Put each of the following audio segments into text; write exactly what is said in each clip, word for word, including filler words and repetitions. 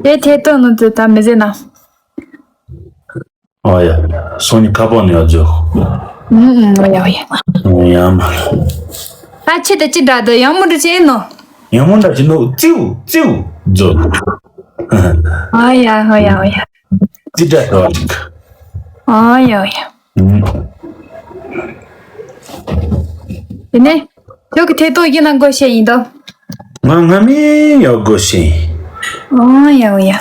དེ་ཐད་གཏོང་ནང་དུ་ད་མི་ཟེར་ན། ཨ་ཡ། སང་ཉིན་ཁ་པར་ནས་ཡར་འཛུལ། ཨུམ་ཨུམ། ཨོ་ཡ་ཨོ་ཡ། ཨོ་ཡ་མ། ད་ཁྱེད་དང་ཅི་འདྲ་འདུག་ཡག་མོ་འདྲ་ཅིག་ཡིན་ནོ། ཡག་མོ་འདྲ་ཅིག་འདུག་ཙིའུ་ཙིའུ་འཛུལ། ཨོ་ཡ་ཨོ་ཡ་ཨོ་ཡ། ཙི་འདྲ་འདྲ་བ་ཅིག་ཨོ་ཡ་ཨོ་ཡ། ཨུམ། དེ་ནས་ཁྱོད་ཀྱི་ཐད་གཏོང་ཡིན་ན་སྒོ་ཕྱེ་ཡིན་དོ། ང་སྔ་མོ་ཡར་སྒོ་ཕྱེ་ཡིན། ཨོ་ཡ་ཨོ་ཡ།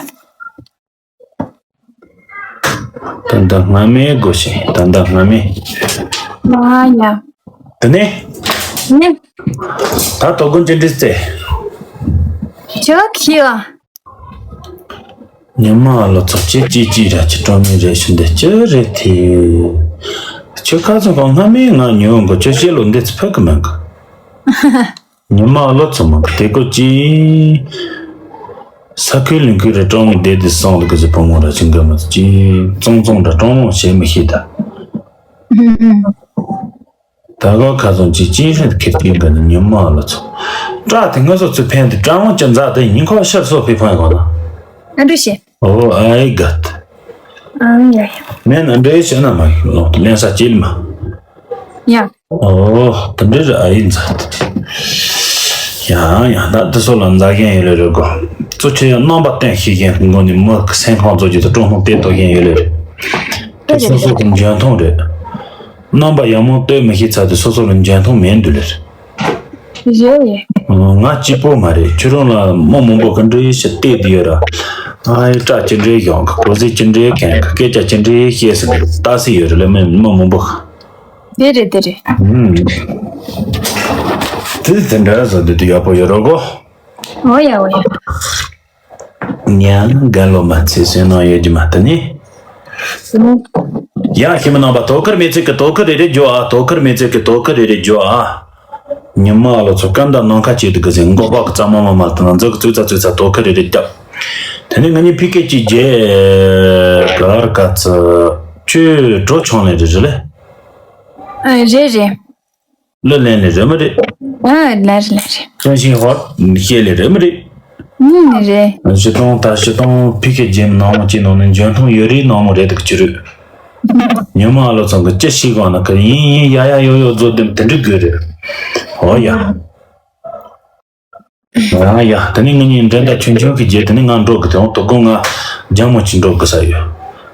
ད་ལྟ་སྔ་མོ་སྒོ་ཕྱེ་ཡིན། ད་ལྟ་སྔ་མོ། ཨོ་ཡ། དེ་ནས། ནི། ད་དོ་དགོང་ཅི་འདྲ་རྩེ། ཁྱོད་ཀྱིས་ལ། ཉི་མ་ལོ་ཚོ་ཅི་ཅི་ཅི་ར་ཅི་སྤྲོ་མི་རེད་ཤི་འདི་ཅི་རེད་དེ། ཁྱོད་ཁ་ཚོ་གང་སྔ་མོ་ང་ཉོ་འགོ་ཁྱོད་ཤེས་ལོ་འདི་ཚོ་ཕོད་གི་མེད་གི། ཉི་མ་ལོ་ཚོ་མང་གི་དེ་གོ་ཅི། ས་ཁུལ་ལུང་ཁུལ་ར་སྤྲང་མོ་བསྡད་དེ་སོང་ལ་གི་ཚོ་བུ་མོ་ར་ཅི་འགའ་མ་ཅི་ཙོང་ཙོང་ར་སྤྲང་མོ་བྱེད་མི་ཤེས་ད། ཨུམ་ཨུམ། ད་གོ་ཁ་ཚོ་ཅི་ཅི་རེད་ཁེར་ཁེར་འགའ་ནི་ཉི་མ་ལོ་ཚོ། སྐྲ་དེ་ང་ཚོ་ཚུར་ཕན་དེ་སྐྲ་མོ་ཅི་འཛག་དེ་ཉིན་ཁོ་ཤར་སོ་ཕི་ཕན་གོ་ན། ཨ་འདྲ་ཞེ། Oh, I got. ཨང་ཡ་ཡ། མེད་ན་འདྲེ་བྱས་ན་མ་ལོག་ཏུ་ལེན་ས་ཅིལ་མ། ཡ། ཨོ། དེ་འདྲེ་རེད་ཨ་ཡིན་ཛད། ཡང་ཡང་ད་འདི་ཚོ་ལ་མཛའ་གན་ཡོད་ལེ་རེད་གོ། གཙོ་ཆེ་ཡང་རྣམ་པ་བསྟན་ཤེས་མཁན་གི་མགོ་ནས་མི་གི་སེམས་ཁམས་གཙོ་ཆེ་དུ་སྤྲོ་སྣང་བསྟན་ཐུབ་མཁན་ཡོད་ལེ་རེད། དེ་སོ་སོ་གི་འཇོན་ཐང་རེད། རྣམ་པ་ཡག་མོ་བསྟན་མི་ཤེས་ཚར་དུས་སོ་སོ་ལ་འཇོན་ཐང་མེད་འདུག་ལེ་རེད། རེད་རེད། ང་གཅིག་པོ་མ་རེད། ཁྱོད་རང་ལ་མི་མང་པོ་གི་འདྲི་ཞིག་བལྟས་བསྡད་ཡོད་ར། ཨ་ཡི་སྐྲ་ཅི་འདྲའི་ཡོང་གི་གོ་ཟས་ཅི་འདྲའི་གན་གི་སྐད་ཆ་ཅི་འདྲའི་བཤད་ཟེར་གི་ལྟ་སྲིད་ཡོད་རེད་ལ་མི་མི་མང་པོ། དེ་རེད་དེ་རེད། ཨུམ། དེ་དེ་འདྲ་བཟོ་འདི་དུ་ཡག་པོ་ཡོད་རོགས་གོ། འོ་ཡ་འོ་ཡ། ཉན་རྒན་ལོ་མ་ཚེ་སོན་ནང་ཡོད་རྒྱུ་མ་ལྟ་ནི། ཡང་ཤི་མི་རྣམ་པ་དོ་ཁུར་མི་ཚེ་གི་དོ་ཁུར་རེ་རེ་འཇོ་ཨ། དོ་ཁུར་མི་ཚེ་གི་དོ་ཁུར་རེ་རེ་འཇོ་ཨ། ཉི་མ་ལོ་ཚོ་སྐམ་དང་ནམ་མཁའ་བཅས་དུ་གི་ཟིན་མགོ་པག་ཙམ་མ་མ་མ་ལྟ་ན་འཛུག་གི་ཙུག་ཙ་ཙུག་ཙ་དོ་ཁུར་རེ་རེ་རྒྱབ། དེ་ནས་ང་གཉིས་ཕི་ཀེ་གཅིག་རྗེས་གར་ག་ཚི་ཁྱོད་གྲོ་ཆང་ལེན་རེ་རེ་ལེ། ཨ་རེད་རེད། གླུ་ལེན་ལེ་རེད་མི་རེད། ཨ་ལེ་རེད་ལེ་རེད། ཀྲུང་ཤིན་ཧོར་བཤད་ལེ་རེད་མི་རེད། ཨུམ་རེད། ཞི་སྟོང་ད་ཞི་སྟོང་ཕི་ཁེ་ཇེམ་ནང་མོ་ཅི་ནང་ནས་འཇོན་ཐང་ཡོད་རེད་ནང་མོ་རེད་འདུག་ཅི་རེད། ཉི་མ་ལོ་ཚང་གི་ཅི་ཞིག་གང་ན་ཁ་ཡིན་ཡིན་ཡ་ཡ་ཡོ་ཡོ་བཟོ་དེམ་དེ་འདྲི་དགོས་རེད། ཧོ་ཡ། ཡ་ཡ་དེ་ནི་ངེད་གཉིས་འགྲན་ཟླ་ཆུང་ཆུང་གི་རྗེས་དེ་ནི་ང་འགྲོ་གི་དེ་འོང་དོ་དགོང་ང་ལྗང་མོ་ཅིག་འགྲོ་གི་ས་ཡོད།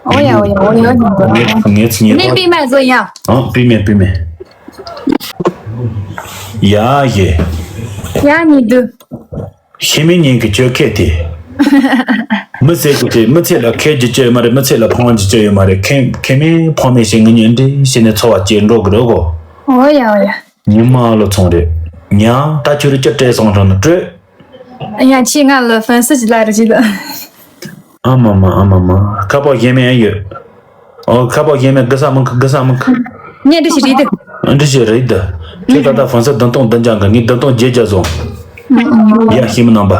ཨོ་ཡ་ཨོ་ཡ་ཨོ་ཡ་ཨོ་ཡ། ངེད་ཚོ་ངེད་ངས་པི་མ་བཟོ་ཡ། ཨང་པི་མེ་པི་མེ། ཡ་ཡེ། ཡ་ནི་དུ། ཤི་མི་ཉིན་གི་ཅོ་ཁེ་དེ། མི་ཚེ་གི་དེ་མི་ཚེ་ལ་ཁེ་རྒྱུ་ཅི་ཡོད་མ་རེད། མི་ཚེ་ལ་ཕངས་རྒྱུ་ཅི་ཡོད་མ་རེད། ཁེ་ཁེ་མེད་ཕངས་མེད་ཞིག་ངེད་གཉིས་འདྲེ་ཞིག་ནས་འཚོ་བ་སྐྱེལ་འགྲོ་གི་རེད་གོ། ཨོ་ཡ་ཨོ་ཡ། ཉི་མ་ལོ་ཚོང་རེད། ཉ་ད་ཁྱོད་རི་ཅི་སྤྲད་སོང་དྲང་ན་སྤྲོད། ཡ་ཁྱི་ང་ལ་ཧྥན་སི་ཅི་ལ་རི་ཅི་ལ། ཨ་མ་མ་ཨ་མ་མ་ཁ་པོ་ཞེ་མེད་ཡོད། ཨོ་ཁ་པོ་ཞེ་མེད་གི་ས་མི་ཁ་གི་ས་མི་ཁ། ངས་འདི་ཞིག་རེད་དེ། འདི་ཞིག་རེད་དེ། ཁྱོད་ད་ལྟ་ཧྥན་སི་བདུན་སྟོང་བདུན་བརྒྱ་འགའ་ངས་བདུན་སྟོང་བརྒྱད་བརྒྱ་བཟུང་། ཡ་ཤི་མི་རྣམ་པ།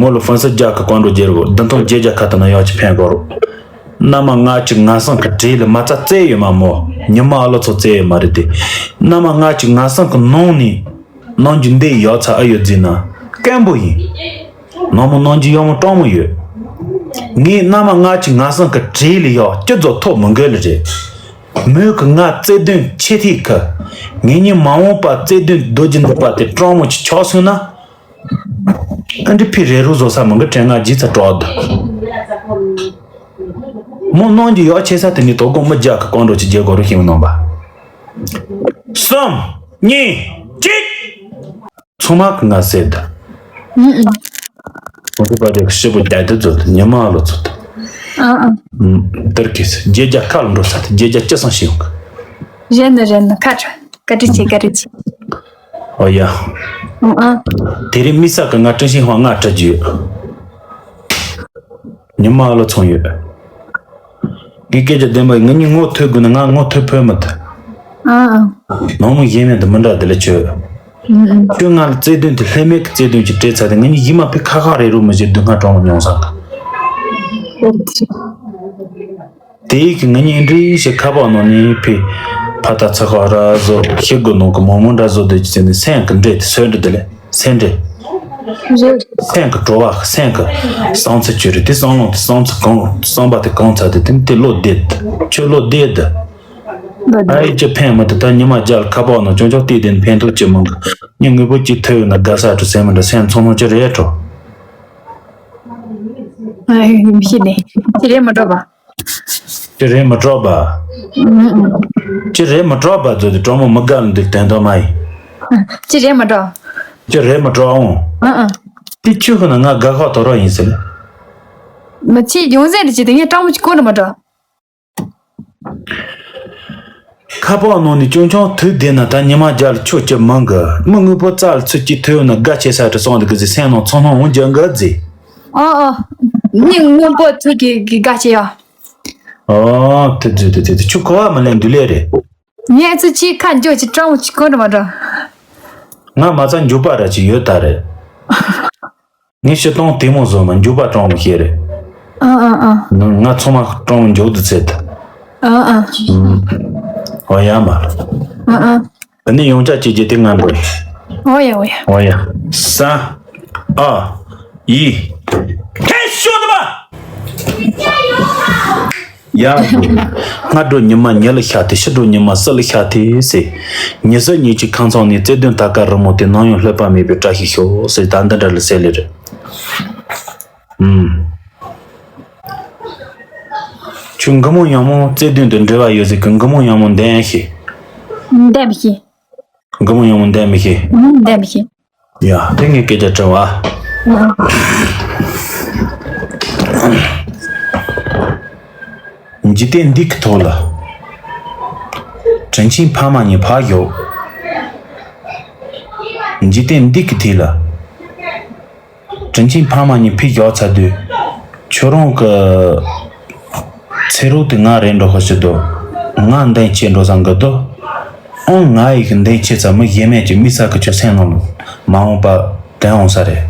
མོ་ལ་ཧྥན་སི་བརྒྱ་གི་ཀོན་འགྲོ་རྒྱལ་རོ་བདུན་སྟོང་བརྒྱད་བརྒྱ་ཁ་ཐ་ན་ཡག་ཅིག་ཕན་གོ་རོ། མནའ་མ་ལྔ་གཅིག་ང་སང་གི་གྲས་ལ་མ་རྩ་རྩེ་ཡོད་མ་མོ། ཉི་མ་ཨ་ལོ་ཚོ་རྩེ་ཡོད་མ་རེད་དེ། མནའ་མ་ལྔ་གཅིག་ང་སང་གི་ནང་ནས། ནང་གི་འདི་ཡག་ཚ་ཨ་ཡོད་རྫི་ན། སྐམ་པོ་ཡིན། ནང་མོ་ནང་གི་ཡག་མོ་སྤྲང་མོ་ཡོད། ངས་མནའ་མ་ལྔ་གཅིག་ང་སང་གི་གྲས་ལ་ཡག་སྐྱི་རྫོགས་ཐོབ་མི་དགོས་ལ་རེད། མོས་གི་ང་བརྩེ་དུང་ཆེ་ཐིག་གི། ངེད་གཉིས་མ་འོངས་པ་བརྩེ་དུང་སྡོད་རྒྱུ་འདུག་པ་དེ་སྤྲང་མོ་ཅིག་ཆགས་སོང་ན། ཨ་འདྲི་ཕི་རེ་རུ་བཟོ་ས་མི་འགི་དྲན་ང་ཇི་ཚ་དྲག་འདུག་མོ་ནང་གི་ཡག་ཆེ་ས་དེ་ནི་དོ་དགོང་མི་རྒྱག་གི་ཀོན་འགྲོ་ཅིག་རྒྱལ་གོ་རུ་ཤིང་ནང་པ། གསུམ། གཉིས། གཅིག་ཚང་མ་གི་ང་ཟེར་ད། ཨུ་ཨུ། ཁོང་ཚོ་པ་དེ་ཞིབ་པོ་རྒྱ་དེ་ཚོ་དང་ཉི་མ་ལོ་ཚོ་དང་། ཨ་ཨ། ཨུམ། དེར་གིས་རྒྱལ་རྒྱ་ཁ་ལ་འགྲོ་ས་དང་རྒྱལ་རྒྱ་ཅི་སང་ཤེས་ཡོང་གི། རེད་ནི་རེད་ནི་ཁ་ཁྲ་བཀའ་དྲིན་ཆེ་བཀའ་དྲིན་ཆེ། ཨོ་ཡ། ཨུ་ཨ། དེ་རིང་མི་ས་གི་ང་ཀྲིན་ཤིང་ཧོ་ང་ཁྲ་རྒྱུ་ཡོད། ཉི་མ་ཨ་ལོ་ཚོང་ཡོད། ངའི་སྐད་ཆ་བདེན་པ་ཡིན། ང་གཉིས་ངོ་ཐོས་དགོས་ན་ང་ངོ་ཐོས་ཕོད་མི་ཐུབ། ཨ་ཨ། ནང་མི་གཞན་མེད་དུ་མི་འདྲ་དེ་ལ་ཆོས། ཨུ་ཨུ། ཁྱོད་ང་ལ་བརྩེ་དུང་དེ་ལྷད་མེད་ཀྱི་བརྩེ་དུང་ཅིག་སྤྲད་ཚར་ཏེ་ང་གཉིས་ཡིད་མ་ཕི་ཁ་ཁ་རེ་རུ་མི་བྱེད་སྡུག་བསྔལ་གྲང་མོ་མྱོང་སང་ག་དེ་ཡིག་གི་ང་གཉིས་འདྲིས་ཞེས་ཁ་པར་ནང་ནས་ཕི་ཕ་ད་ཚ་ཁ་ར་བཟོ་ཤེས་དགོས་ནང་གི་མོ་མོ་འདྲ་བཟོ་དེ་ཅི་ཟེར་ནས་སེམས་ཀྱི་འདྲེ་དེ་སོས་འདྲི་དེ་ལས་སེམས་འདྲེ། རེད། སེམས་ཀྱི་བྲོ་བ། སེམས་ཀྱི་བསམ་ཚུལ་ཅིག་རེད། དེ་བསམ་བློ་དེ་བསམ་ཚུལ་གང་བསམ་པ་དེ་གང་ཚར་དེ་དེ་དེ་བློ་བདེ། ཁྱོད་བློ་བདེ་དེ། ལོ་ཨ་ཡེ་ཅི་ཕན་མི་ཐོགས། ད་ཉི་མ་རྒྱལ་ཁ་པར་ནང་ཅུང་ཅུང་བལྟས་དེ་ཕན་ཐོགས་ཅི་མང་གི། ཉིན་དངོས་པོ་གཅིག་ཐོས་ཡོད་ན་དགའ་ས་འགྲོ་སེམས་མི་འགྲོ། སེམས་ཚང་ཚང་ཅི་རེད་འགྲོ། ཨ་ཡེ་མི་ཤེས་ནས་ཅི་རེད་མི་འགྲོ་བ། ཅི་རེད་མི་འགྲོ་བ། ཨུ་ཨུ། ཅི་རེད་མི་འགྲོ་བ་ཟེར་དུས་གྲོགས་མོ་མི་དགའ་ལ་འདུག་དོན་དག་མ་ཡིན། ཅི་རེད་མི་འགྲོ། ཅི་རེད་མི་འགྲོ་འོང་། ཨ་ཨ། དེ་ཆུ་ཁོ་ན་ང་དགའ་ཁག་དོ་རོགས་ཡིན་ཟེར། མི་ཚེ་ཡོང་ཟེར་རེད་ཅི་དེ་ངས་སྤྲང་མོ་ཅིག་གོ་འགྲོ་མི་འགྲོ། ཁ་པར་ནང་ནས་ཅུང་ཅུང་ཐོས་བསྡད་ན་ད་ཉི་མ་རྒྱལ་ལ་ཆོ་ཅི་མང་གི། མི་དངོས་པོ་རྩ་ལ་ཚུར་གཅིག་ཐོས་ཡོད་ན་དགའ་ཆེ་ས་དྲི་སོང་འདུག་གི་ཟེར། སེམས་ནང་ཚང་སྣང་འོང་རྒྱུ་འགའ་ཟེར། ཨོ་ཨོ། མི་དངོས་པོ་ཚུར་གི་གི་དགའ་ཆེ་ཡ། ཨོ་དེ་དེ་དེ་དེ་ཆུ་ཁོ་བ་མ་ལེན་འདུག་ལེ་རེད། ངས་ཚུར་ཅིག་ཁ་འཇོག་ཅིག་སྤྲང་མོ་ཅིག་གོ་འགྲོ་མ་འགྲོ། ང་མ་རྩ་འཇུག་པ་ར་ཅིག་ཡོད་ད་རེད། ངས་ཤི་སྟོང་དེ་མོ་བཟོ་མ་འཇུག་པ་སྤྲང་མོ་ཤེས་རེད། ཨ་ཨ་ཨ། ང་ཚང་མ་སྤྲང་མོ་འཇུག་ཏུ་ཚེ་ད། ཨ་ཨ། ཨོ་ཡ་མ། ཨ་ཨ། ད་ནི་ཡོང་ཆ་ཅི་རྒྱུ་དེ་ང་འགྲོ་ཡིན། ཨོ་ཡ་ཨོ་ཡ། ཨོ་ཡ། ས། ཨ། ཡི། ཁེ་ཤོ་ནི་མ། ཡ། སྔ་དྲོ་ཉི་མ་ཉི་ལ་ཤར་ཏེ། ཕྱི་དྲོ་ཉི་མ་སུ་ལ་ཤར་ཏེ་ཟེར། ཉི་ཟེར་ཉིན་གྱི་ཁང་ཚང་ནས། བརྩེ་དུང་དར་དཀར་རི་མོ་དེ། ནམ་ཡང་ལྷོད་པ་མེད་པའི་བཀྲ་ཤིས་ཤོག་ཟེར། ད་འདི་འདྲ་ལ་ཟེར་ལེ་རེད། ཨུམ། ཁྱོད་འགུ་མོ་ཡང་མོ་བརྩེ་དུང་དུ་འབྲེལ་བ་ཡོད་ཟེར་གི། འགུ་མོ་ཡང་མོ་འདན་ཡང་ཤེས། འདན་མི་ཤེས། འགུ་མོ་ཡང་མོ་འདན་མི་ཤེས། འདན་མི་ཤེས། ཡ། དེ་ངས་སྐད་ཆ་དྲི་བ། འཇིག་རྟེན་འདི་གི་ཐོག་ལ། དྲིན་ཆེན་ཕ་མ་གཉིས་ཕར་བཞག་འཇིག་རྟེན་འདི་གི་ཐོག་ལ། དྲིན་ཆེན་ཕ་མ་གཉིས་ཕར་བཞག་ཚར་དུས། ཁྱོད་རང་གི་ཚེ་རོགས་དེ་ང་རེད་འགྲོ་ཁ་ཞིག་འདུག་ང་འདན་ཆེ་འགྲོ་བསམ་གི་འདུག་ཨང་། ང་ཡི་གི་འདན་ཆེ་ཚ་མི་གཞན་མེད་ཀྱི་མི་ས་གི་ཁྱོད་སེམས་ནང་ལ་མ་འོངས་པ་དོན་འོང་ས་རེད།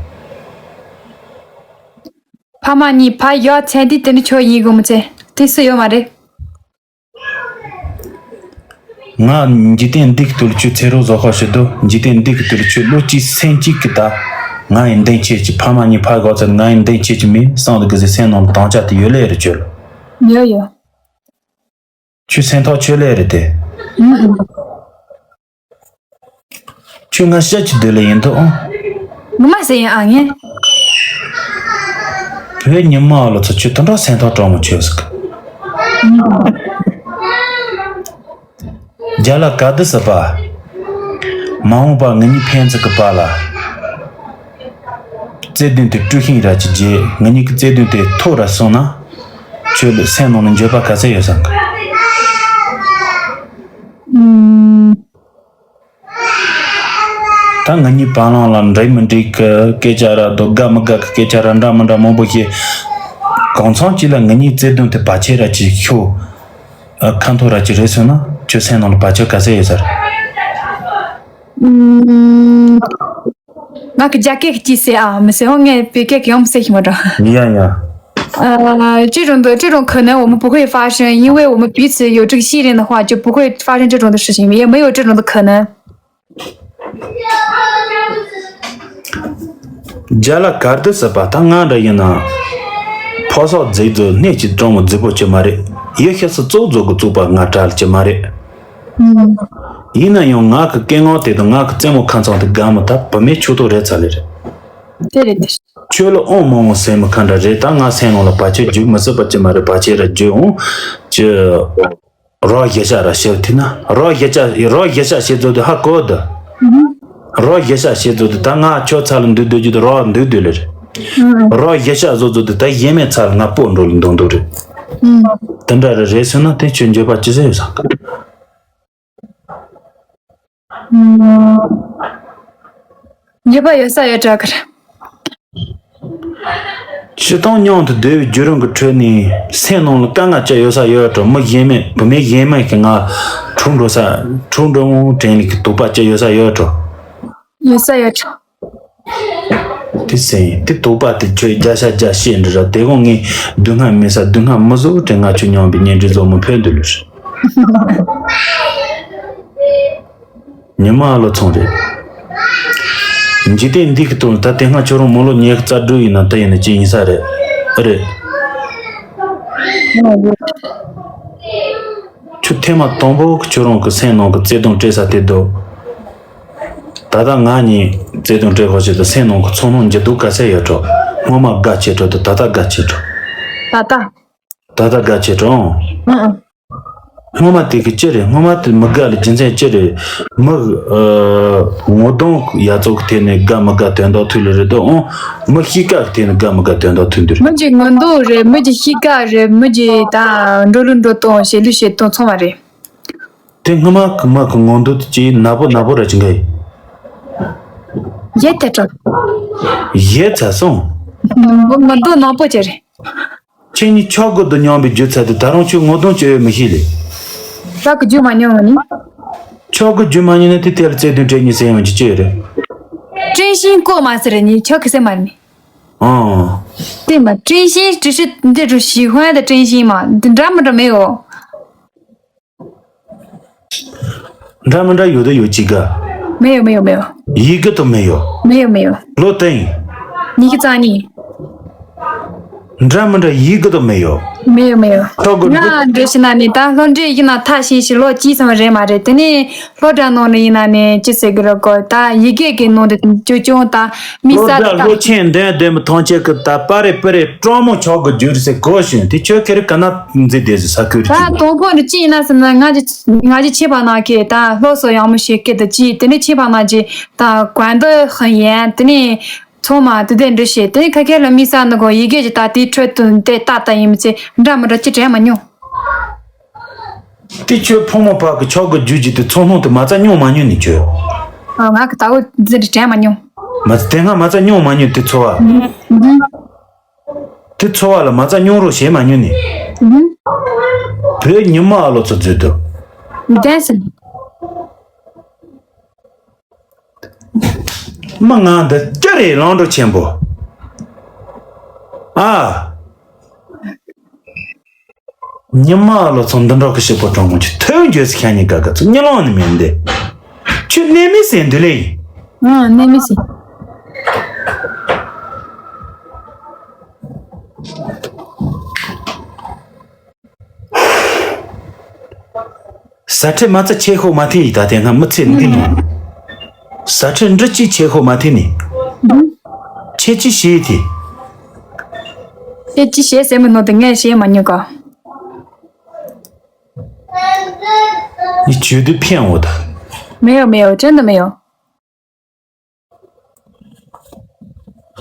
ཕ་མ་གཉིས་ཕར་བཞག་ཚར་དུས་དེ་ནི་ཁྱོད་ཡིན་དགོས་མི་ཚེ་དེ་སུ་ཡོད་མ་རེད། ང་འཇིག་རྟེན་འདི་གི་དུས་ལ་ཁྱོད་ཚེ་རོགས་བཟོ་ཁ་ཞིག་འདུག་འཇིག་རྟེན་འདི་གི་དུས་ལ་ཁྱོད་བློ་གཅིག་སེམས་གཅིག་གི་ད་ང་ཡི་འདན་ཆེ་གི། ཕ་མ་གཉིས་ཕར་བཞག་ཚར་ང་ཡི་འདན་ཆེ་གི་མིན་བསམ་འདུག་གི་ཟེར། སེམས་ནང་དང་ཆ་དེ་ཡོད་ལེ་རེད་ཁྱོད་ལ། ཡོད་ཡོད། ཁྱོད་སེམས་ཐག་ཆོད་ལེ་རེད་དེ། ཨུམ་ཨུམ། ཁྱོད་ང་ཤ་གཅིག་སྡོད་ལེ་ཡིན་འདུག་ཨང་། ངོ་མ་ཟེར་ཡིན་ཨ་ངས། བོད་ཉི་མ་ལོ་ཚོ་ཁྱོད་དུ་འགྲོ་སེམས་ཐག་དྲང་མོ་ཁྱོད་ཟིག་རྒྱ་ལ་ག་དུས་སི་པ། མ་འོངས་པ་ང་གཉིས་ཕན་ཚུན་གི་བར་ལ། བརྩེ་དུང་དེ་དཀྲུག་ཤིང་ར་ཅིག་རྒྱས། ང་གཉིས་ཀྱི་བརྩེ་དུང་དེ་མཐོ་ར་སོང་ན། ཁྱོད་ལ་སེམས་ནང་ལ་འགྱོད་པ་ག་ཚད་ཡོད་བསམ་གི། ཨུམ། ད་ང་གཉིས་བར་ལམ་ལ་འགྲིག་མི་འགྲིག་གི་སྐད་ཆ་ར་དོ། དགའ་མི་དགའ་གི་སྐད་ཆ་ར་འདྲ་མི་འདྲ་མང་པོ་བཤད། གང་འཚམ་ཅིག་ལ་ང་གཉིས་བརྩེ་དུང་དེ་བར་ཆད་ར་ཅིག་ཤོར། ཨ། ཁ་འཐོར་ར་ཅིག་རེད་སོང་ན་ཁྱོད་སེམས་ནང་ལ་བར་ཆད་ག་ཚད་ཡོད་ས་རེད། ཨུམ། ང་གི་རྒྱ་སྐད་ཀྱིས་ཟེར་ཨ་མི་ཟེར་འོ། ངས་བོད་སྐད་ཀྱིས་ཡང་མི་ཟེར་ཞིག་མ་འགྲོ། ཡ་ཡ། 呃，这种的这种可能，我们不会发生，因为我们彼此有这个信任的话，就不会发生这种的事情，也没有这种的可能。 རྒྱ་ལ་གར་དུ་ཟེར་བ་ད་ང་འདྲ་ཡིན་ན། ཕོ་སོག་རྫིག་རྫུ་སྣེ་གཅིག་སྤྲང་མོ་རྫིག་པོ་ཅི་མ་རེད། ཡེ་ཤ་སུ་ཙོག་རྫོགས་གི་བཙུགས་པ་ང་དྲག་ལ་ཅི་མ་རེད། ཡིན་ན་ཡང་ང་གི་སྐད་ངག་དེ་དང་ང་གི་རྩེད་མོ་ཁ་མཚང་དེ་དགའ་མོ་ད་བུད་མེད་ཆོས་ཐོག་རེད་ཚ་ལེ་རེད། དེ་རེད་དེ། ཁྱོད་ལ་ཨོང་མ་ཨོང་ཟེར་མི་ཁ་འདྲ་རེད། ད་ང་སེམས་ནང་ལ་བར་ཆད་རྒྱུག་མི་སྲིད་པ་ཅི་མ་རེད། བར་ཆད་ར་རྒྱུག་ཨོང་ཅི། རོགས་གཞིས་ཆགས་ར་ཞིབ་ཐི་ན་རོགས་གཞིས་ཆགས་རོགས་གཞིས་ཆགས་ཞེས་བཟོ་དུ་ཧ་གོ་དུ། རོགས་གཞིས་ཆགས་ཞེས་བཟོ་དུ་ད་ང་ཁྱོད་ཚ་ལ་འདུག་སྡོད་རྒྱུ་དུ་རོགས་འདུག་སྡོད་ལེ་རེད། རོགས་གཞིས་ཆགས་བཟོ་བཟོ་དུ་ད་གཞན་མེད་ཚ་ལ་ང་སྤོ་འགྲོ་ལ་འདུག་འདུག་རེད། དེ་འདྲ་རེ་རེ་སོང་ན་དེ་ཁྱོད་འགྱོད་པ་ཅི་ཟེར་ཡོད་ས། འགྱོད་པ་ཡོད་ས་ཡོད་དྲག་གི་རེད། སྤྱིར་བཏང་མཉམ་དུ་སྡོད་པའི་བརྒྱུད་རིམ་གྱི་ཁྲོད་ནས་སེམས་ནང་ལ་དཀའ་ངལ་ཅི་ཡོད་ས་ཡོད་འགྲོ། མི་གཞན་མེད་བུད་མེད་གཞན་མེད་ཀྱི་ང་འཁྲུག་འགྲོ་ས་འཁྲུག་འགྲོ་འོང་དྲན་ལེ་གི་དོགས་པ་ཅི་ཡོད་ས་ཡོད་འགྲོ། ཡོད་ས་ཡོད་འགྲོ། དེ་ཟེར་ཡིན་དེ་དོགས་པ་དེ་ཁྱོད་བརྒྱ་ཆ་བརྒྱ་བཤད་འདྲི་ར། དེ་གོང་ངས་སྡུག་བསྔལ་མེད་ས་སྡུག་བསྔལ་མི་བཟོ་དྲན། ང་ཁྱོད་མཉམ་པའི་གཉེན་སྒྲིག་བཟོ་མི་ཕོད་འདུག་ལོས། ཉི་མ་ཨ་ལོ་ཚོང་རེད། འཇིག་རྟེན་འདི་གི་ཐོག་ནས་ད་དེ་སྔ་ཁྱོད་རང་མི་ལོ་ཉི་ཤུ་རྩ་དྲུག་ཡིན་ན་ད་ཡིན་ན་ཅི་ཡིན་ས་རེད། ཨེ་རེད། ཁྱོད་ཐེངས་མ་དང་པོ་གི་ཁྱོད་རང་གི་སེམས་ནང་གི་བརྩེ་དུང་སྤྲད་ས་དེ་འདུག་ད་ལྟ་ང་གཉིས་བརྩེ་དུང་སྤྲད་ཁོ་ཞིག་ཏུ་སེམས་ནང་གི་ཚོར་སྣང་འགྱུར་ལྡོག་ག་ཚད་ཡོད་འགྲོ། སྔོན་མ་དགའ་ཆེ་འགྲོ་དང་ད་ལྟ་དགའ་ཆེ་འགྲོ། ད་ལྟ། ད་ལྟ་དགའ་ཆེ་འགྲོ། ཨང་ཨང་། སྔོན་མ་དེ་གི་ཅི་རེད། སྔོན་མ་དེ་མི་དགའ་ལ་རྒྱུ་མཚན་ཅི་རེད། མི་ཨ། ངོ་གདོང་ཡ་ཙོག་གི་ཐད་ནས་དགའ་མི་དགའ་དོན་དག་ཐུག་ལེ་རེད་དོ། ཨང་། མི་གཤིས་ཀ་གི་ཐད་ནས་དགའ་མི་དགའ་དོན་དག་ཐུག་འདུག་རེད། མི་གི་ངོ་གདོང་རེད། མི་གི་གཤིས་ཀ་རེད། མི་གི་ད་འགྲོ་ལུགས་འགྲོ་སྟངས་བྱེད་ལུགས་བྱེད་སྟངས་ཚང་མ་རེད། དེ་སྔོན་མ་གི་མི་གི་ངོ་འདུག་ཅིག་ནག་པོ་ནག་པོ་ར་ཅིག་འགའ་ཡིན། ཡེ་ཐལ་དྲགས། ཡེ་ཚ་སོང་། ངོ་གདོང་ནག་པོ་ཅིག་རེད། ཁྱེད་གཉིས་ཆག་སྒོ་དུ་མཉམ་པའི་རྒྱུ་ཚད་དུ་ད་རུང་ཁྱོད་ངོ་གདོང་ཅི་ཡོད་མི་ཤེས་ལེ། ཆག་གི་རྒྱུ་མ་མྱོང་བ་ནི། ཆག་གི་རྒྱུ་མ་མྱོང་ན་དེ་དེ་ལ་བརྩེ་དུང་སྤྲད་ཉིན་ཟེར་ཡོང་གི་ཅི་ཡོད་རེད།真心过吗是你？巧克力吗你？ ཨང་། 对嘛，真心只是那种喜欢的真心嘛，འདི་འདྲ་མི་འདྲ་没有。 འདྲ་མི་འདྲ་ཡོད་དུ་ཡོད་ཅིག་ག 没有没有没有 一个都没有。 没有没有。 ལོ་དེང་你个咋呢？ འདྲ་མི་འདྲ་一个都没有。 没有没有。 ཐོག་གི་ང་འདྲ་ཞིག་ན་ནི་ད་སློབ་འབྲིང་ཡིན་ན་ཐག་ཤིང་ཞིག་ལོ་གཅིག་ཙམ་རེད་མ་རེད། དེ་ནས་སློབ་གྲྭ་ནང་ནས་ཡིན་ན་ནི་ཅི་ཟེར་གི་རེད་གོ་ད་ཡི་གེ་གི་ནང་དུ་ཅོ་ཅོང་ད་མི་ས་སློབ་གྲྭ་དེ་ད་སློབ་ཆེན་འདོན་འདོན་མི་ཐང་ཆད་གི་ད་པ་རེ་པི་རེ་སྤྲང་མོ་ཆག་གི་རྒྱུ་རེད་ཟེར་གོ་ཞིང་དེ་ཁྱོད་ཁེ་རེ་ག་ན་འཛི་བསྡད་ཟེར་ས་ཁུལ་ད་རེད་ཅིག་དང་པོ་ནི་ཅི་ཡིན་ན་ཟེར་ན་ང་ཅི་ང་ཅི་ཆེ་བ་ན་ཁེ་ད་སློབ་གསོ་ཡག་མོ་བྱེད་ཀི་ད་ཅི་དེ་ནས་ཆེ་བ་ན་ཅི་ད་གོན་འདི་ཧ་ཡན་དེ་ནས། ཚང་མ་དེ་དེ་འདྲ་བྱས་དེ་ཁ་ཁེ་ལ་མི་ས་ནི་གོ་ཡི་གེ་ཅི་ད་དེའི་ཁྲོད་དུ་དེ་ལྟ་ལྟ་ཡིན་མི་ཚེ་འདྲ་མི་འདྲ་ཅི་དྲན་མ་མྱོང་། དེ་ཁྱོད་ཕོ་མོ་བར་གི་ཆག་གི་རྒྱུ་ཅི་དེ་ཚོང་སྣང་དེ་མ་རྩ་མྱོང་མ་མྱོང་ནི་ཁྱོད། ཨ་ང་གི་ད་འོ་འཛིན་དྲན་མ་མྱོང་། མ་རྩ་དེ་སྔ་མ་རྩ་མྱོང་མ་མྱོང་དེ་ཚོ་བ། དེ་ཚོ་བ་ལ་མ་རྩ་མྱོང་རོགས་བྱེད་མ་མྱོང་ནི། བོད་ཉི་མ་ཨ་ལོ་ཚོ་འཛུལ་དུ། བདེན་སྲིད། མི་ང་འདི་སྐྱ་རེད་ལང་འགྲོ་ཆེན་པོ། ཨ། ཉི་མ་ལོ་ཚོ་འདི་འགྲོ་གི་ཞིབ་པོ་གྲོང་ཁྱེར་ཐོན་རྒྱུ་ཟིག་ཁྱ་ཉི་ག་ག་ཚོ་གཉིད་ལོང་ནི་མིན་འདི། ཁྱོད་གནས་མི་ཟེར་འདི་ལེ་ཡིན། ཨང་གནས་མི་ཟེར། ཟ་ཁྲེ་མ་ཚ་ཆེ་ཤོ་མ་ཐེ་ཡི་ད་དེ་སྔ་མི་ཚེ་འདི་ནི། ཟ་ཁྲེ་འབྲི་ཅི་ཆེ་ཤོ་མ་ཐེ་ནི། ཁྱེད་ཅི་ཤེས་ཐེ། ཁྱེད་ཅི་ཤེས་ཟེར་མི་ནོ་དེ་ངས་ཤེས་མ་ཉོ་ག 你绝对骗我的。 没有没有，真的没有。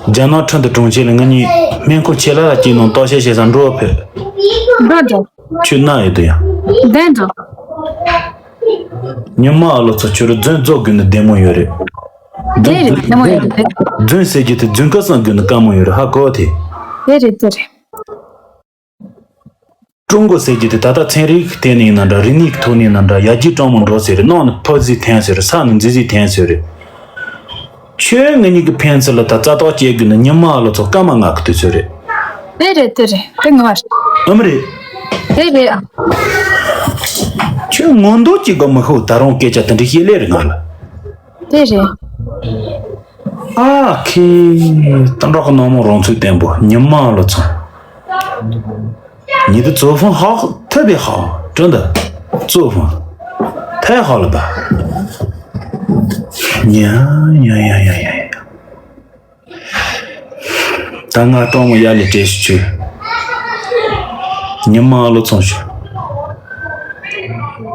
རྒྱ་ནག་ཁྲིན་ཏུ་གྲོང་ཁྱེར་ལ་ང་གཉིས་སྨན་ཁང་ཆེ་ལ་ལ་སྐྱིད་ནང་བརྟག་དཔྱད་བྱེད་ས་འགྲོ་བ་ཕེབས། འགྲོ་འགྲོ། ཁྱོད་ན་ཡོད་དུ་ཡང་། བདེན་འགྲོ། ཉི་མ་ཨ་ལོ་ཚོ་ཁྱོད་རུ་རྫུན་རྫོགས་དགོས་ནི་བདེ་མོ་ཡོད་རེད། དེ་རེད་བདེ་མོ་ཡོད་རེད། རྫུན་ཟེར་རྒྱུ་དེ་རྫུན་ཁ་སང་དགོས་ནི་དཀའ་མོ་ཡོད་རེད་ཧ་གོ་དེ། དེ་རེད་དེ་རེད། ཀྲུང་གོ་ཟེར་རྒྱུ་དེ་ད་ལྟ་ཚན་རིག་གི་སྟེང་ནས་ཡིན་ན་འདྲ་རིག་གནས་ཀྱི་ཐོག་ནས་ཡིན་ན་འདྲ་ཡར་རྒྱས་གྲང་མོ་འགྲོ་ཟེར་རེད། ནང་ནས་ཕོ་ཟིག་འཐེན་ཟེར་རེད། ས་ནས་འཛི་ཟིག་འཐེན་ཟེར་རེད། ཁྱོད་ངེད་གཉིས་ཀྱི་ཕན་ཚུན་ལ་ད་རྩ་ཐག་བཅད་དགོས་ན་ཉི་མ་ཨ་ལོ་ཚོ་སྐར་མ་ལྔ་གི་དུས་ཚོད་རེད། དེ་རེད་དེ་རེད་དེ་ངོ་མ་རེད། ཨ་མ་རེད། དེ་རེད་ཨ། ཁྱོད་ངོ་འདུག་ཅིག་གོ་མི་ཤོག་ད་རུང་སྐད་ཆ་དེ་འདྲ་བཤད་ལེ་རེད་ང་ལ། དེ་རེད། ཨ་ཁེ། ཏ་འདྲ་གི་ནང་མོ་རང་ཚུགས་བརྟན་པོ་ཉི་མ་ཨ་ལོ་ཚོ། ཉི་ད་ཙོ་ཧྥང་ཧ་ཐ་དེ་ཧ་ཀྲང་ད་ཙོ་ཧྥང་ཐའི་ཧ་ལ་ད་ཉ་ཉ་ཉ་ཉ་ཉ་ད་ང་གྲོང་མོ་ཡ་ལས་བྲེལ་ཞུ་ཆུ་ཉི་མ་ཨ་ལོ་ཚོང་ཞུ་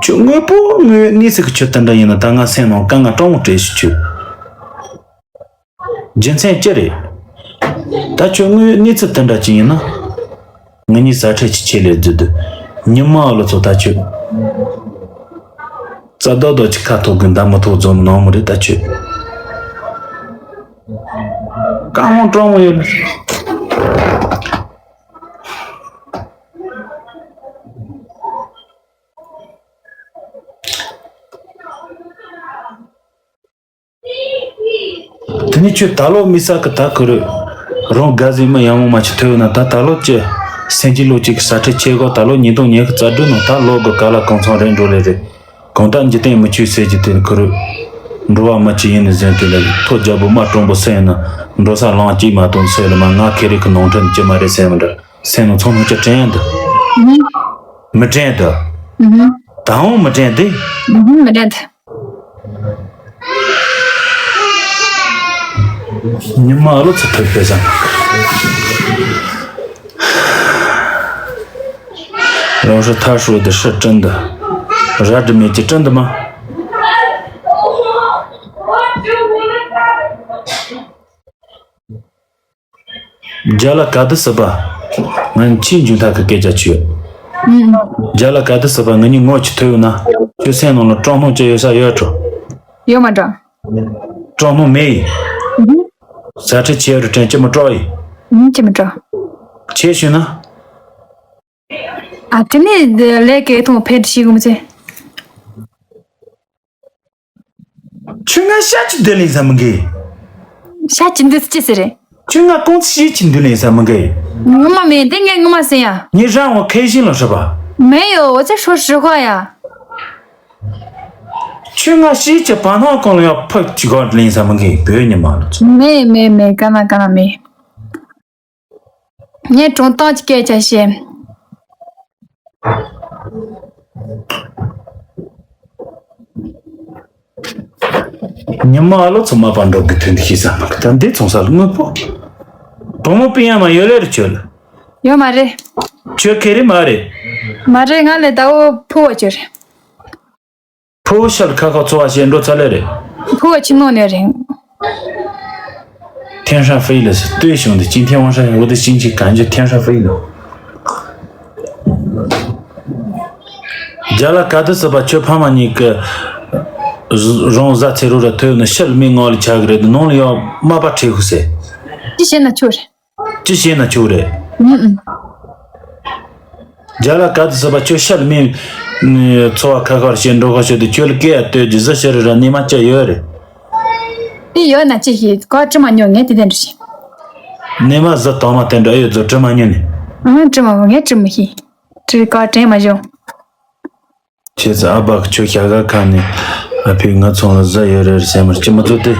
ཆུ་དངོས་པོ་དངོས་གནས་ཚིག་གི་ཆུ་ད་འདྲ་ཡིན་ན་ད་ང་སེམས་ནང་ཀ་ང་གྲོང་མོ་བྲེལ་ཞུ་ཆུ། རྒྱུ་མཚན་ཅི་རེད། ད་ཁྱོད་དངོས་གནས་ཚུལ་དེ་འདྲ་ཅིག་ཡིན་ན། ང་གཉིས་ཟ་ཁྲེལ་གྱི་ཆེད་ལས་བརྫིས་དུས། ཉི་མ་ཨ་ལོ་ཚོ་ད་ཁྱོད། རྩ་རྡོག་རྡོག་གི་ཁ་ཐོག་གི་མདའ་མི་ཐོག་རྫོང་ནང་མི་རེད་ད་ཁྱོད། ཀ་མོ་ཀྲོང་མོ་ཡོད་ལ། དེ་ནས་ཁྱོད་ད་ལོ་མི་ས་གི་ད་ཁུ་རུ་རང་དགའ་ཟིན་མི་ཡང་མོ་མ་ཆི་ཐོས་ན་ད་ད་ལོ་ཅི། སེན་ཅི་ལོ་གཅིག་གི་ས་ཁྲི་ཆེ་གོ་ད་ལོ་ཉིས་སྟོང་ཉི་ཤུ་རྩ་དྲུག་ནང་ད་ལོ་གི་ག་ལ་གང་ཚང་རེད་འགྲོ་ལེ་རེད། གང་ལྟར་འཇིག་རྟེན་མི་ཆོས་ཟེར་གྱི་དེ་ཁུ་རུ། འགྲོ་བ་མི་གཅིག་ཡིན་ནི་ཟེར་དུས་ལ་ཐོ་རྒྱལ་པོ་མ་དྲང་པོ་སེམས་ན་འགྲོ་ས་ལང་གཅིག་མ་གཏོགས་སེམས་ལ་མ་ང་ཁེ་རེ་ཁི་ནང་ཁྲོད་ཀྱི་མ་རེད་སེམས་མི་འདྲ་སེམས་ནང་ཚང་མ་ཅི་དྲན་ཡ་འདུག་མི་དྲན་འདུག་ད་འོང་མི་དྲན་དེ། མི་དྲན་དེ། ཉི་མ་ལོ་ཚོ་ཐུག་པའི་བཟང་། རང་ཧྲི་ཐར་ཧྲུལ་དུ་ཧྲི་སྤྲིན་དུ། ར་དྲི་མེད་ཀྱི་སྤྲིན་དུ་མ། རྒྱ་ལ་ག་དུ་སྲིད་པ། ང་ཆེས་འཇུ་མཐའ་གི་སྐད་ཆ་ཆུ། རྒྱ་ལ་ག་དུ་སྲིད་པ་ང་གཉིས་ངོ་ཆི་ཐུག་ཡོད་ན། ཁྱོད་སེམས་ནང་ལ་སྤྲང་སྣང་ཅི་ཡོད་ས་ཡོད་འགྲོ། ཡོད་མ་འགྲོ། སྤྲང་སྣང་མེད་ཡིན། ཟ་ཁྲེ་ཆེ་རུ་དྲན་ཅི་མི་སྤྲོ་ཡིན། ཅི་མི་སྤྲོ། ཆེ་ཞུ་ན། ཨ་དེ་ནས་ལས་ཀའི་ཐོག་ཕེབས་ཤིག་གོ་མི་ཚེ། ཁྱོད་ང་ཤ་ཅི་འདི་ལེན་ས་མི་འགི། ཤ་ཅི་འདི་ཅི་ཟེར་རེད། ཁྱོད་ང་ཀོང་ཙི་ཤི་ཅི་འདི་ལེན་ས་མི་འགི། ངོ་མ་མེད་དེ་ངས་ངོ་མ་ཟེར་ཡ། ངས་རང་བ་ཁེ་ཤིན་ལ་ཧྲ་པ། མེད་ཡོ་འོ་ཚེ་ཧྲོ་ཧྲི་ཧོ་ཡ། ཁྱོད་ང་ཤི་ཅི་བ་སྣང་གང་ལ་ཡ་ཕག་ཅི་ག་ལེན་ས་མི་འགི་བོད་ཉི་མ་ལ་ཚོ། མེད་མེད་མེད་ག་ན་ག་ན་མེད། ངས་དྲང་གཏམ་གྱི་སྐད་ཆ་བཤད། ཉི་མ་ཨ་ལོ་ཚོ་མ་པ་འགྲོ་གི་དོན་དུ་ཤེས་ས་མ་གི་ད་འདི་ཚོང་ས་ལ་དངོས་པོ། བུ་མོ་པི་ཡ་མ་ཡོད་ལེ་རུ་ཁྱོད་ལ། ཡོད་མ་རེད། ཁྱོད་ཁེ་རེ་མ་རེད། མ་རེད་ང་ལས་ཟླ་བོ་ཕུ་བ་ཁྱོད་རེད། 不是卡卡错些，你说错了嘞。不过去弄点人。天上飞了是对兄弟，今天晚上我的心情感觉天上飞了。རྒྱ་ལ་ག་དུས་སྲིད་པ་ཁྱོད་ཕ་མ་གཉིས་ཀྱི་རང་བཟའ་ཚེ་རུ་ར་ཐོས་ནས་ཤི་ལ་མི་ངོ་ལ་ཆགས་ཀྱི་རེད་ནང་ལ་ཡང་མ་པ་ཁྲེ་ཧུ་ཟེར། ཅི་བྱས་ན་ཆོག་རེད། ཅི་བྱས་ན་ཆོག་རེད། ཨུ་ཨུ། རྒྱ་ལ་ག་དུས་སྲིད་པ་ཁྱོད་ཤར་མིན་འཚོ་བ་ཁ་ཁར་བྱེད་འགྲོ་ཁ་ཤོད་དུ་ཁྱོད་ལ་སྐད་ཡ་ལྟོས་ཀྱི་གཟི་ཤར་ར་ནི་མ་ཅི་ཡོད་རེད། དེ་ཡོད་ན་ཅི་ཞིག་ག་དྲི་མ་ཉོ་ངས་དེ་དེ་འདྲ་ཞིག་ནི་མ་གཟི་དྭངས་མ་དེ་འདྲ་ཡོད་ཚོ་དྲི་མ་ཉོ་ནི། ཨང་དྲི་མ་ངས་དྲི་མི་ཤེས། དྲི་ག་དྲན་མ་བྱུང་། ཁྱེད་ཚོ་ཨ་ཕ་གི་ཁྱོད་ཞྭ་སྒར་ཁ་ནས་ཨ་ཕས་ང་ཚོང་ལ་གཟི་ཡོད་རེད་ཟེར་མར་ཅི་མ་ཚོ་དེ།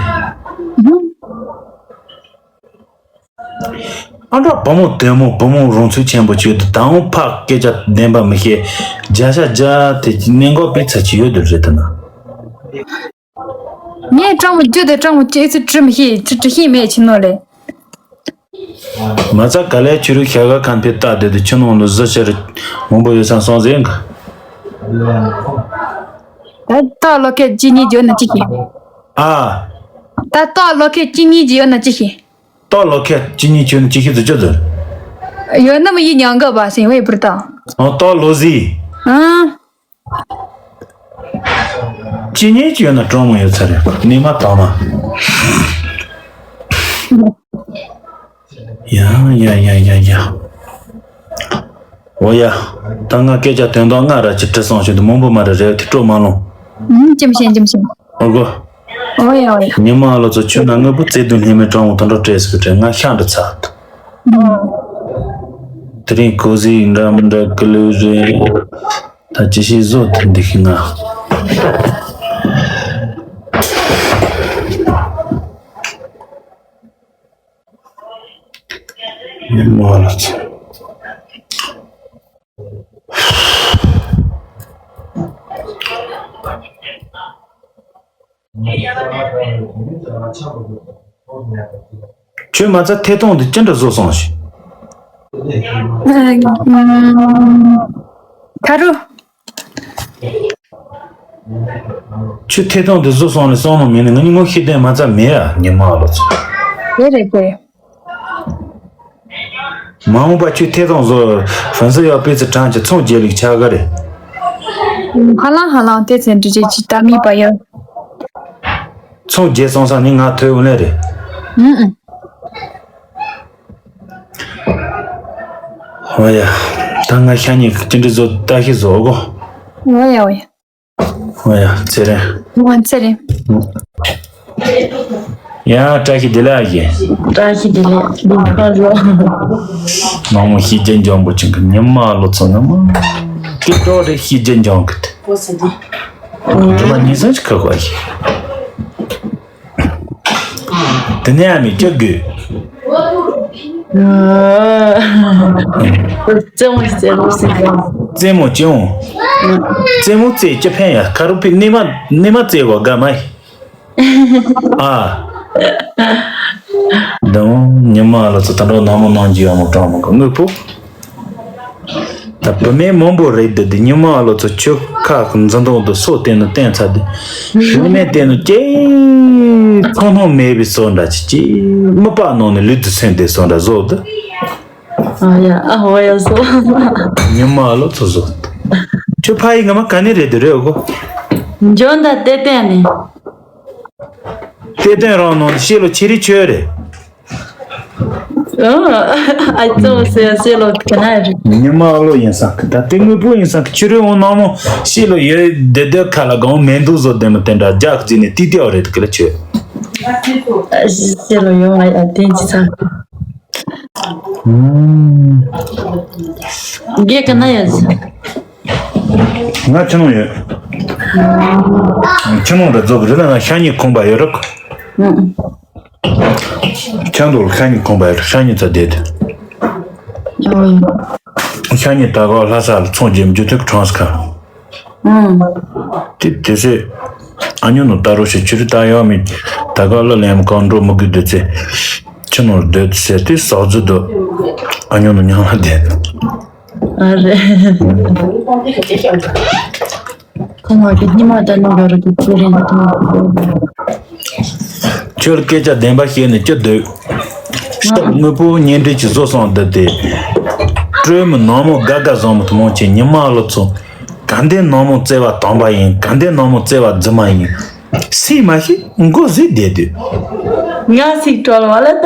ཨ་འདྲ་བུ་མོ་དེ་མོ་བུ་མོ་རང་ཚུགས་ཆེན་པོ་བྱོས་ཏེ་ད་འོང་ཕག་སྐད་ཆ་བདེན་པ་མི་ཤེས་རྒྱ་ཤ་རྒྱ་དེ་གནས་འགོ་པའི་ཚ་ཆི་ཡོད་དུ་རེད་ད་ན། ངས་སྤྲང་མོ་རྒྱུ་དེ་སྤྲང་མོ་ཅི་ཚོད་བྲི་མི་ཤེས་ཚོད་བྲི་ཤེས་མེད་ཕྱི་ནོ་ལེ། མ་ཚ་ག་ལས་ཆུ་རུ་ཤ་ག་ཁན་ཕེ་ཏ་དེ་དུ་ཆུ་ནང་ལུ་ཟི་ཆེར་མང་པོ་ཡོད་སང་སོང་ཟེར་ག་ད་ཏོག་ལོ་ཁེ་ཅི་ཉིད་བརྗོད་ན་ཅི་ཤེས། ཨ། ད་ཏོག་ལོ་ཁེ་ཅི་ཉིད་ཡོད་ན་ཅི་ཤེས། ཏོག་ལོ་ཁེ་ཅི་ཉིད་ཆུ་ནི་ཅི་ཤེས་ཟི་ཅོ་ཟི། ཡོད་ན་མི་ཡི་ཉང་ག་བ་སེང་བའི་བུར་ཏང་། ཨོ་ཏོག་ལོ་ཟི། ཨང་། ཅི་ཉིད་ཀྱི་ཡོད་ན་གྲོང་མོ་ཡོད་ཚ་རེད་ནི་མ་དང་མ། ཡ་ཡ་ཡ་ཡ་ཡ། འོ་ཡ། ད་ང་སྐད་ཆ་དོན་དག་ང་ར་ཅི་དྲི་སང་ཞུ་དུ་མང་པོ་མ་ར་རེད་དེ་སྤྲོ་མ་ལོང་། ཨུམ་ཅིམ་ཤེས་ཅིམ་ཤེས། ཨོ་གོ། འོ་ཡ་འོ་ཡ། ཉི་མ་ལོ་ཚོ་ཆུ་ན་དངོས་པོ་བརྩེ་དུང་ལྷད་མེད་གྲོང་མོ་དོན་འགྲོ་སྤྲད་སུ་སྤྲད་ང་ཤ་འདྲི་ཚ། དེ་རིང་གོ་ཟི་འདྲ་མི་འདྲ་ཀི་ལུ་རེད། ད་ཅི་ཞིག་བཟོ་ཐུབ་འདི་ཤི་ང་། མོ་ལ་ཚོ། ཁྱོད་མ་ཚ་ཐད་གཏོང་འདི་ཅི་འདྲ་བཟོ་སོང་ཞིག་ཁ་རུ། ཁྱོད་ཐད་གཏོང་འདི་བཟོ་སོང་ནས་སོང་ནོ་མིན་ནི་ང་ནི་ངོ་ཤེས་དོན་མ་ཚ་མེད་ཡ་ཉི་མ་ལོ་ཚོ། དེ་རེད་དེ། མ་འོངས་པ་ཁྱོད་ཐད་གཏོང་བཟོ་ཧྥན་སི་ཡག་པོས་ཚེ་གྲངས་ཀྱི་ཚོང་རྒྱལ་ལུགས་ཆགས་ག་རེད། ཧ་ལང་ཧ་ལང་དེ་ཚེ་འདྲི་རྗེས་ཀྱི་ལྟ་མི་པ་ཡོད། ཚོང་རྒྱལ་སོང་ས་ནི་ང་ཐོས་འོང་ལེ་རེད། ཨུ་ཨུ། ཨོ་ཡ། ད་ང་ཤ་ཉེ་གི་ཅི་འདྲི་བཟོ་ལྟ་ཤི་བཟོ་གོ། ཨོ་ཡ་ཨོ་ཡ། ཨོ་ཡ་ཚེ་རིང་། ཨོ་ཚེ་རིང་། ཡ་བཀྲ་ཤིས་བདེ་ལེགས་ཨ་ཡེ། བཀྲ་ཤིས་བདེ་ལེགས་བདེ་ཁ་རོ། ནང་མོ་ཤི་རྒྱལ་འཇོན་པོ་ཅིག་གི་ཉི་མ་ལོ་ཚོ་ནི་མ། ཀི་ཏོ་རེ་ཤི་རྒྱལ་འཇོན་གི་དེ། འདི་མ་ཉིན་སང་ཅི་ཁ་གོ་ཨ་ཡེ། དེ་ནས་ཨ་མས་སྐྱོབ་དགོས། རྩེད་མོ་རྩེ་རོགས་ཟེར། རྩེད་མོ་སྐྱེ་འོང་། རྩེད་མོ་རྩེ་སྐྱོབ་ཕན་ཡ་ཁ་རུ་པི་ནི་མ་ནི་མ་རྩེ་བ་དགའ་མ་ཡི། ཨ། དང་ཉི་མ་ལ་ཚོ་ད་འགྲོ་ནང་མོ་ནང་གི་ཡོང་མོ་གྲོང་མོ་གི་དངོས་པོ། ད་བུད་མེད་མང་པོ་རེད་དེ་དེ་ཉི་མ་ལོ་ཚོ་ཆུ་ཁ་གི་འཛིན་སྟངས་དུ་སོ་བསྟན་ནས་བསྟན་ཚར་དེ། བུད་མེད་བསྟན་ནས་ཀྱེ། ཚོང་སྣང་མེད་པའི་སོ་འདྲ་ཅི་ཅི། མི་པ་ནང་ནས་ལུས་དུ་སེམས་དེ་སོ་འདྲ་བཟོ་དུ། ཨ་ཡ་ཨ་ཧོ་ཡ་སོ། ཉི་མ་ལོ་ཚོ་བཟོ། ཁྱོད་ཕ་ཡི་ང་མ་ག་ནས་རེད་དེ་རེད་གོ། འཇོན་ད་ལྟད་བསྟན་ནས། ལྟད་བསྟན་རང་ནང་ཤེས་ལོ་ཆེ་རིག་ཆོས་རེད། ཨ་ཙོ་སེ་སེ་ལོ་ཁ་ན་རེད། ཉི་མ་ཨ་ལོ་ཡིན་ས་གི་ད་ལྟའི་དངོས་པོ་ཡིན་ས་གི་ཕྱི་རོལ་འོང་ནང་མོ་ཤེས་ལོ་ཡོད་བདེ་སྡོད་ཁ་ལ་གང་མེད་འདུག་བཟོ་བདེ་མོ་དེ་འདྲ་རྒྱག་རྩིས་ནས་ཏི་ཏི་ཨོ་རེད་གི་ལ་ཆོས། ཤེས་ལོ་ཡོང་བ་ཡ་དེ་ཅི་ཚ། ཨུམ། རྒྱལ་ཁ་ན་ཡོད་ཟེར། ང་ཆུ་ནང་ཡོད། ཆུ་ནང་ར་རྫོགས་རི་ལ་ང་ཤ་ཉེ་ཁོང་པ་ཡོད་རོགས། ཨུམ། ཆང་དུ་ཤ་ཉེ་ཁོང་པ་ཡོད་རོགས་ཤ་ཉེ་ཚ་བསྡད་དེ། ཨུམ། ཤ་ཉེ་ད་ག་ལྷ་ས་ལ་ཚོང་རྒྱབ་འཇུ་ཐུག་གྲོང་སྐར། ཨུམ། དེ་དེ་སེ། ཨ་ཉོ་ནུ་ད་རོ་ཞེ་ཆུ་རི་ད་ཡོད་མི། ད་ག་ལ་ལེམ་གང་འགྲོ་མི་དགོས་དུས་ཚེ། ཆུ་ནང་སྡོད་ཟེར་ཏེ་ཟག་རྫུ་འདུག་ཨ་ཉོ་ནུ་ཉང་ལ་བསྡད། ཨ་རེད། ཁོང་གི་སྙེ་མ་ལྟར་ནོ་ར་རུ་ཀི་ཚེ་རིང་གི་ཐོག་ཁྱོད་སྐད་ཆ་བདེན་པ་བཤད་ནས་ཅི་འདོད། སྟབས་དངོས་པོ་གཉེན་འབྲེལ་གྱི་བཟོ་སོང་འདི་དེ། སྤྲོས་མི་ནང་མོ་དགའ་དགའ་བཟང་མི་ཐུ་མོང་ཆེ་ཉི་མ་ལོ་ཚོ། ག་འདྲའི་ནང་མོ་བརྩེ་བ་དམ་པ་ཡིན་ག་འདྲའི་ནང་མོ་བརྩེ་བ་རྫུན་མ་ཡིན། སེམས་མ་ཤེས་མགོ་ཟིག་བསྡད་དུས། ང་སིག་བྲོ་བ་ལ་ད།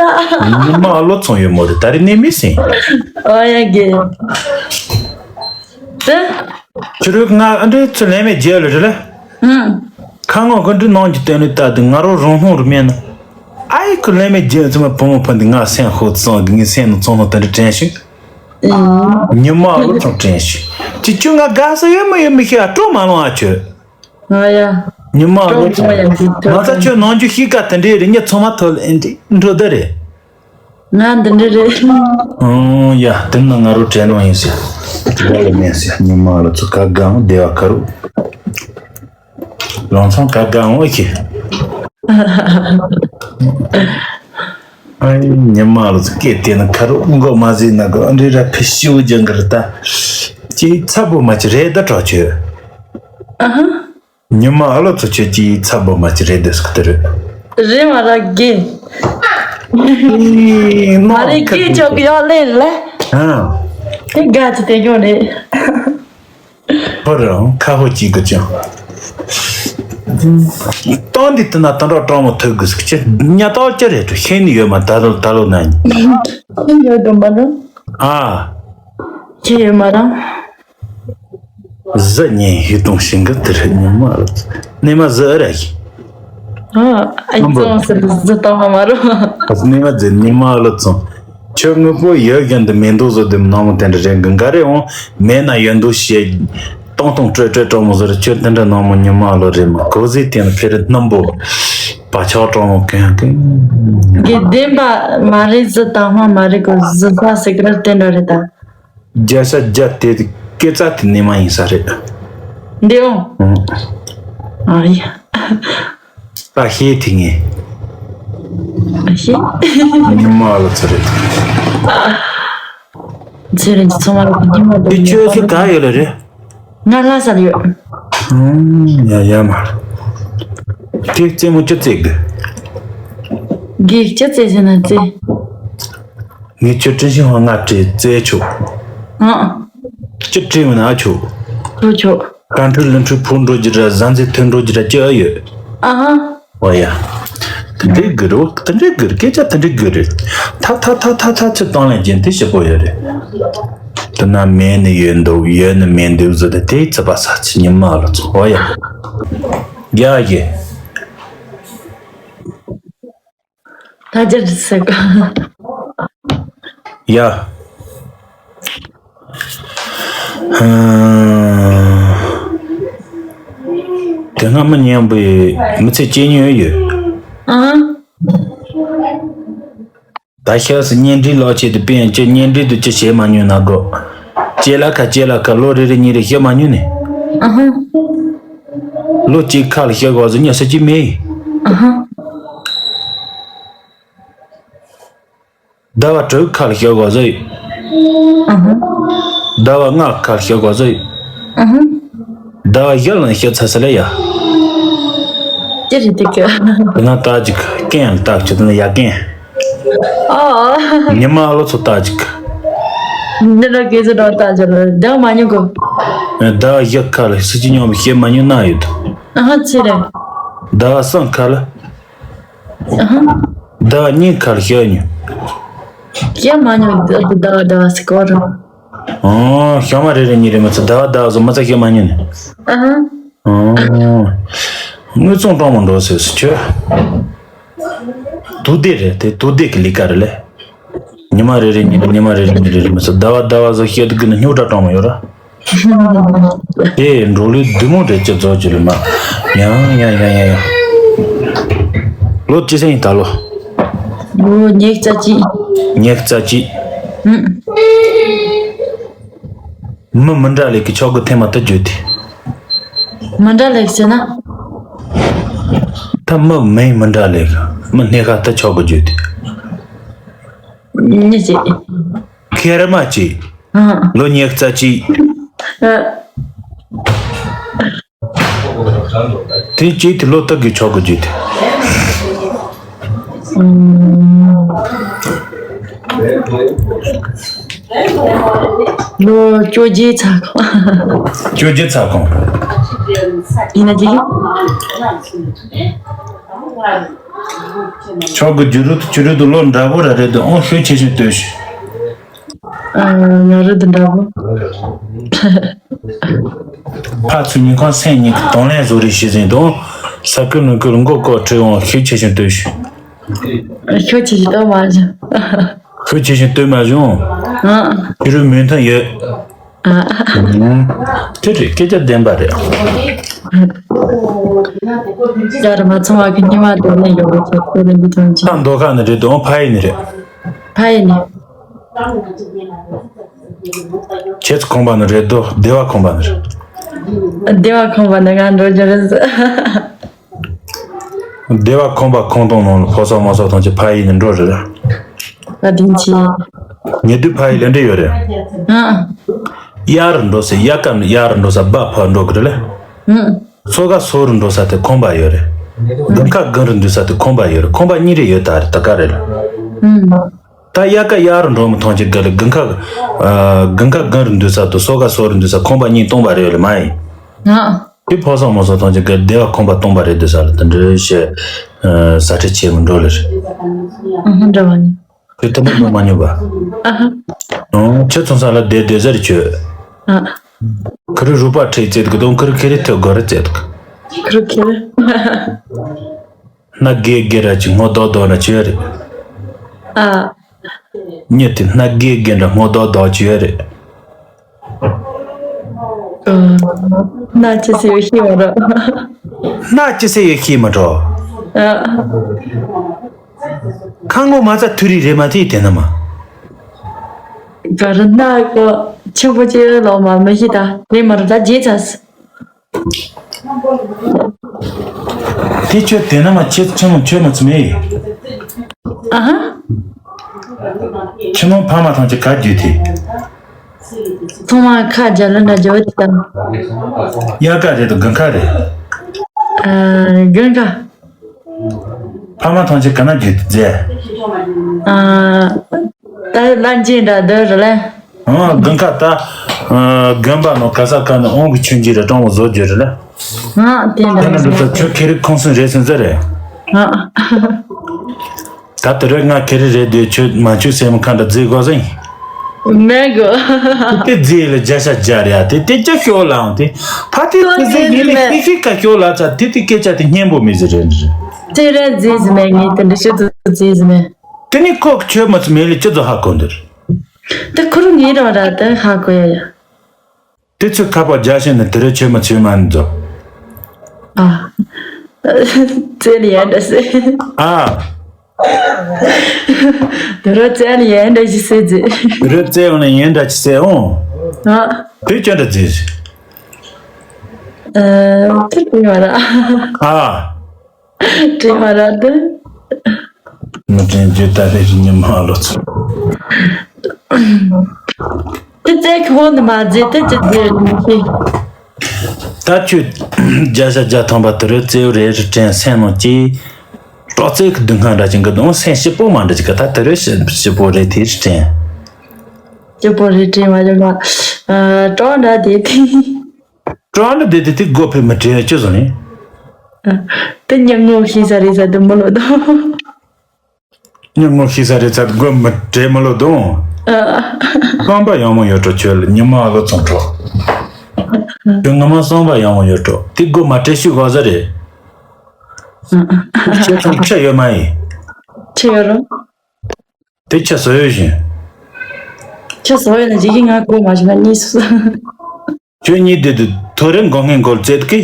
ཉི་མ་ལོ་ཚོང་ཡོད་མོ་རེད་ད་རེ་གནས་མི་སེམས། ཨོ་ཡ་གེ། ཏེ། ཁྱོད་རང་ང་ཨ་འདྲའི་ཚུལ་ལན་མེད་རྒྱལ་ལ་རེད་ལ། ཧུམ། ཁ་ངོ་ག་འདྲི་ནང་གི་སྟེང་ལ་ལྟ་དུས་ང་རོ་རང་སྣང་རུ་མེད་ན། ཨ་ཡི་ཁུ་ལན་མེད་རྒྱལ་ཚུལ་མ་བུ་མོ་ཕུ་འདི་ང་སེམས་ཤོར་སོང་གི་ངའི་སེམས་ནང་ཚོང་ལ་དེ་འདྲ་དྲན་ཞིང་། ཨེ། ཉི་མ་ལོ་ཚང་དྲན་ཞིང་། ཅི་ཁྱོད་ང་དགའ་ས་ཡོད་མ་ཡོད་མི་ཤེས་ཨ་སྤྲོ་མ་ལོང་ཨ་ཁྱོད། ང་ཡ། ཉི་མ་ལོ་ཚང་། སྤྲོ་མ་ཡ་གི་མ་ཚ་ཁྱོད་ནང་རྒྱུ་ཤི་ཀ་དེ་འདྲའི་རེད་ཉི་ཚང་མ་ཐོལ་ཨེ་འདྲི་འགྲོ་ད་རེད། ང་འདི་འདྲ་རེད། ཨོ་ཡ་དེ་ན་ང་རོ་དྲན་ནོ་ཡིན་ཟེར། ང་ལ་མེད་ཟེར་ཉི་མ་ལ་ཚོ་ཁ་གང་བདེ་བ་ཁ་རུ། ལང་ཚང་ཁ་གང་འོ་ཁྱེད། ཨ་ཉི་མ་ལ་ཚོ་སྐད་དེ་ན་ཁ་རུ་མགོ་མ་ཟིན་ན་གོ་འདྲི་ར་ཕི་ཤིའུ་ཇང་གི་རི་ད། ཅི་ཚ་པོ་མ་ཅི་རེད་ད་གྲོགས་ཁྱོད། ཨ་ཧ། ཉི་མ་ཨ་ལོ་ཚོ་ཁྱོད་ཀྱིས་ཚབ་པོ་མ་ཅི་རེད་འདོད་སྐུ་དེ་རེད། རེད་མ་ར་གི། ཨེ་མ་རེད་གི་ཅོག་གི་ཡོག་ལེན་ལ། ཨ། དེ་དགའ་ཅི་དེ་ཡོད་རེད། ཕོ་རང་ཁ་ཧོ་ཅིག་གི་ཅང་། སྟོན་འདི་དུ་ན་དུ་འགྲོ་གྲོང་མོ་ཐོས་དགོས་སུ་ཅི་ཉ་ཏོག་ཅི་རེད་དུ་ཤེས་ནི་ཡོད་མ་ད་ལོ་ད་ལོ་ན་ནི། ཤེས་ཡོད་དུ་མ་རུང་། ཨ། ཤེས་ཡོད་མ་རུང་། གཟི་ཉན་ཧི་ཏུང་ཤིང་གི་དེར་ཉི་མ་རུ། ནེ་མ་གཟི་ཨ་ར་ཡི། ཨ་ཨ་ཙང་སི་གཟི་ཏང་མ་མ་རུ། ནེ་མ་གཟི་ཉི་མ་ལོ་ཙང་། ཁྱོད་དངོས་པོ་ཡོད་གཞན་དུ་མེད་འདུག་བཟོ་དུས་ནང་མོ་དེ་འདྲ་རེད་གི་འགའ་རེ་འོང་མེད་ན་ཡོད་འདུག་ཞེས། ཏོང་ཏོང་སྤྲོས་སྤྲོས་སྤྲོ་མོ་བཟོ་རུ་ཁྱོད་དེ་འདྲ་ནང་མོ་ཉི་མ་ལོ་རེད་མ་གོ་གཟི་དེ་ནི་ཕེ་རི་སྣམ་པོ། བ་ཆགས་སྤྲོ་མོ་གན་གི། གི་བདེན་པ་མ་རེད་གཟི་ཏང་མ་མ་རེད་གོ་གཟི་ས་སི་ཀ་ར་དེ་འདྲ་རེད་ད། རྒྱ་ས་རྒྱ་དེ་སྐད་རྩ་དེ་ནས་མ་ཡིན་ས་རེད། འདི་འོང་། ཨ་ཡ། ད་ཤེས་དེ་ངས། ཨ་ཤེས། ཉི་མ་ལ་ཚ་རེད། ཚེ་རིང་ཚང་མ་ལ་ཉི་མ་དེ་ཆོས་སུ་ག་ཡོད་ལ་རེད། ང་ལྷ་ས་ལ་ཡོད། ཡ་ཡ་མ། དེ་རྩེད་མོ་ཅི་རྩེད་དགོས། དགེ་ཅི་རྩེད་ཟེར་ན་རྩེད། ངས་ཁྱོད་དྲིན་ཤིང་ཧོ་ང་བྲེལ་རྩེ་ཆོག་ཨ། ཅི་བྲེལ་མིན་ཨ་ཆོག་ཆོག་ཆོག་ཀ་འཕྲུལ་ལུ་འཕྲུལ་ཕུག་འགྲོ་རྒྱུ་ར་བཟའ་འཛིན་ཐོན་འགྲོ་རྒྱུ་ར་ཅི་ཨ་ཡོད། ཨ་ཧ། ཨོ་ཡ། དེ་འདྲའི་དགུ་རུ་དེ་འདྲའི་དགུ་རུ་སྐད་ཆ་དེ་འདྲའི་དགུ་རུ། ཐ་ཐ་ཐ་ཐ་ཐ་ཆུ་བཏང་ལས་ཀྱིན་དེ་ཞིག་པོ་ཡོད་རེད། དེ་ན་མེད་ནི་ཡོད་འདུག་ཡོད་ནི་མེད་འདུག་ཟེར་ཏེ་དེའི་ཚིག་པ་ས་ཆུ་ཉི་མ་ལ་ཚོགས་ཨོ་ཡ། རྒྱ་ཡེ། ད་ཅི་ཟེར་ག་ཡ། དེ་སྔ་མི་མཉམ་པོའི་མི་ཚེ་སྐྱེལ་མྱོང་ཡོད། ཨང་། ཨ་ཤ་སི་གཉེན་སྒྲིག་ལོག་བྱས་ཏེ་པན་ཅི་གཉེན་སྒྲིག་དུ་ཅི་བྱེད་མ་མྱོང་ན་དགོ། ཅེ་ལ་ཁ་ཅེ་ལ་ཁ་ལོ་རེ་རེ་གཉིས་རེ་བཤད་མ་མྱོང་ནི། ཨ་ཧ། ལོ་གཅིག་ཁ་ལ་བཤད་དགོས་ཟེར་ཉོ་ས་ཅི་མེད། ཨ་ཧ། ཟླ་བ་དྲུག་ཁ་ལ་བཤད་དགོས་ཟེར། ཨ་ཧ། ཟླ་བ་ལྔ་ཁ་ལ་བཤད་དགོས་ཟེར། ཨ་ཧ། ཟླ་བ་བཞི་ལ་བཤད་ཚར་ས་ལ་ཡ། ཅི་རེད་དེ་གི། དེ་ན་ད་ཅིག་རྐན་ལ་བཏགས་ཅིག་དེ་ན་ཡ་རྐན། ཨོ། ཉི་མ་ལོ་ཚོ་ལྟ་ཅིག་འདི་འདྲ་སྐད་ཆ་འདྲ་ལྟ་ཅིག་ལ་ལྡང་མ་མྱོང་གི། ཟླ་བ་བཞི་ཁ་ལ་སྲིད་ཇུས་སྙོམས་པའི་བཤད་མ་མྱོང་ན་ཡོད། ཨ་ཧ་ཚེ་རེད། ཟླ་བ་གསུམ་ཁ་ལ། ཨ་ཧ། ཟླ་བ་གཉིས་ཁ་ལ་བཤད་མྱོང་། བཤད་མ་མྱོང་ཟླ་བ་ཟླ་བ་ཟླ་བ་ཟེར་གོ་ར། ཨོ། ཞག་མ་རེ་རེ་གཉིས་རེ་མ་ཚད་ཟླ་བ་ཟླ་བ་ཟེར་མ་ཚད་བཤད་མ་མྱོང་ནི། ཨ་ཧ། ཨོ། དངུལ་ཚོང་གྲོང་མོ་འགྲོ་ཟེར་སུ་ཁྱོད། དུག་སྡེ་རེད་དེ་དུག་སྡེ་གི་ལས་ཀ་རེད་ལེ། ཉི་མ་རེ་རེ་ཉི་རེ་ཉི་མ་རེ་རེ་ཉི་རེ་རེ་མི་ཚེ་ཟླ་བ་ཟླ་བ་ཟེར་བཤད་དུ་གི་ནི་སྨྱུག་དྲ་གྲོང་མོ་ཡོད་ར། དེ་འགྲོ་ལུས་བདུད་མོ་རེད་ཅེས་རྫོགས་ཀྱི་ལུས་མ། ཡང་ཡང་ཡང་ཡང་ཡང་། ལོ་གཅིག་སེང་ཡིན་ད་ལོ། ལོ་ཉི་ཤུ་རྩ་གཅིག་ཉི་ཤུ་རྩ་གཅིག་ཨུམ། མི་མི་འདྲ་ལས་ཀྱི་ཆོག་གི་ཐེངས་མ་ད་བརྗོད་དེ། མི་འདྲ་ལས་ཟེར་ན། ད་མི་མིང་མི་འདྲ་ལས་ཀྱི་མི་སྣེ་ཁ་ད་ཆོག་གི་བརྗོད་དེ། མི་ཅིག་ཁེར་མ་ཅིག་ཨ། ལོ་ཉི་ཤུ་རྩ་གཅིག་ཨ། དེ་གཅིག་དེ་ལོ་དག་གི་ཆོག་གི་བརྗོད་དེ། ཨུམ། ལོ་བཅོ་བརྒྱད་ཚར་གོང་། བཅོ་བརྒྱད་ཚར་གོང་། ཡིན་ན་ཅི། ཆོག་གི་རྒྱུ་རུ་ཆུ་རུ་དུ་ལོ་འདྲ་པོ་ར་རེད་དུ་ཨོ་ཤུགས་ཆེ་ཤོས་ལྟོས་ཤིག་ཨ། ང་རུ་དུ་འདྲ་པོ། ཕ་ཚུ་ཉིན་གང་སེམས་ཉིད་ཀྱི་གདོང་ལེན་བཟོ་རེས་བྱེད་ཟིན་དུ་ས་ཀུན་ལུང་ཀུན་མགོ་ཀོ་ཁྲི་འོང་ཤུགས་ཆེ་ཤོས་ལྟོས་ཤིག་ཤུགས་ཆེ་ཞིག་ལྟོས་མ་བྱུང་། ཤུགས་ཆེ་ཞིག་ལྟོས་མ་བྱུང་། ཨ། ཕྱི་རུ་མོས་མཐུན་ཡོད། ཨ། དེ་རེད་སྐད་ཆ་བདེན་པ་རེད། ཡར་མ་ཚང་བ་གི་ཉི་མ་དེ་ནས་ཡོང་གི་ཁྱེད་ཁོ་རེ་འདི་ཐོན་ཅི། ད་མདོ་ཁ་ནི་རེད་དོ་ཕ་ཡི་ནི་རེད། ཕ་ཡི་ནི། ཁྱེད་ཚོ་ཁོང་པ་ནི་རེད་དོ་སྡེ་བ་ཁོང་པ་ནི་རེད། སྡེ་བ་ཁོང་པ་ནི་ང་འགྲོ་རྒྱུ་རེད། སྡེ་བ་ཁོང་པ་ཁོང་སྟོང་ནང་ལ་ཕོ་སོགས་མོ་སོགས་ཐམས་ཅད་ཕ་ཡི་ནས་འགྲོ་རེད། བཀའ་དྲིན་ཆེ། ཉེ་དུས་ཕ་ཡི་ལས་འབྲེལ་ཡོད་རེད། ཨ། གཡག་རུ་འགྲོ་ས་གཡག་ཀ་ནས་གཡག་རུ་འགྲོ་ས་སྦ་ཕ་འགྲོ་གི་རེད་ལ། ཨ། སོ་ག་སོ་རུ་འགྲོ་ས་དེ་ཁོང་པ་ཡོད་རེད། དགུན་ཁ་དགུན་རུ་འདུག་ས་དེ་ཁོང་པ་ཡོད་རེད། ཁོང་པ་གཉིས་རེ་ཡོད་ད་རེད་ད་ག་རེད་ལ། ཨ། ད་གཡག་ཀ་གཡག་རུ་འགྲོ་མི་ཐང་ཅིག་ག་ལ་དགུན་ཁ། ཨ། དགུན་ཁ་དགུན་རུ་འདུག་ས་དང་སོ་ག་སོ་རུ་འདུག་ས་ཁོང་པ་གཉིས་སྟོང་པ་རེ་ཡོད་ལ་མ་ཡིན། ཨ། དེ་ཕོ་སོགས་མོ་སོགས་ཐམས་ཅད་ཀྱི་སྡེ་བ་ཁོང་པ་སྟོང་པ་རེད་འདུག་ས་ལ་དེ་འདྲའི་བཤད། ཨ། ས་ཁྲལ་ཆེ་མི་འགྲོ་ལེར། ཨ་ཧ་འདྲ་བ་ནི། ཁྱོད་ཐུན་མོང་མ་མྱོང་པ། ཨ་ཧ། ཨོ་ཁྱོད་ཚོང་ས་ལ་བསྡད་བསྡད་ཟེར་ཁྱོད། ཨ། ཁུ་རུ་རུ་པ་ཁྲེ་བཙལ་གི་དང་ཁུ་རུ་ཁེ་རེ་ཐོད་སྒོ་རེ་བཙལ་གི། ཁུ་རུ་ཁེ་རེ། སྣ་དགེ་དགེ་ར་ཅིག་སྔོ་རྡོག་རྡོག་ན་ཆོས་རེད། ཨ། མྱི་དེ་སྣ་དགེ་དགེ་འདྲ་སྔོ་རྡོག་རྡོག་ཆོས་རེད། སྣ་ཅི་ཟེར་ཡོད་ཤེས་མ་རེད། སྣ་ཅི་ཟེར་ཡོད་ཤེས་མ་འགྲོ། ཨ། ཁ་ངོ་མ་རྩ་ཐུ་རི་རེད་མ་དེ་དེ་ན་མ། ག་རེ་སྣ་གོ་ཆེན་པོ་ཅི་ལོ་མ་མི་ཤེས་ད་རེད་མ་རེད་ད་རྗེས་ཚ། དེ་ཁྱོད་དེ་ན་མ་ཁྱེད་ཆེན་མོ་ཁྱོད་མ་ཚིམ་མེ། ཨ་ཧ། ཁྱེད་མོ་ཕ་མ་ཐམས་ཅད་ག་རྒྱུད་དེ། ཚང་མ་ཁ་རྒྱ་ལ་འདྲ་རྒྱ་བ་དེ་དང་། དབྱར་ཁ་རེད་དང་དགུན་ཁ་རེད། ཨ། དགུན་ཁ། ཕ་མ་ཐམས་ཅད་ག་ན་རྒྱུད་དེ་མཛད། ཨ། ད་ལ་འཇིན་འདྲ་འདི་རེད་ལ། ཨ། དགུན་ཁ་ད། ཨ། དགོན་པ་ནང་ག་ས་ག་ནས་དབང་གི་ཆུན་འཇིག་རེ་སྤྲང་བོ་བཟོ་རྒྱུ་རེད་ལ། ཨ། དེ་འདྲ་དེ་ན་འདི་ཚོ་ཁྱོད་ཁེ་རི་ཁོང་སུན་རེད་སུན་ཟེར་རེད། ཨ། ད་དེ་རེད་ང་ཁེ་རི་རེད་དེ་ཁྱོད་མ་ཁྱོད་སེམས་ཁ་འདྲ་རྫི་དགོས་ཟིན། མེད་གོ། དེ་རྫི་ལ་རྒྱ་ཤ་རྒྱ་རེད་ཨ་དེ་དེ་ཅི་ཤོག་ལའང་དེ་ཕ་དེ་དེ་ཟེར་ཡིན་ལས་ཧི་ཧི་ཁ་ཤོག་ལ་ཚ་དེ་དེ་སྐད་ཆ་དེ་སྙན་པོ་མི་ཟེར་རེད། དེ་རེད་རྫི་ཟི་མེད་ངས་དེ་འདྲ་ཤོད་དུ་རྫི་ཟི་མེད། དེ་ནི་ཁོ་ཁྱོད་མ་ཚུ་མེད་ལས་ཅི་ཚོ་ཧ་གོ་འདིར། དེ་ཁུ་རུ་ངའི་རང་ར་དེ་ཧ་གོ་ཡ་ཡ། དེ་ཚོ་ཁ་པར་རྒྱག་ཤེས་ནི་དེ་རེ་ཆོས་མ་ཆོས་མ་ནི་ཚོ། ཨ། རྩེ་ལ་ཡ་འདྲ་སེ། ཨ། དུ་རོ་བཙལ་ནས་ཡན་འདྲ་ཞིག་བཟས་རྗེས། དུ་རོ་བཙལ་འོང་ནས་ཡན་འདྲ་ཞིག་བཟས་འོང་། ཨ། དུས་ཅི་འདྲ་བཟས། ཨ། དུ་དྲན་མ་ར། ཨ། དྲན་མ་ར་དུ། མི་དྲན་རྒྱུ་ད་རེས་ཉི་མ་ལོ་ཚོ། དུ་བཙལ་གི་ཧོན་དུ་མ་བཟས་དུ་ཅི་བཟས་མི་ཤེས། ད་ཁྱོད་བརྒྱ་ཆ་བརྒྱ་ཐམ་པ་དུ་རོ་བཙལ་རེད་རི་དྲན་སེམས་ནང་སྐྱེས། སྲོག་རྩོད་ཀྱི་སྡུག་བསྔལ་འདྲ་ཅིག་གི་གདོང་སེམས་སྐྱིད་པོ་མ་འདྲ་ཅིག་གི་ད་དུ་རེ་སྐྱིད་པོ་རེད་དེ་དྲན། སྐྱིད་པོ་རེད་དྲན་མ་བྱུང་ང་། སྲོག་འདྲ་དེ་དེ། སྲོག་འདྲ་དེ་དེ་དེ་དགོད་པའི་མི་དྲན་ཅི་བཟོ་ནི། དེ་ཉམ་ངོ་ཤེས་ས་རེད་ས་དེ་མི་ལོ་དང་། ཉམ་ངོ་ཤེས་ས་རེད་ས་དེ་དགོད་མི་དྲན་མི་ལོ་དང་། བསམ་པ་ཡག་མོ་ཡོད་འགྲོ་ཁྱོད་ལ་ཉི་མ་ལོ་ཚང་འགྲོ། ཁྱོད་ངོ་མ་བསམ་པ་ཡག་མོ་ཡོད་འགྲོ་དེ་དགོད་མ་དྲན་ཤུགས་གོ་ས་རེད། ཁྱེད་ཚང་ཁྲེལ་ཡོད་མ་ཡིན། ཁྲེལ་ཡོད་རུང་། དེ་ཁྱེད་བཟོ་ཡོད་བཞིན། ཁྱེད་བཟོ་ཡོད་ན་ཇི་གི་ང་གོ་མ་བྱུང་ན་གཉིས་སུ། ཁྱོད་གཉིས་དེ་དུ་ཐོ་རེ་འགོ་ངན་འགོལ་བྱེད་ཀི།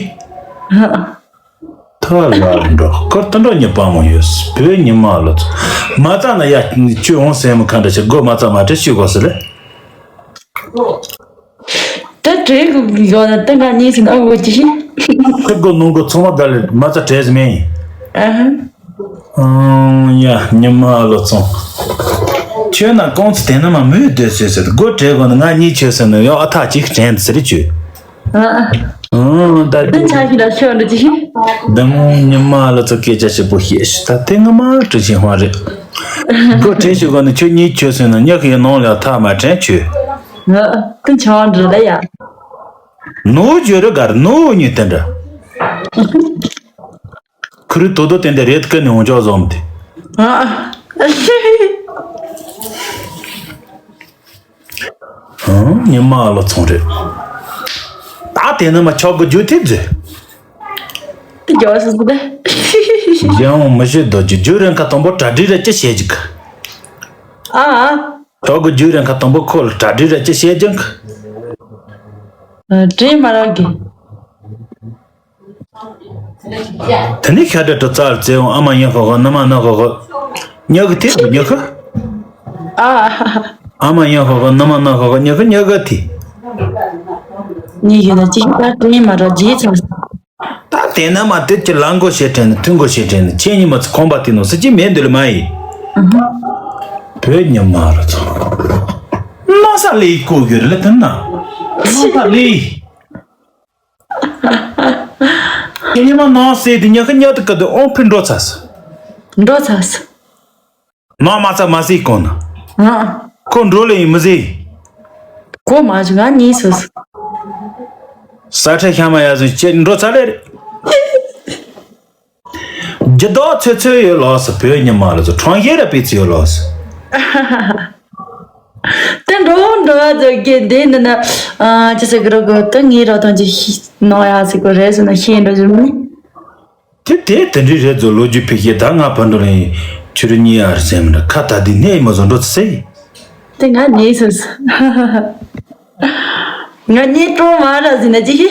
ཐ་ལ་འགྲོ་ཁོར་ཏུ་འགྲོ་ཉི་པ་མོ་ཡོད་བོད་ཉི་མ་ལོ་ཚོ། མ་ཙ་ན་ཡ་ཁྱོད་འོང་སེམས་མི་ཁ་འདྲ་ཆེ་དགོད་མ་ཙ་མ་དྲི་ཤུགས་གོ་ཟེར་ལེ། ད་དྲན་གི་ཡོད་ན་ད་ང་གཉིས་ཟིན་ཨ་འོ་ཅི་ཤི། ཁོ་དགོད་ནོ་དགོད་ཚང་མ་ད་ལེ་མ་ཙ་དྲན་ཟི་མེད་ཡིན། ཨ་ཧ། ཨང་ཡ་ཉི་མ་ལོ་ཚང་། ཁྱོད་ན་ཀོང་ཚི་དེ་ན་མ་མོས་སྡོད་ཟེར་ཟེར་དགོད་དྲན་གོ་ན་ང་གཉིས་ཁྱོད་ཟེར་ན་ཡོ་ཨ་ཐག་ཅིག་དྲན་ཟེར་ཁྱོད། ཨ་ཨ། ཨང་ད་དེ་ཆ་ཤི་ལ་ཤོར་འདུག་ཅི་ཤི། ད་མོ་ཉི་མ་ལོ་ཚོ་སྐད་ཆ་ཞིབ་པོ་བཤད་ཤི་ད་དེ་ང་མ་དྲི་ཤི་ཧོན་རེད། དགོད་དྲན་ཤི་གོ་ན་ཁྱོད་གཉིས་ཁྱོད་ཟེར་ན་ཉག་གི་ནང་ལ་ཐག་མ་དྲན་ཁྱོད། ཨ་དེ་ཆང་འདྲི་ལ་ཡ། ནོ་ཇོ་རུ་གར་ནོ་ཉི་དེ་འདྲ། ཁུ་རུ་དོ་དོ་དེ་འདྲ་རེད་ཀི་ནི་འོང་ཅོག་བཟོམ་དེ། ཨ། ཨང་ཉི་མ་ལོ་ཚང་རེད། ད་དེ་ནི་མ་ཆོག་གི་རྒྱུ་དེ་མཛོད། དེ་རྒྱ་བ་སུ་སུ་དེ། རྒྱལ་འོང་མི་ཤེས་དོ་རྒྱུ་རྒྱུ་རེན་ཁ་དང་པོ་གྲ་སྒྲིག་རེ་ཅི་བྱེད་ཀྱི། ཨ་ཨ། ཆོག་གི་རྒྱུ་རེན་ཁ་དང་པོ་ཁོ་ལ་གྲ་སྒྲིག་རེ་ཅི་བྱེད་ཀྱི། ཨ་དྲིན་མ་རག་གི། དེ་ནས་ཤ་དྲ་དུ་རྩ་རྩེ་འོང་ཨ་མ་ཡིན་ཧོ་ཧོ་ནུ་མ་ནུ་ཧོ་ཧོ། ཉག་གི་དེ་ཉག་གི། ཨ། ཨ་མ་ཡིན་ཧོ་ཧོ་ནུ་མ་ནུ་ཧོ་ཧོ་ཉག་གི་ཉག་གི་དེ། ཉི་ཡོད་ན་ཅིག་ད་དྲིན་མ་རག་རྗེས་ཚང་། ད་དེ་ན་མ་དེ་ཅི་ལ་མགོ་བྱེད་དྲན་ནི་ཐུན་མགོ་བྱེད་དྲན་ནི་ཁྱེད་ཉི་མ་ཚོ་ཁོམ་པ་དེ་ནོ་ཟི་ཅི་མེད་འདུག་ལ་མ་ཡིན། བོད་ཉི་མ་རུ་ཚོ། ནོ་ས་ལེ་ཡི་ཀོ་གི་རེད་ལ་དེ་ན། ནོ་ས་ལེ་ཡི། ཁྱེད་ཉི་མ་ནང་སེ་དེ་ཉག་གི་ཉག་དུ་ཀ་དུ་ཨོང་ཕི་འགྲོ་ཚ་སི། འགྲོ་ཚ་སི། ནང་མ་ཚ་མ་སི་གོང་ན། ཨ། ཁོ་འགྲོ་ལེ་ཡིན་མི་ཟེ། གོ་མ་བྱུང་ང་གཉིས་སུ། ས་ཁྲ་ཤ་མ་ཡ་ཟུན་ཁྱེད་འགྲོ་ཚ་ལེ་རེད། རྒྱུ་དོག་ཚོད་ཚོད་ཡོད་ལོག་སི་བོད་ཉི་མ་ལ་ཚོ་གྲོང་ཁྱེར་ར་སྤེལ་ཚུལ་ཡོད་ལོག་སི། དེ་འགྲོ་འགྲོ་ཡ་ཚོ་གི་འདི་འདི་ན་ཨ་ཅི་ཟེར་གི་རོ་གི་དེ་ངའི་རོ་ཐང་ཅི་ཤི་ནོ་ཡ་ཟེར་གི་རེད་ཟེར་ན་ཤེས་འགྲོ་ཞུ་མི། དེ་དེ་དེ་འདྲའི་རེད་ཚོ་ལོ་རྒྱུས་ཕལ་ཆེར་ད་ང་ཕ་འགྲོ་ལེ་ཆུ་རུ་གཉིས་ཡར་ཟེར་མི་འདྲ་ཁ་ད་དེ་ནས་མ་བཟོ་འགྲོ་ཚེ། དེ་ང་གཉིས་སུ། ང་གཉིས་སྤྲོ་མ་ར་ཟིན་ན་ཅི་ཤི།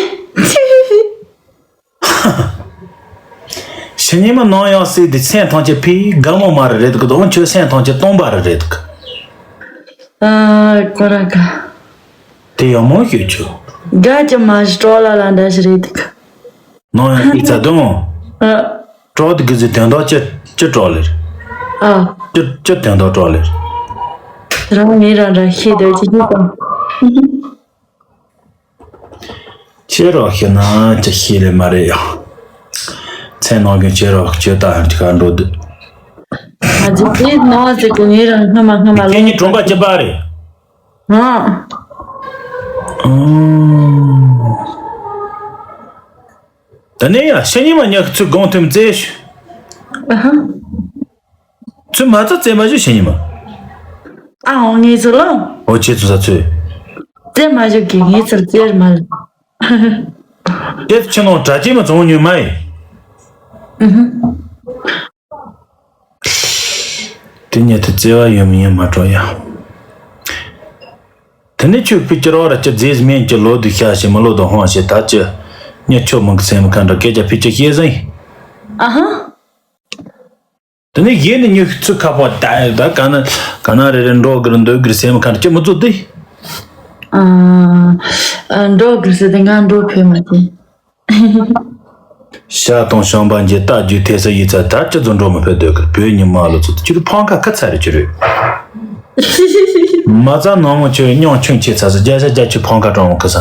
ཕྱི་ཉིན་མ་ནང་ཡང་སྲིད་དེ་སེམས་ཐང་ཆད་ཕི་དགའ་མོ་མ་ར་རེད་གི་དོ་ཁྱོད་སེམས་ཐང་ཆད་སྟོང་པ་ར་རེད་གི། ཨ་ཀོ་ར་ཀ། དེ་ཡང་མོ་ཤོད་ཆོ། དགའ་ཅི་མ་ཞི་སྤྲོ་ལ་ལ་འདྲ་ཞི་རེད་གི། ནང་ཡང་སྲིད་ཚ་དུང་། ཨ། སྤྲོ་དེ་གི་ཟི་དོན་དག་ཅི་ཅི་སྤྲོ་ལེར། ཨ། ཅི་ཅི་དོན་དག་སྤྲོ་ལེར། རང་ངེ་རང་རང་ཤེས་དོ་ཅི་ཤེས་དང་། ཁྱེད་རང་ཤི་ན་ཅི་ཤི་ལེ་མ་རེད་ཡ། མཚན་ནང་གི་ཁྱེད་རང་ཁྱོད་ད་ཧན་ཁ་འགྲོ་དུས། ཨ་ཙི་དེ་ནང་ཙི་གི་ངེད་རང་སྔ་མ་སྔ་མ་ཁྱེད་ལོ་གཉིས་གྲོང་པ་གཅིག་པ་རེད། ཨ། ཨང་། ད་ནས་ཡ་ཤི་ཉི་མ་ཉག་ཚུར་དགོངས་ཐུབ་མཛེས་ཤི། ཨ་ཧ། ཚུར་མ་ཚ་རྩེ་མ་ཞུ་ཤི་ཉི་མ། ཨ་འོ་ངེས་ཚུར་ལོ། འོ་ཁྱེད་ཚོ་ས་ཚོས། རྩེ་མ་ཞུ་གི་ངེས་ཚུར་རྩེར་མ་ལ། དེ་ཚོ་ཕྱི་ནང་གྲྭ་ཆས་མ་ཚོང་ཉོས་མ་ཡིན། ཨུ་ཧུ། དེ་ཉིད་དུ་བརྩེ་བ་ཡོད་མི་ཡོད་མ་སྤྲོ་ཡ། དེ་ནས་ཁྱོད་ཕི་ཅི་རོགས་ར་ཅི་རྫས་མིན་གྱི་ལོ་དུ་ཤ་ཞེ་མི་ལོ་དུ་ཧོང་ཞེ་ད་ཅི། ཉི་ཆོ་མི་གི་སེམས་ཁ་འདྲ་སྐད་ཆ་ཕི་ཅི་ཤེས་ཟིན། ཨ་ཧ། དེ་ནས་གཞན་ནི་ཉི་ཤུ་ཚུགས་ཁ་པོ་ད་ད་ག་ན་ག་ན་རེ་རེ་འགྲོ་གིར་འདོད་གིར་སེམས་ཁར་ཅི་མི་ཚོད་དེ། ཨ་ཨ་འགྲོ་གིར་ཟེར་དེ་ང་འགྲོ་ཕོད་མ་དེ། ཤ་དང་ཤམ་པ་འཇལ་རྟ་རྒྱུག་ཐེ་ས་ཡིད་ཚ་ད་ཅི་ཚོ་འགྲོ་མི་ཕོད་འདོད་གིར་བོད་ཉི་མ་ལོ་ཚོད་ཅི་རུ་ཕང་ཁ་ཁ་ཚ་རེ་ཅི་རུ། མ་རྩ་ནང་མོ་ཁྱོད་སྙིང་ཆུང་ཆེ་ཚ་ས་བརྒྱ་ཆ་བརྒྱ་ཁྱོད་ཕང་ཁ་གྲང་མོ་ཁ་ས།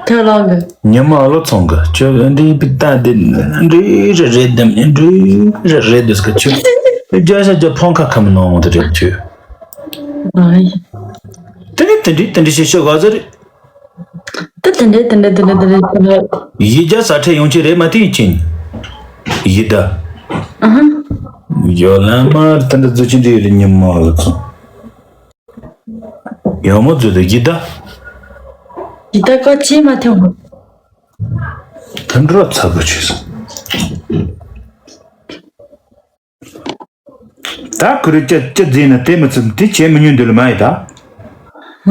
ཁྱོད་ལོག་གི། ཉི་མ་ལོ་ཚོང་གི་ཁྱོད་འདི་པི་ཏ་འདི་འདྲི་རེ་རེད་དམ་འདྲི་རེ་རེད་འདུག་གི་ཁྱོད་བརྒྱ་ཆ་བརྒྱ་ཕང་ཁ་ཁ་མི་ནང་མོ་དེ་རེད་ཁྱོད། ཨ་ཡི། དེ་འདྲི་དེ་འདྲི་དེ་འདྲི་ཞེས་ཤོད་ག་ཚོད་རེད། དེ་དེ་འདྲི་དེ་འདྲི་དེ་འདྲི་དེ་འདྲི་དེ་འདྲི། ཡི་རྒྱ་ས་ཁྲལ་ཡོང་ཆེད་རེད་མ་དེ་ཡི་ཆིན། ཡི་ད། ཨ་ཧ། ཡོ་ལ་མ་དེ་འདྲི་རྫུ་ཆིན་འདྲི་རེད་ཉི་མ་ལོ་ཚོང་། ཡང་མོ་ཛུ་དུ་ཡི་ད། ཡི་ད་ཀ་ཅི་མ་ཐེ་མོ། ཐུན་འགྲོ་ཚ་པོ་བྱོས་སོང་། ད་ཁུ་རུ་ཅི་ཅི་རྫས་ནི་དེ་མི་ཚུམ་དེ་བྱེད་མི་ཉུང་འདུལ་མ་ཡི་ད། ཧ།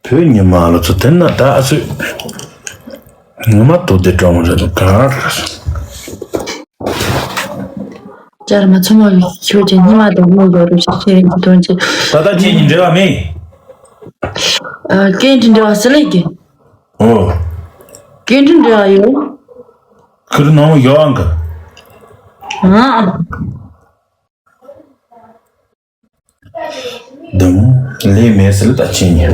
བོད་ཉི་མ་ལོ་ཚོ་དེ་ན་ད་ཨ་སུ། ངོ་མ་དོ་དེ་གྲོང་རེད་ག་ར། ཅར་མ་ཚོ་མ་ཁྱོད་ཀྱི་ཉི་མ་དང་མོ་ཡོད་རུ་ཞིག་ཁྱེད་རིང་གི་དོན་ཅི། ད་ལྟ་ཁྱེད་ཉིད་འབྲེལ་བ་མེད། ཨ་སྐད་འཕྲིན་འབྲེལ་བ་སི་ལེགས་ཀྱི། ཨོ། སྐད་འཕྲིན་འབྲེལ་བ་ཡོད། ཁིར་ནང་ཡོད་ཨང་གི། ཨ། དུམ། ལས་མེད་ཟེར་ད་ཕྱིན་ཉེ།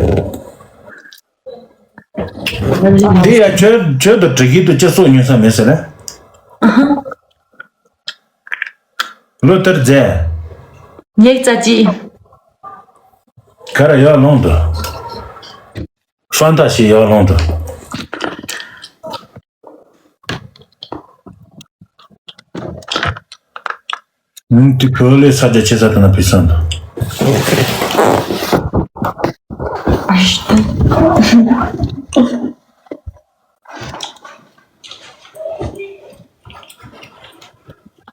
འདི་ཡ་ཁྱོད་ཁྱོད་དུ་དྲི་གི་དུ་སྤྱི་ཚོགས་ཉུང་ས་མེད་ཟེར་ན། ལོ་ལྟར་རྫས། ཉེག་རྩ་གཅིག་ག་ར་ཡར་ལོང་དུ། ཧྥན་ཏ་ཤི་ཡར་ལོང་དུ། ནུས་དུས་བོད་ལས་ས་རྒྱ་ཆེ་ས་དེ་ན་བུད་སོང་དུ།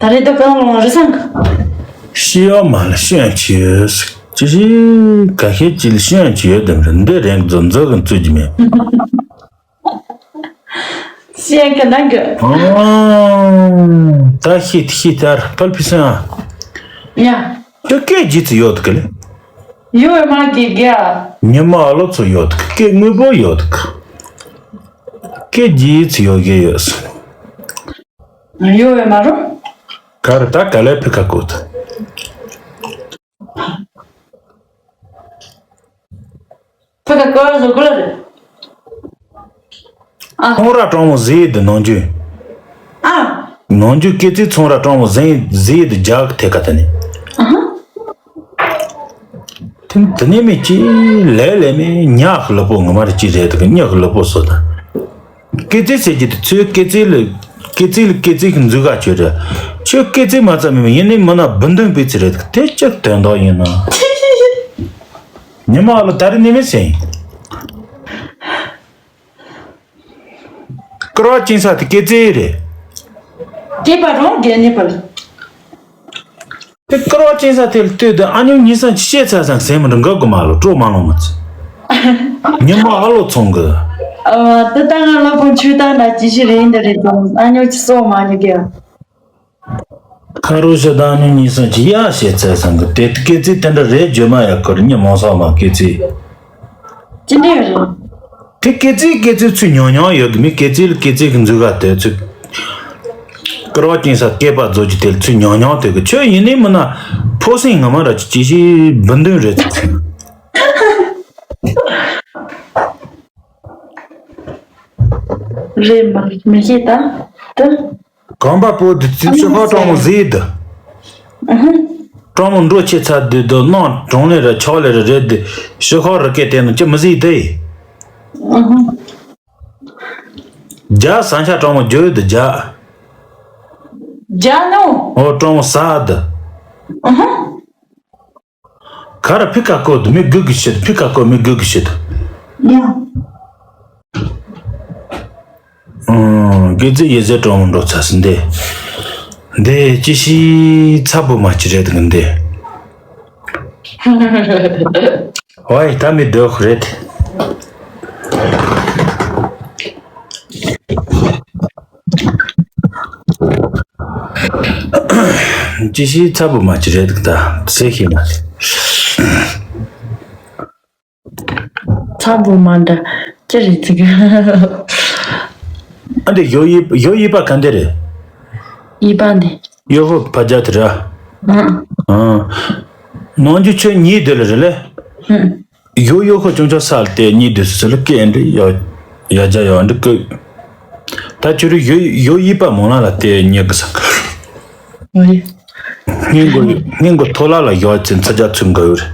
ད་རེས་ད་གང་ལོང་རི་སང་། ཤི་ཡོ་མ་ལ་ཤི་ཡང་ཆི་ཡོད་ཅི་ཞིག་ག་ཤེད་ཅི་ལ་ཤི་ཡང་ཆི་ཡོད་དམ་རེད་འདི་རེད་འཛོམས་འཛོམས་གི་བཙུད་ཀྱི་མེད། ཤི་ཡང་གི་ནང་གི། ཨང་། ད་ཤི་ཤི་ལྟར་ཕལ་ཕི་སང་། ཡ། ཁྱོད་སྐད་ཇི་ཙི་ཡོད་གི་ལེ། ཡོད་མ་གི་གི་ཨ། ཉི་མ་ཨ་ལོ་ཚོ་ཡོད་གི་སྐད་དངོས་པོ་ཡོད་གི་སྐད་ཇི་ཙི་ཡོད་གི་ཡོད། ཡོད་མ་རུང་། ག་རེ་ད་ག་ལེ་ཕི་ཁ་ཀོ་ད། ཕི་ཁ་ཀོ་ར་བཟོ་གོ་ལ་རེད། ཨ། ཚོང་ར་གྲོང་མོ་ཟེ་ཡི་དུ་ནང་རྒྱུ། ཨ། ནང་རྒྱུ་སྐེ་ཚེ་ཚོང་ར་གྲོང་མོ་ཟེ་ཡི་ཟེ་ཡི་དུ་རྒྱག་ཐེ་ཀ་ད་ནི། ཨ་ཧ། དེ་དེ་ནས་མི་ཅི་ལས་ལས་མི་ཉག་གི་ལུ་པོ་ངོ་མ་རེ་ཅི་རེད་དུ་གི་ཉག་གི་ལུ་པོ་སོ་དང་། སྐེ་ཚེ་ཟེར་གྱི་དུ་ཚོས་སྐེ་ཚེ་ལ་སྐེ་ཚེ་ལ་སྐེ་ཚེ་གི་འཛུལ་ག་ཆོད་ར། ཆོས་སྐེ་ཚེ་མ་ཚ་མི་མི་ཡིན་ནི་མི་ན་བུ་འདོན་པའི་ཚེ་རེད་དུ་གི་དེ་ཅི་དོན་དག་ཡིན་ན། ཉི་མ་ལ་ད་རེ་ནི་མི་སེང་། སྐུར་བ་བཅིང་ས་དེ་སྐེ་ཚེ་རེད། སྐེད་པ་རང་རྒྱལ་ནི་པར། དེ་སྐུར་བ་བཅིང་ས་དེ་ལ་ལྟོས་དུ་ཨ་ཉུང་ཉིས་སང་ཅི་བཤད་ཚ་སང་སེམས་མི་འགྲོ་འགག་གི་མ་ལོ་སྤྲོ་མ་ལོང་མ་ཚེ། ཉི་མ་ཨ་ལོ་ཚོང་གི། ཨ་དེ་ལྟ་ང་ལོ་ཕོ་ཆུ་ཏང་ན་ཅི་ཞིག་རེད་འདི་རེད་དང་ཨ་ཉུང་ཅི་སོ་མ་ཉུ་གི། ཁ་རོ་ཞེ་དང་ཉུང་ཉིས་སང་ཅི་ཡ་བཤད་ཚ་སང་གི་དེ་སྐེ་ཚེ་དེ་འདྲ་རེད་བརྗོད་མ་ཡ་ཁོར་ཉི་མ་སང་མ་སྐེ་ཚེ། ཅི་འདྲ་རེད། དེ་སྐེ་ཚེ་སྐེ་ཚེ་ཚུ་ཉང་ཉང་ཡོད་གི་མི་སྐེ་ཚེ་ལ་སྐེ་ཚེ་གི་འཛུལ་ག་དེ་ཚུ། སྐུར་བ་བཅིང་ས་སྐེད་པ་རྫོགས་ཀྱི་དེ་ལ་ཚུ་ཉང་ཉང་དེ་གི་ཆོས་ཡིན་ནི་མིན་ན་ཕོ་སེང་ངོ་མ་ར་ཅི་ཅི་ཞིག་འབུ་འདུན་རེད་ཚུ་ཚུ། རེད་མ་མི་ཤེས་ད་དུ། གོམ་པ་པོ་དུ་ཚིག་ཤོ་ཁ་གྲོང་མོ་ཟེ་དུ། གྲོང་མོ་འགྲོ་ཆེ་ཚ་དུ་དུ་ནང་གྲོང་ལེ་ར་ཆོག་ལེ་ར་རེད་དུ་ཤོ་ཁ་རི་སྐད་དེ་ནི་ཅི་མི་ཟེ་དུ། རྒྱ་ས་ཆ་གྲོང་མོ་རྒྱུ་དུ་རྒྱ། རྒྱ་ནོ། ཨོ་གྲོང་མོ་ས་དུ། ག་ར་ཕི་ཀ་ཀོ་དུ་མི་གུ་གི་ཤི་དུ་ཕི་ཀ་ཀོ་མི་གུ་གི་ཤི་དུ། ཡ། ཨང་། དགེ་རྩེ་ཡེ་ཟེར་གྲོང་མོ་འགྲོ་ཚ་སི་འདི། འདི་ཅི་ཞིག་ཚ་པོ་མ་ཅི་རེད་གི་འདི། ཝའི་ད་མི་འདོད་རེད། ཅི་ཞིག་ཚ་པོ་མ་ཅི་རེད་འདུག་ད་ཟེར་ཤེས་མ་རེད། ཚ་པོ་མ་འདྲ་ཅི་རེད་ཅིག་ཨ་འདི་ཡོ་ཡི་ཡོ་ཡི་པ་ག་འདི་རེད། ཡི་པ་འདི། ཡོ་ཧོ་ཕ་རྒྱ་དེ་ར། ཨ། ནང་རྒྱུ་ཆོས་ཉིད་དེ་ལ་རེད་ལེ། ཡོ་ཡོ་ཁོ་ཅུང་ཅུང་ས་ལ་བལྟས་གཉིད་དུ་སུ་ལ་སྐད་འདི་ཡ་ཡ་རྒྱ་ཡ་འདི་ཀི། ད་ཁྱོད་རི་ཡོ་ཡོ་ཡིད་པ་མོ་ལ་ལ་བལྟས་གཉིད་གི་ས། སྙིང་གོ་སྙིང་གོ་ཐོ་ལ་ལ་ཡོ་ཚིན་ཚ་རྒྱ་ཚུན་ག་ཡོ་རེད།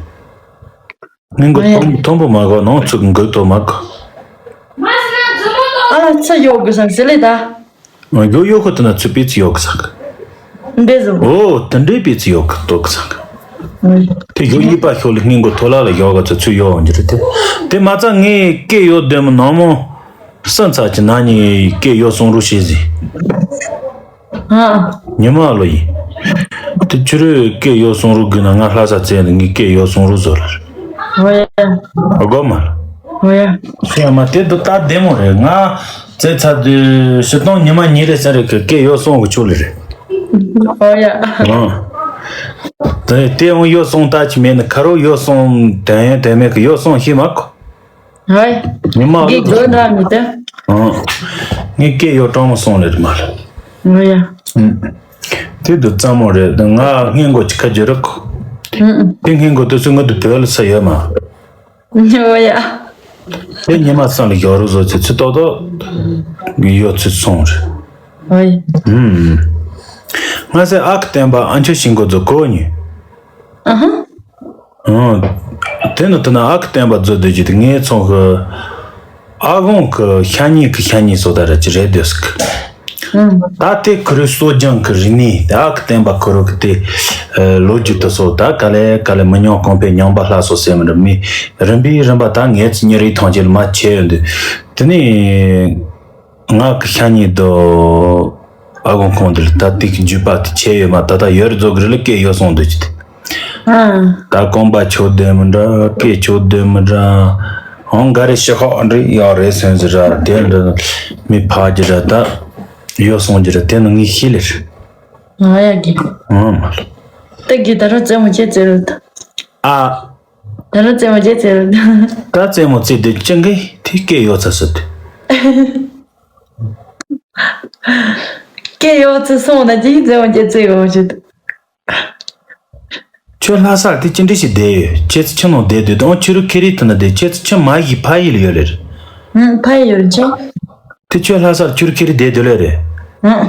སྙིང་གོ་ཐོམ་ཐོམ་པོ་མ་གོ་ནང་ཚུགས་འགུལ་ཐོ་མ་གོ། ཨ་ཚ་ཡོ་གི་ས་སི་ལེ་ད། ཡོ་ཡོ་ཁོ་དེ་ན་ཚུ་པི་ཚི་ཡོ་གི་ས་གི། འདི་ཟོ། ཨོ་དེ་འདྲའི་པི་ཚི་ཡོ་གི་ཏོ་གི་ས་གི། དེ་ཡོ་ཡིད་པ་ཤོ་ལ་སྙིང་གོ་ཐོ་ལ་ལ་ཡོ་ག་ཚོ་ཚུ་ཡོ་འོང་གི་རེད་དེ། དེ་མ་ཚ་ངས་སྐད་ཡོ་དེ་མོ་ནང་མོ་སུ་ཚ་གི་ན་ནི་སྐད་ཡོ་སོང་རུ་ཤེས་ཟིན། ཨ། ཉི་མ་ལོ་ཡིན། དེ་ཁྱོད་རོས་སྐད་ཡོ་སོང་རུ་དགོས་ན་ང་ལྷ་ས་བཙལ་ནས་ངས་སྐད་ཡོ་སོང་རུ་བཟོ་ལ། ཨོ་ཡ། ཨ་གོ་མ་ལ། ཨོ་ཡ། ཤེས་མ་དེ་འདི་ད་བདེ་མོ་རེད། ང་བཙལ་ཚར་དུས་ཕྱི་སྟོང་ཉི་མ་ཉིན་རེ་ཟེར་རེད་གི་སྐད་ཡོ་སོང་གི་ཆོག་ལེ་རེད། ཨོ་ཡ། ཨ། དེ་དེ་འོང་ཡོ་སོང་ད་ཅི་མེད་ནི་ཁ་རོ་ཡོ་སོང་དོན་ཡོད་དོན་མེད་གི་ཡོ་སོང་ཤེས་མ་གོ། ཧའི། ཉི་མ་གི་ལོ་དགོས་འདྲ་མི་ལྟ། ཨང་། ངས་སྐད་ཡོད་གྲོང་མོ་སོང་ལེ་མ་རེད། ང་ཡ། ཨང་། དེ་དུ་ཙམ་མོ་རེད་ང་སྔས་མགོ་ཅི་ཁ་རྒྱུ་རུག་ཨང་། དེ་སྔས་མགོ་དུས་སུ་ང་དུ་བོད་ལ་ས་ཡོད་མ། ང་ཡ། དེ་ཉི་མ་སང་ལ་ཡོད་རུ་བཟོ་ཚེ་ཚུ་ཏོག་ཏོག་ཡོད་ཚུལ་སོང་རེད། ང་ཡ། ཨང་། ང་སེ་ཨ་ཁུ་བསྟན་པ་ཨ་མཆོད་ཤིང་མགོ་ཚོ་གོ་ཉི། ཨ་ཧ། ཨང་། དེ་ནི་དེ་ན་ཨ་ཁུ་བསྟན་པ་མཛོད་དུ་གྱི་དེ་ངའི་ཚོང་གི་ཨ་ཁུང་གི་ཤ་ཉེ་གི་ཤ་ཉེ་སོ་ད་ར་ཅི་རེད་འདོད་སི་གི། ཨང་། ད་དེ་ཁུ་རུ་གསོ་སྦྱང་གི་རིག་གནས་དེ་ཨ་ཁུ་བསྟན་པ་ཁུ་རུ་གི་དེ་ལོ་རྒྱུས་དུ་སོ་ད་ག་ལེ་ག་ལེ་མི་ཉུང་གོང་འཕེལ་ཉམས་པ་ལྷ་སོ་སེ་མི་འདྲ་མི་རིམ་པས་རིམ་པ་ད་ངའི་ཚི་ཉེ་རིགས་ཐང་ཆེ་ལ་མ་ཆེ་ཡོད་འདུག་དེ་ནི། ང་གི་ཤ་ཉེ་དོ། ཨ་ཁུང་ཁོང་དེ་ལ་ད་ཏིག་རྒྱུད་པ་དེ་ཆེ་ཡོད་མ་ད་ད་ཡོད་རྫོགས་གི་རི་ལ་སྐད་ཡོད་སོང་འདུག་ཅི་དེ། ཨ། ད་རྐང་པ་ཆོད་དེ་མི་འདྲ་སྐད་ཆོད་དེ་མི་འདྲ། ཧང་ག་རེ་ཤི་ཁག་འདྲི་ཡག་རེད་སོན་ཟེར་ར་དེ་འདྲ་མི་ཕ་གི་ར་ད་ཡོད་སོང་གི་ར་དེ་ནི་ངས་ཤེས་ལེ་རེད། ང་ཡ་གི། ཨ་མ་ལ། ཏིག་གི་ད་ར་རྩེད་མོ་ཅེ་རྩེ་རུ་ད། ཨ། ད་ར་རྩེད་མོ་ཅེ་རྩེ་རུ་ད། ད་རྩེད་མོ་རྩེ་དེ་ཅི་འགའི་དེ་སྐད་ཡོད་ཚ་སུ་དེ། སྐད་ཡོད་ཚུལ་སོང་ན་ཅིག་མཛེས་མ་སྐྱེ་ཚུལ་ཡོད་ཞུ། ཁྱོད་ལྷ་སར་དེ་ཅི་འདྲ་ཞིག་བསྡད་ཡོད་ཁྱེད་ཚོ་ཁྱིམ་ནང་བསྡད་དུས་དང་ཁྱོད་རུ་ཁེ་རི་ཐུ་ན་བསྡད་ཁྱེད་ཚོ་ཁྱིམ་མ་ཡི་ཕ་ཡི་ལ་ཡོད་ལེ་རེད། ཧུམ་ཕ་ཡི་ཡོད་རེད་ཅེ། དེ་ཁྱོད་ལྷ་སར་ཁྱོད་རུ་ཁེ་རི་བསྡད་དུས་ལེ་རེད། ཧུམ།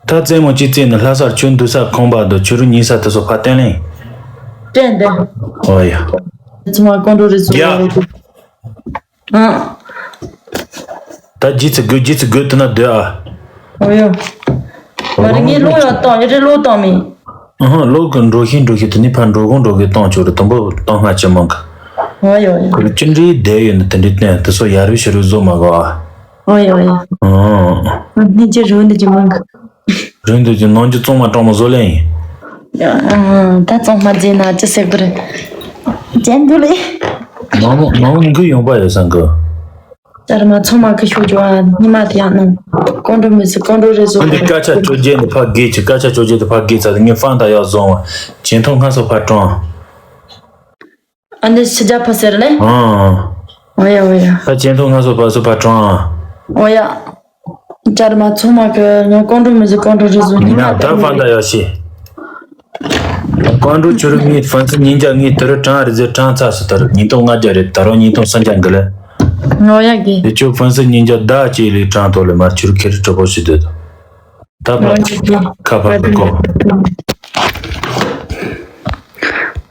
ད་རྩེད་མོ་གཅིག་རྩེས་ནས་ལྷ་སར་ཁྱོད་འདུག་ས་ཁང་པ་འདུག་ཁྱོད་རུ་ཉིན་ས་དེ་ཚོ་ཕ་བསྟན་ལེན། བསྟན་ཏེ། ཨོ་ཡ། ཚང་མ་ཀོང་ཀྲོ་རེ་ཟུ། ཡ། ཨང་། ད་རྗེས་ཚུ་དགོས་རྗེས་ཚུ་དགོས་དུ་ན་སྡོད་ཨ། ཨོ་ཡ། མ་རེད་ངས་བློ་ཡང་བཏང་ཡ་རེད་བློ་བཏང་མིན། ཨ་ཧ་བློ་གི་འགྲོ་ཤེས་འགྲོ་ཤེས་དེ་ནི་ཕ་འགྲོ་གོང་འགྲོ་གི་བཏང་ཆོག་རེད་དང་པོ་བཏང་སྔ་ཅི་མང་གི། ཨོ་ཡ་ཨོ་ཡ། ཁོ་ལ་ཅི་འདྲའི་བསྡད་ཡོད་ན་དེ་འདྲའི་བསྟན་དེ་ཚོ་ཡར་བའི་ཕྱི་རུ་བཟོ་མ་དགོས་ཨ། ཨོ་ཡ་ཨོ་ཡ། ཨང་། ཨ་ནི་ཅི་རུ་འདི་ཅི་མང་གི། རིང་དུས་ཀྱི་ནང་རྒྱུ་གཙང་མ་གྲང་མོ་བཟོ་ལེན་ཡིན། ཨང་། ད་གཙང་མ་བརྗེས་ན་ཅི་ཟེར་གི་རེད། ཅན་དུ་ལེ། མང་མོ་མང་མོ་འགུལ་ཡོང་པ་ཡོད་སང་གི། ཅར་མ་ཚང་མ་གི་ཤོད་རྒྱུ་ཨ་ཉི་མ་དེ་ཡང་ནང་ཀོང་ཀྲོ་མི་སི་ཀོང་ཀྲོ་རེ་བཟོ་ཨ་འདི་གི་སྐད་ཆ་བཅོ་བརྒྱད་འདི་ཕ་གིས་ཀྱི་སྐད་ཆ་བཅོ་བརྒྱད་འདི་ཕ་གིས་ཚ་དེ་ངས་ཧྥང་ད་ཡག་བཟོ་བ་ཇེ་མཐོང་སྔ་སོ་ཕ་གྲང་། ཨ་འདི་ཕྱི་རྒྱལ་ཕ་ཟེར་ལེ། ཨང་། ཨོ་ཡ་ཨོ་ཡ། ད་ཇེ་མཐོང་སྔ་སོ་ཕ་སོ་ཕ་གྲང་། ཨོ་ཡ། ཅར་མ་ཚང་མ་གི་ང་ཀོང་ཀྲོ་མི་ཟི་ཀོང་ཀྲོ་རི་ཟུ་ཉི་མ་ད་ཧྥང་ད་ཡག་ཤེས། ཀོང་ཀྲོ་ཆུ་རུ་ངའི་ཧྥང་སི་ཉིན་རྒྱ་ངའི་དུ་རུ་གྲང་རི་ཟི་གྲང་ཚ་སི་དུ་རུ་ཉིན་ཐོང་ལྔ་རྒྱ་རེད་ད་རུང་ཉིན་ཐོང་སུམ་རྒྱ་འགི་ལེ། ཨོ་ཡ་གི། དེ་ཆུ་ཧྥང་སི་ཉིན་རྒྱ་ཟླ་གཅིག་ལས་གྲང་ཐོག་ལས་མར་ཆུ་རུ་ཁེ་རི་གྲོ་པོ་ཞིག་སྡོད་དོ། ད་ཕ་ཁ་ཕ་ཕ་གོ།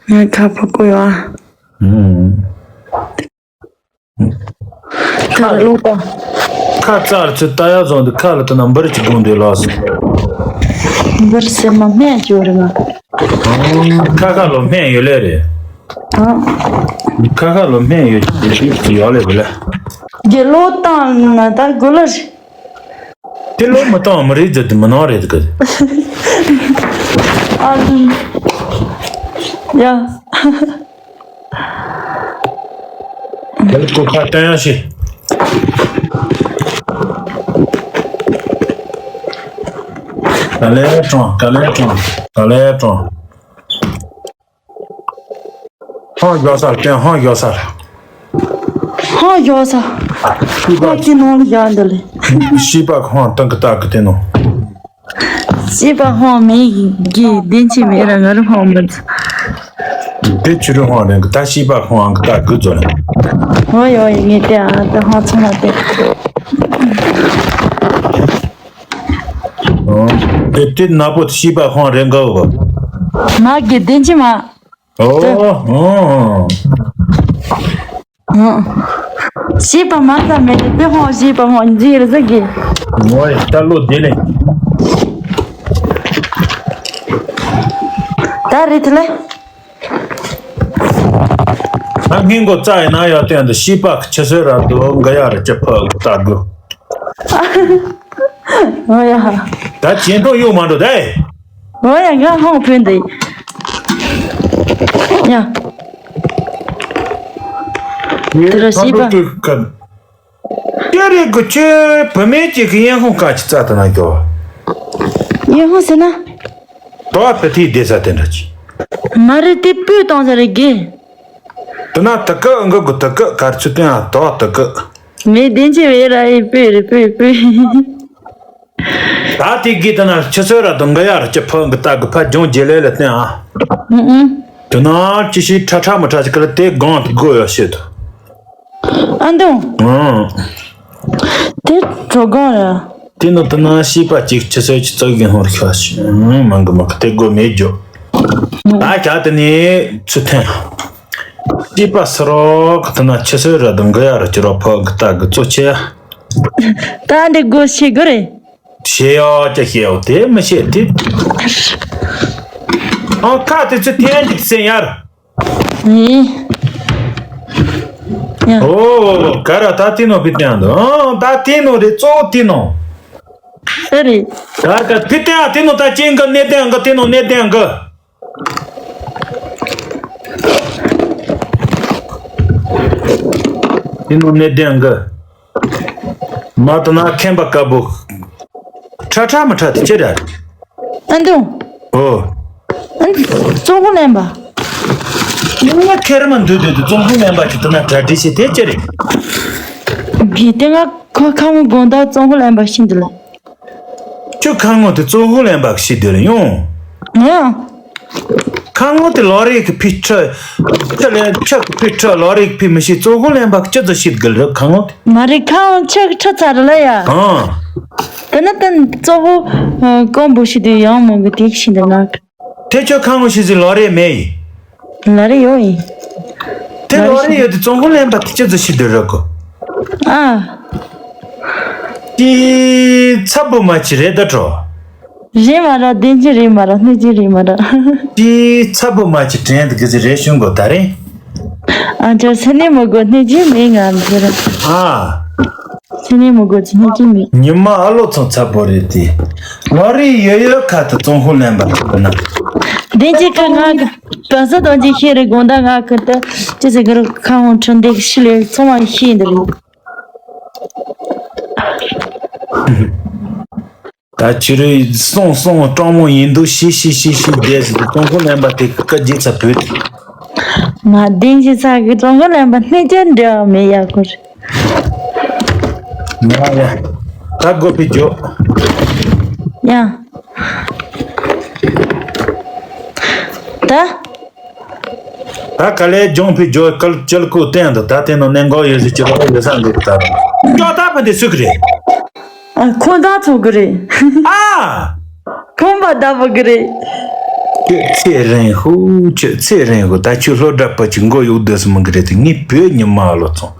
ང་ཁ་ཕ་གོ་ཡོད་ཨ། ཁ་ལ་ལོག་པ། ཁ་རྩར་ཚུར་ལྟ་ཡག་བཟོ་འདི་ཁ་ལ་ལྟ་ན་འབུར་གྱི་སྒོང་འདི་ལགས་སོ། འབུར་སེར་མ་སྨན་ཡོད་རེད་མ། ཁ་ཁ་ལོ་སྨན་ཡོད་ལེ་རེད། ཨ། ཁ་ཁ་ལོ་སྨན་ཡོད་ཀྱི་ཡོད་ལེ་བུ་ལ། རྒྱལ་ལོ་བཏང་ན་ད་དགོས་ལ་རེད། དེ་ལོ་མི་བཏང་མི་རེད་ཟེར་དུ་མི་སྣང་རེད་གི། ཨ། ཡ། དེ་ལ་གོ་ཁ་བཏོན་ཡ་ཤི། ག་ལེར་གྲོངས། ག་ལེར་གྲོངས། ག་ལེར་གྲོངས། ཧང་ཡོད་ས་རེད། ཧང་ཡོད་ས་རེད། ཧང་ཡོད་ས། ཤི་པ་ཧང་གི་ནང་ལ་ཡར་འདི་ལས། ཤི་པ་ཧང་བཏང་གི་ལྟ་གི་དེ་ནོ། ཤི་པ་ཧང་མེད་གི། བདེན་ཅི་མེད་ར། ང་རང་ཧང་མི་འདུག་དེ་ཕྱི་རུ་ཧང་རེད་གི། ད་ཤི་པ་ཧང་གི་ལྟ་གི་ཛོ་ལ། ཧོ་ཡོ་ཡི་ངས་དེ་ཨ་ད་ཧང་ཚང་མ་དེ། ཨོ། དེ་དེ་ན་པོ་ཤི་པ་ཧང་རེད་ག་བ། མ་གི་བདེན་ཅི་མ། ཨོ། ཨོ། ཨོ། ཤེས་པ་མ་ཙམ་མེད་དེ་དཔེ་ཧོང་ཤེས་པ་ཧོང་འཛིན་རེ་ཟ་གི། ངོ་ཡི་ལྟ་ལོ་དེ་ནས། ད་རེད་དེ་ལ། ད་སྔན་གོ་རྩ་ཡི་ན་ཡོད་དོན་དུ་ཤེས་པ་ཆུ་ཚོད་ར་དུ་འགའ་ཡ་ར་ཅི་ཕ་ལྟ་དགོས། ཨོ་ཡ། ད་ཇེ་མཐོ་གཡུག་མ་འགྲོ་དེ། ཨོ་ཡ། ང་ཧོང་ཕུན་དེ། ཡ། དེ་ར་ཤེས་པ། ཀྱེ་རེ་གུ་ཆེ་བུ་མེད་ཅིག་གི་ཡན་ཧོང་ཀ་ཅི་རྩ་དུ་ན་གྱོ། ཡན་ཧོང་ཟེར་ན། དོ་བ་ཕི་ཐི་བསྡད་ས་དེ་འདྲ་ཅི། མ་རེད་དེ་སྤུས་གཏོང་ས་རེད་གི། དེ་ན་དུ་ཀི་འགི་གུ་དུ་ཀི་གར་ཚུ་སྟོན་ཨ་དོ་དུ་ཀི། མེད་བདེན་ཅི་བས་ར་ཨེ་སྤུས་རེད་སྤུས་སྤུས། ད་དེ་གི་དེ་ན་ཆུ་ཚོད་ར་དང་འགའ་ཡ་ར་ཅི་ཕ་འགི་ལྟ་གི་ཕ་ཇོང་རྗེས་ལས་ལ་བསྟན་ཨ། ཨུ་ཨུ། དེ་ན་ཅི་ཞིག་ཁྲ་ཁྲ་མི་ཁྲ་ཅི་ཀི་ལ་དེ་སྒང་དུ་དགོས་ཡོད་ཤེས་དུ། ཨ་འདུ། ཨང་། དེ་གྲོ་སྒང་ར། དེ་ནི་དེ་ན་ཤེས་པ་གཅིག་ཆུ་ཚོད་ཀྱི་ཙོག་གི་ཧོར་ཤ་ཤི་མང་གི་མ་གི་དེ་དགོས་མེད་འཇོག་ད་ཁྱ་དེ་ནི་ཚུ་ཐན། ཤེས་པ་སི་རོག་དེ་ན་ཆུ་ཚོད་ར་དང་འགའ་ཡ་ར་ཅི་རོ་ཕ་གི་ལྟ་གི་གཙོ་ཆེ། ད་འདི་དགོས་ཤེས་དགོས་རེད། ཤེས་ཡོ་ཅི་ཤེས་ཡོ་དེ་མི་ཤེས་དེ། ཨང་ཁ་དེ་ཚུ་ཐན་འདི་སེ་ཡར། ཨེ། ཡ། ཨོ། ག་ར་ད་ཏི་ནོ་ཕི་ཏན་དུ། ཨང་ད་ཏི་ནོ་རེ་གཙོ་བོ་ཏི་ནོ། ཨེ་རེད། ད་ད་ཕི་ཏན་ཏི་ནོ་ད་ཅིང་ག་ནེ་ཏན་ག་ཏི་ནོ་ནེ་ཏན་ག། ཏི་ནོ་ནེ་ཏན་ག། མ་ཏི་ན་ཁེན་པ་ཀ་བུ། ཁྲ་ཁྲ་མི་ཁྲ་དེ་ཅི་རེད། ཨ་འདུ། ཨོ། ཨ་འདུ་གཙོ་བོ་ལེན་པ། ངས་ཁེར་མ་འདུས་འདུས་དུ་གཙོ་བོ་ལེན་པ་ཅི་ཏི་ན་གྲ་སྒྲིག་བྱེད་དེ་ཅི་རེད། གི་དེ་ང་ཁོ་ཁ་མོ་དགོང་དག་གཙོ་བོ་ལེན་པ་ཤིན་ཏུ་ལ། ཁྱོད་ཁ་ངོ་དེ་གཙོ་བོ་ལེན་པ་ཤི་དུས་ལ་ཡོང་། ཡ། ཁ་ངོ་དེ་ལོ་རེ་གི་ཕི་ཁྲི། ཁྲི་ལེན་ཁྲི་གི་ཕི་ཁྲི་ལོ་རེ་གི་ཕི་མི་ཤི་གཙོ་བོ་ལེན་པ་ཅི་ཙོ་ཤི་དགོས་རེད་ཁ་ངོ་དེ། མ་རེད་ཁ་ངོ་ཁྲི་གི་ཁྲི་ཚར་ལ་ཡ། ཨང་། དེ་ནི་དེ་གཙོ་བོ་ཀོང་བུ་ཤི་དུས་ཡང་མོ་གི་དེ་ཤི་འདི་ང་། དེ་ཁྱོད་ཁ་ངོ་ཤི་ཟི་ལོ་རེ་མེད་ཡི། ལ་རེ་ཡོད་ཡིན། དེ་ལོ་རེ་ཡོད་དེ་གཙོ་བོ་ལེན་པ་དེ་ཅི་ཙོ་ཤི་དུས་རེད་གོ། ཨ། དེ་ཚབ་པོ་མ་ཅི་རེད་ད་གྲོ། རེད་མ་ར་བདེན་ཅི་རེད་མ་ར་སྣེ་ཅི་རེད་མ་ར། དེ་ཚབ་པོ་མ་ཅི་དྲན་དེ་གི་ཟི་རེད་ཤུང་གོ་ད་རེད། ཨ་ཅོ་སེ་ནེ་མོ་གོ་སྣེ་ཅི་མེད་ང་ཟེར། ཨ། སེ་ནེ་མོ་གོ་ཅི་སྣེ་ཅི་མེད། ཉི་མ་ཨ་ལོ་ཚང་ཚབ་པོ་རེད་དེ། ལོ་རེ་ཡོད་ཡོད་ཁ་དུ་གཙོ་བོ་ལེན་པ་ཁོ་ན། བདེན་ཅི་ཁ་ང་གི་ག་ས་དང་ཅི་ཤེས་རེད་དགོང་དག་ང་ཁུར་དུ་ཅི་ཟེར་གི་རུ་ཁ་ཧོང་ཁྲི་འདེགས་ཤི་ལེ་ཚོང་བ་ཤེས་འདི་རེད། ད་ཕྱི་རུ་སོང་སོང་སྤྲང་མོ་ཡིན་འདུག་ཤི་ཤི་ཤི་ཤི་རྒྱལ་ཟིག་གཙོ་བོ་ལེན་པ་དེ་ཀ་རྗེས་ཚ་བུད། མ་བདེན་ཅི་ཚ་གི་གཙོ་བོ་ལེན་པ་སྣེ་ཅན་འབྲེལ་བ་མེད་ཡ་ཁུར། ང་ཡ། ད་དགོས་པའི་ཇོ། ཡ། ད། ད་ག་ལེ་ཇོང་པའི་ཇོ་ཀལ་ཅལ་ཀུ་སྟེང་དུ་ད་དེ་ནོ་ནན་གོ་ཡོད་ཟི་ཅི་རོ་ཡོད་ས་འདུག་ད། ཅོ་ད་པ་འདི་སུ་གི་རེད། ཨ་ཁོང་ད་ཚོ་གི་རེད། ཨ། ཁོང་པ་ད་པ་གི་རེད། ཁྱོད་ཚེ་རིང་ཧུ་ཁྱོད་ཚེ་རིང་ཧུ་ད་ཁྱོད་སློབ་གྲྭ་པ་ཅིག་མགོ་གཡུག་སྡོད་སུ་མི་གི་རེད་དེ་ངའི་བོད་ཉི་མ་ལོ་ཚོང་།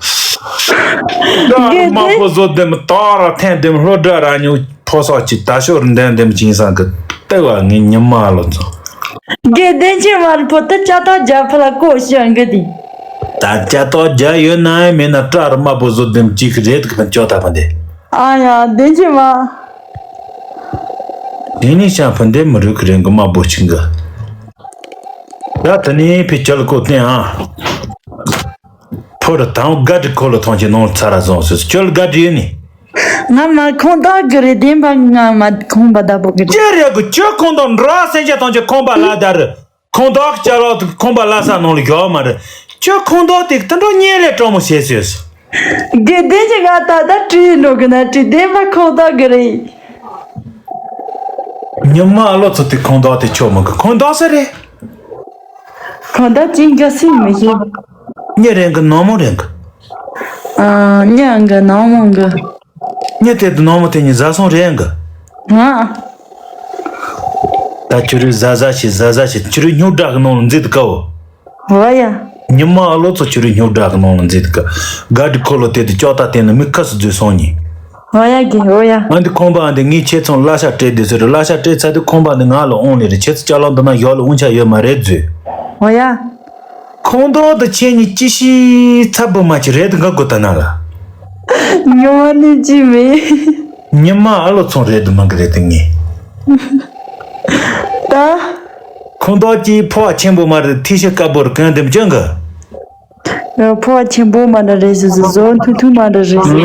ད་རུ་མ་པོ་བཟོ་དེ་མི་ད་ར་འཐེན་དེ་མི་སློབ་གྲྭ་ར་ཉུ་ཕོ་སོག་ཅིག་ད་ཤོར་འདན་དེ་མི་ཅིང་སང་གི་ལྟ་བ་ངའི་ཉི་མ་ལོ་ཚོང་། དགེ་ལྡན་ཆེན་མ་རི་ཕོ་ཏི་ལྕགས་ཐག་རྒྱབ་ཕ་ལ་ཀོ་ཤང་གི་དེ། ད་ལྕགས་ཐག་རྒྱབ་ཡོད་ན་ཡང་མེད་ན་ད་རུ་མ་པོ་བཟོ་དེ་མི་ཅིག་གི་རེད་གི་ཕན་ཅོ་ད་ཕན་དེ། ཨ་ཡ་ལྡན་ཆེན་མ། དེ་ནས་ཤང་ཕུ་འདེ་མི་རུ་གི་རེ་འགོ་མ་བོ་ཆིང་གི། ཡ་དེ་ནས་ཕི་ཅལ་ཀོ་བསྟན་ཨ། ཕོ་རུ་དང་ག་དྲི་ཁོ་ལ་ཐོང་ཆེ་ནོར་ཚ་ར་བཟང་སོ་ཅོལ་ག་དྲི་ཡོད་ནི། ང་མ་ཁོང་དག་གི་རེད། བདེན་པ་ང་མ་ཁོང་པ་བདག་པོ་གི་རེད། ཅི་རེད་གི། ཁྱོད་ཁོང་དག་འགྲོ་བ་སེམས་ཅན་ཐམས་ཅད་ཁོང་པ་ལ་བདའ་རེད། ཁོང་དག་ཅ་ལག་ཁོང་པ་ལ་ས་ནང་ལ་བཞག་མ་རེད། ཁྱོད་ཁོང་དག་དེ་དུད་འགྲོ་གཉེན་ལས་སྤྲང་མོ་བྱས་ཟེར། དགེ་ལྡན་གྱི་ང་ད་ལྟ་བྲིས་འགྲོ་གི་ན་བྲིས། བདེན་པ་ཁོང་དག་གི་རེད། ཉི་མ་ཨ་ལོ་ཚོ་དེ་ཁོང་དག་དེ་ཆོག་མི་གི། ཁོང་དག་ས་རེད། ཁོང་དག་ཅིག་འགའ་སེམས་མི་ཤེས། གཉིད་རན་གི་ནང་མོ་རན་གི། ཨ། གཉིད་ཨང་གི་ནང་མོ་གི། གཉིད་དེ་དུ་ནང་མོ་དེ་གཉིད་ཟ་སོང་རན་གི། ང་། ད་ཁྱོད་རེ་ཟ་ཟ་བྱེད་ཟ་ཟ་བྱེད། ཁྱོད་རེ་སྨྱུག་དྲག་གི་ནང་ལ་འཛུལ་དུ་དཀའ་བོ། ཨོ་ཡ། ཉི་མ་ཨ་ལོ་ཚོ་ཁྱོད་རེ་སྨྱུག་དྲག་གི་ནང་ལ་འཛུལ་དུ་དཀའ། ག་འདྲི་ཁོ་ལོ་དེ་དུ་ལྕོག་ད་དེ་ནི་མི་ཁ་སུ་འཛུལ་སོང་ཉིན། ཨོ་ཡ་གི་ཨོ་ཡ། ཨ་འདི་ཁོང་པ་ཨ་འདི་ངས་ཁྱེད་ཚོ་གླ་ཆ་སྤྲད་དེ་ཟེར་རེ། གླ་ཆ་སྤྲད་ཚར་དུས་ཁོང་པ་འདི་ང་ལ་འོང་ལེ་རེ། ཁྱེད་ཚོ་ཅ་ལག་འདི་ན་ཡོད་ལ་འོང་ཆ་ཡོད་མ་རེད་ཟེར། ཨོ་ཡ། ཁོང་དག་ཏུ་ཁྱེད་གཉིས་ཅི་ཞིག་ཚབ་བུ་མ་ཅི་རེད་འགའ་དགོས་ད་ན་ལ། ཉོ་བ་ནི་ཅི་མེད། ཉི་མ་ཨ་ལོ་ཚོང་རེད་དུ་མ་གི་རེད་དུ་ངེས། ད། ཁོང་དག་ཅིག་ཕོ་བ་ཆེན་པོ་མ་རེད། ཐི་ཤི་དཀར་པོར་གོན་དེམ་ཅང་གི། ཕོ་བ་ཆེན་པོ་མ་འདྲ་རེད་ཟེར་ཟེར། བཟོ་མཐུ་མཐུ་མ་འདྲ་རེད་ཟེར།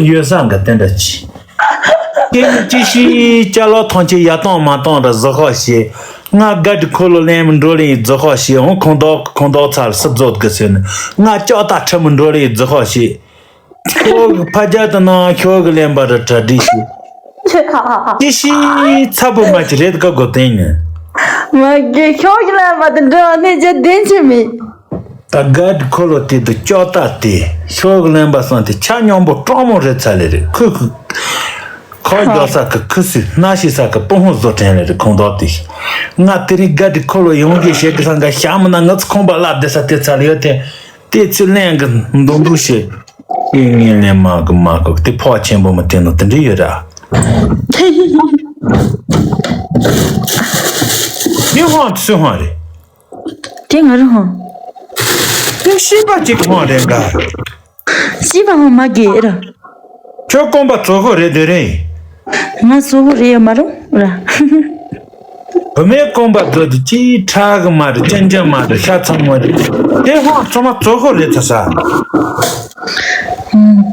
ཡོད་ས་འགའ་དེ་འདྲ་ཅི། ཁྱེད་ཀྱིས་ཅི་ཞིག་ཅ་ལག་ཐམས་ཅད་ཡར་བཏང་མར་བཏང་ར་བཟོ་ཤོག་ཞེས། ང་དགའ་སྒྲི་འཁོར་ལོ་ལེན་མི་འགྲོ་ལེ་ཡི་བཟོ་ཤོག་ཞེས། འོང་ཁོང་དག་ཁོང་དག་ཚར་སུ་བཟོ་གི་ཟེར་ནས། ང་ལྕགས་ཐག་ཁྲི་མི་འགྲོ་ལེ་ཡི་བཟོ་ཤོག་ཞེས། ཁྱོད་ཀྱི་ཕ་རྒྱལ་དུ་ནང་ཁྱོད་ཀྱི་ལེན་པ་ར་གྲ་སྒྲིག་ཞེས། ཅི་ཞིག་ཚ་པོ་མ་ཅི་རེད་ག་གོ་དེང་ནས། མ་གི་ཁྱོད་ཀྱི་ལེན་པ་དུ་འགྲོ་ནས་རྒྱ་དེན་ཆེ་མི། ད་དགའ་སྒྲི་འཁོར་ལོ་དེ་དུ་ལྕོག་ཏ་དེ་ཤོག་གི་ལེན་པ་སང་དེ་ཆ་སྙོམས་པོ་སྤྲང་མོ་རེད་ཚ་ལེ་རེད། ཁོས་ཁོས་ཁོ་རྒྱག་ས་གི་ཁུ་སུས་སྣ་ཤི་ས་གི་སྤུ་ཧོ་བཟོ་དྲན་ལེ་རེད། ཁོང་དག་དེ་ང་དེ་རིང་དགའ་སྒྲི་འཁོར་ལོ་ཡོང་གི་ཞེས་གི་སང་ག་ཤ་མི་ན་ང་ཚོ་ཁོང་པ་ལབ་བསྡད་ས་དེ་ཚ་ལེ་ཡོད་དེ། དེ་ཚུར་ལེན་གི་འདུག་འདུག་ཞེས་ཨེ་ངས་ལེན་མ་གི་མ་གི་དེ་ཕོག་ཆེན་པོ་མ་དེ་ནང་དེ་འདྲ་ཡོད་ར། དེ་ཧོང་སུ་ཧོང་རེད། དེ་ང་རང་ཧོང་། དེ་ཤི་པ་ཅིག་ཧོང་རེད་འགའ། ཤི་པ་ཧོང་མ་གི་ར། ཁྱོད་རྐང་པ་བཙོ་ཁོ་རེད་དེ་རེད། ང་བཙོ་ཁོ་རེད་ཡོད་མ་རུང་ར། བུ་མོའི་རྐང་པ་བཙོ་དེ་ཅིག་ཁྲག་གི་མ་རེད། ཅན་ཅན་མ་རེད། ཤ་ཚང་མ་རེད། དེ་ཧོང་ཚང་མ་བཙོ་ཁོ་རེད་ཚ་ས།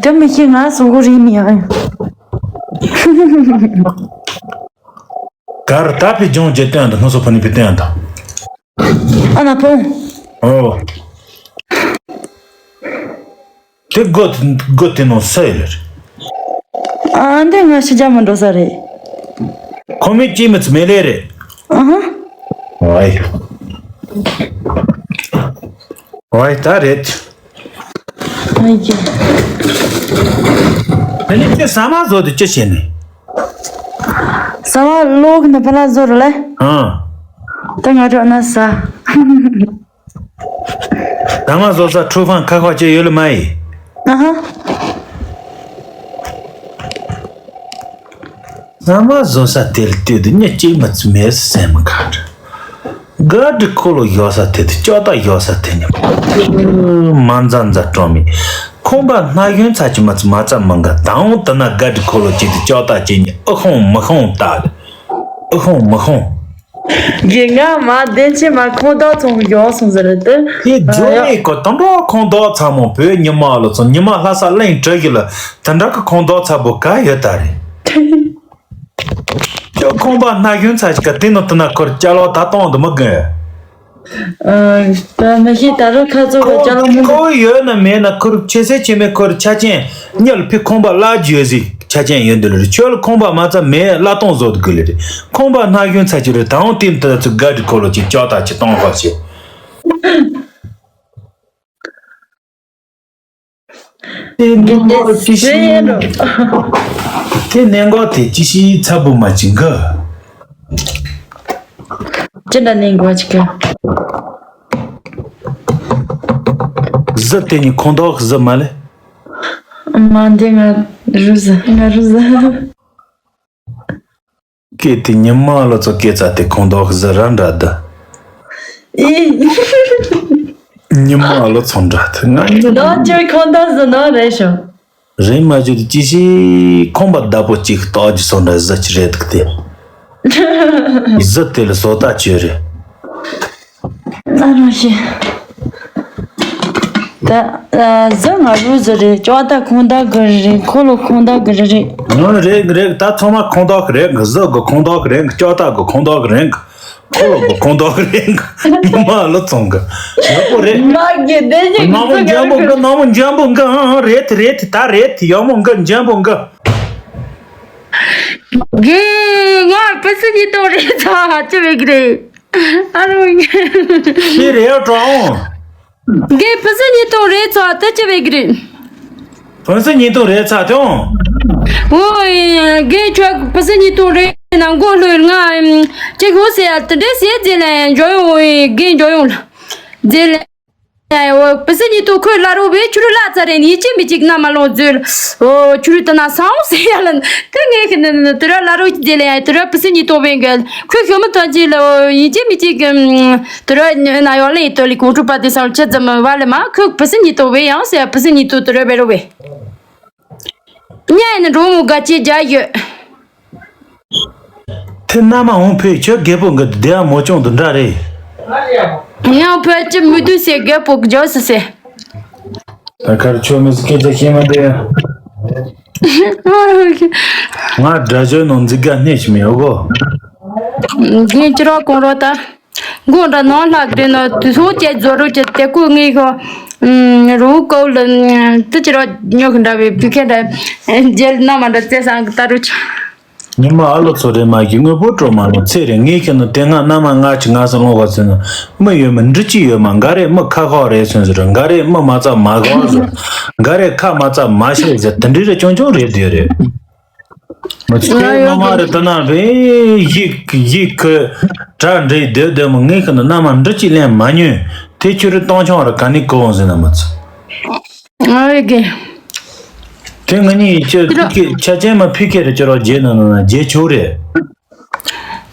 དེ་མི་ཤེས། ང་བཙོ་ཁོ་རེད་མི་ཡང་། གར་ད་པའི་ལྗོངས་ཀྱི་སྟོན་དང་ལྷོ་སོ་ཕ་ནི་པའི་སྟོན་དང་། ཨ་ན་ཕུང་། ཨོ། དེ་སྒོ་སྒོ་དེ་ནང་ས་ཡོད་ལེ་རེད། ཨ་འདི་ང་ཤི་རྒྱ་མི་འགྲོ་ས་རེད། ཁོ་མོས་ཅི་མི་ཚི་མེ་ལེ་རེད། ཨ་ཧ། ཝའི། ཝའི་ད་རེད། ཨ་ཡེ། དེ་ནས་ཁྱོད་ཟ་མ་བཟོ་དུས་ཅི་བྱེད་ནི། ཟ་མ་ལོག་ནི་ཕ་ལ་བཟོ་རུ་ལེ། ཨང་། ད་ང་འགྲོ་ན་ཟ། ཟ་མ་བཟོ་ས་ཁྲུ་ཧྥང་ཁ་ཁ་ཅི་ཡོད་ལ་མ་ཡི། ཨ་ཧ། ཟ་མ་བཟོ་ས་དེར་ལྟོས་དུས་ཉི་གཅིག་མ་ཚུད་མེད་སེམས་མ་ཁར། དགའ་སྒྲི་འཁོར་ལོ་ཡོད་ས་དེ་དུ་ལྕོག་ཏ་ཡོད་ས་དེ་ཉི་མ་མཛའ་མཛའ་སྤྲོ་མི། ཁོང་པ་སྣ་གཞོན་ཚ་ཅི་མ་ཚུད་མ་ཚ་མི་འགའ་དང་འོང་དུ་ན་དགའ་སྒྲི་འཁོར་ལོ་གཅིག་དུ་ལྕོག་ཏ་གཅིག་ཉི་ཨུ་ཁོང་མི་ཁོང་ལྟ། ཨུ་ཁོང་མི་ཁོང་། རྒན་ང་མ་བདེན་ཆེ་མ་ཁོང་དག་ཚོང་ཡོང་སོང་ཟེར་ཏེ། དེ་རྫོགས་ཡེ་གོ་དང་པོ་ཁོང་དག་ཚ་མོ་བོད་ཉི་མ་ལ་ཚོང་ཉི་མ་ལྷ་ས་གླིང་གྲི་ཡི་ལ་དེ་འདྲ་གི་ཁོང་དག་ཚ་པོ་ག་ཡོད་ད་རེད། ཁྱོད་ཁོང་པ་སྣ་གཞོན་ཚ་ཞིག་ག་དེ་ནང་དུ་ན་ཁོར་ཅ་ལག་ད་གཏོང་དུ་མི་དགོས། ཨ། ད་མི་ཤེས་ད་རུང་ཁ་ཚོ་ག་ཅ་ལག་མི་འདུག་ཁོ་ཡོད་ན་མེད་ན་ཁོར་ཆེ་སེ་ཆེ་མེད་ཁོར་ཆ་ཅན་ཉལ་ཕི་ཁོང་པ་ལ་བརྗོད་ཟིག་ཆ་ཅན་ཡོད་འདི་ལ་རེད། ཁྱོད་ལ་ཁོང་པ་མ་ཚ་མེད་ལ་གཏོང་བཟོ་དགོས་ལེ་རེད། ཁོང་པ་སྣ་གཞོན་ཚ་ཅི་རེད་ད་འོང་དེ་འདི་ཚོ་དགའ་སྒྲི་འཁོར་ལོ་ཅིག་ལྕོག་ཏ་ཅིག་གཏོང་ཁོ་ཞེས། དེ་ནས་འགོ་ཅི་ཞིག་དེ་ནས་འགོ་དེ་ཅི་ཞིག་ཚ་པོ་མ་ཅི་འགའ། ཅི་འདྲ་ནས་འགོ་ཅི་ག་གཟི་དེ་ནི་ཁོང་དག་གཟི་མ་ལེ། མ་འདི་ང་རུ་ཟ་ང་རུ་ཟ། སྐད་དེ་ཉི་མ་ལོ་ཚོ་སྐད་ཚ་དེ་ཁོང་དག་གཟི་ར་འདྲ་ད། ཨི། ཉི་མ་ལོ་ཚོ་འདྲ་ད་ང་ཉི་མ། ནོ་ཅོ་ཁོང་དག་གཟི་ནོ་རེད་ཤོ། རིང་མ་བརྗོད་དུ་ཅི་ཞིག་ཁོང་པ་བདག་པོ་གཅིག་རྟགས་ཀྱི་སོ་འདྲ་གཟི་ཅི་རེད་འདུག་སྟེ། གཟི་དེ་ལ་བཟོ་ལྟ་བཅོས་རེད། ཨ་རོ་ཞེ། ད་ཨ་གཟི་ང་རུ་གཟི་རེད། ལྕགས་ཐག་ཁོང་ཐག་གི་རེད། འཁོར་ལོ་ཁོང་ཐག་གི་རེད། ཨང་རེད་རེད། ད་ཚང་མ་ཁོང་ཐག་གི་རེད། གཟི་གི་ཁོང་ཐག་གི་རེད། ལྕགས་ཐག་གི་ཁོང་ཐག་གི་རེད། འཁོར་ལོ་གི་ཁོང་ཐག་གི་རེད། ཉི་མ་ལོ་ཚང་གི་ཡག་པོ་རེད། མ་གི་དེ་ནི་ནག་མོ་འཇམ་པོ་གི། ནག་མོ་འཇམ་པོ་གི། ཨང་རེད་རེད། ད་རེད། ཡག་མོ་གི། འཇམ་པོ་གི། གི་ང་ཕུན་སུམ་ཉིས་སྟོང་རེད་ཚ་ཅི་བས་གི་རེད། ཨ་རོ། ཤི་རེད་ཡ་གྲོང་། གི་ཕུན་སུམ་ཉིས་སྟོང་རེད་ཚ་ད་ཅི་བས་གི་རེད། ཕུན་སུམ་ཉིས་སྟོང་རེད་ཚ་དང་། ཨོ་ཡ། གི་ཁྱོད་ཕུན་སུམ་ཉིས་སྟོང་རེད་ན་མགོ་ལོས་ང་ཅི་གོ་ཟེར་ཡ་དེ་འདྲས་ཟེར་རྗེས་ལ་འཇོག་ཡོང་། ཨོ་ཡ། གི་འཇོག་ཡོང་ལ་རྗེས་ལ། ཡ་ཡ། ཕུན་སུམ་ཉིས་སྟོང་ཁོས་ལ་རོ་བས་ཆུ་རུ་ལ་ཚ་རེ་ནི་ཅི་མི་ཅིག་ན་མ་ལོང་མཛོད། ཨོ་ཆུ་རུ་ད་ན་སང་ཟེར་ཡ་ལ་ད་ངས་ཁི་ན་ན་དུ་ར་ལ་རོ་ཅི་ཟེར་ལ་ཡ་དུ་ར་ཕུན་སུམ་ཉིས་སྟོང་བས་གལ་ཁོས་ཤོ་མི་ཐོན་ཅི་ལ་ཡིན་ཅི་མི་ཅིག་དུ་ར་ན་ཡོ་ལེ་ཡི་དོ་ལི་གོང་ཁྲུ་པ་དེ་སང་ཆ་ཙམ་བ་ལེ་མ་ཁོས་ཕུན་སུམ་ཉིས་སྟོང་བས་ཡང་ཟེར་ཕུན་སུམ་ཉིས་སྟོང་དུ་ར་བས་རོ་བས། ཉ་ཡིན་འགྲོ་མོ་དགའ་ཆེ་རྒྱ་ཡོད། དེ་མནའ་མ་འོང་ཕེ་ཁྱོད་རྒད་པོ་འགའ་དེ་ཡང་མོ་ཅོང་དུ་འདྲ་རེད། ཡང་ཕལ་ཆེར་མི་འདུག་ཟེར། རྒད་པོ་རྒྱོ་སི་ཟེར། ད་ཁར་ཆོ་མི་སི་སྐད་ཆ་ཤེས་མ་འདི། ང་དགྲ་ཇོའི་ནང་འཛི་དགའ་སྣེ་ཞིག་མེད་འོ་གོ། འཛིན་ཅི་རོགས་གོང་རོགས་ད། མགོ་འདྲ་ནང་ལྷག་དེ་ན་དུས་ཚོད་ཅེས་རྫོ་རུ་ཅེས་དེ་ཀུ་ངེས་ཤོ། རུ་ཀོ་ལ་དུ་ཅི་རོགས་ཉོ་གི་འདྲ་བའི་བི་ཁེ་འདྲ། རྒྱལ་ན་མ་འདྲ་བཙས་སང་གི་ད་རུ་ཆ། ཉི་མ་ཨ་ལོ་ཚོ་རེ་མ་གི་དངོས་པོ་སྤྲོ་མ་ལོ་ཚེ་རེ་ངེས་ཁྱེད་ནི་དེ་སྔ་མནའ་མ་ང་ཅི་ང་ས་ལོང་བ་ཚོན་ན་མི་ཡོད་མི་འདྲི་ཅི་ཡོད་མ་འགའ་རེ་མི་ཁ་ཁོག་རེད་ཚོན་ཟེར། འགའ་རེ་མི་མ་ཚ་མ་གོ་ཟེར། འགའ་རེ་ཁ་མ་ཚ་མ་ཤེས་ཟེར། དེ་འདྲི་རེ་ཅུང་ཅུང་རེད་དེ་རེད། མ་ཚོ་ཁྱེད་ནོ་མ་རེ་ད་ན་རེ་ཡིག་ཡིག་ཁོས་གྲ་འདྲེ་སྡོད་སྡོད་མོ་ངེས་ཁྱེད་ནི་མནའ་མ་འདྲི་ཅི་ལན་མ་ཉོས། དེ་ཁྱོད་རེ་སྟོང་ཆུང་རེ་ག་ནི་གོ་འོང་ཟེར་ན་མ་ཚོ། ཨ་ཡེ་གེ། དེ་ང་གཉིས་ཁྱེད་ཕི་ཁེ་ཆ་ཅན་མ་ཕི་ཁེ་རེ་ཁྱོད་རོགས་རྗེས་ན་ན་ན་རྗེས་ཆོག་རེད།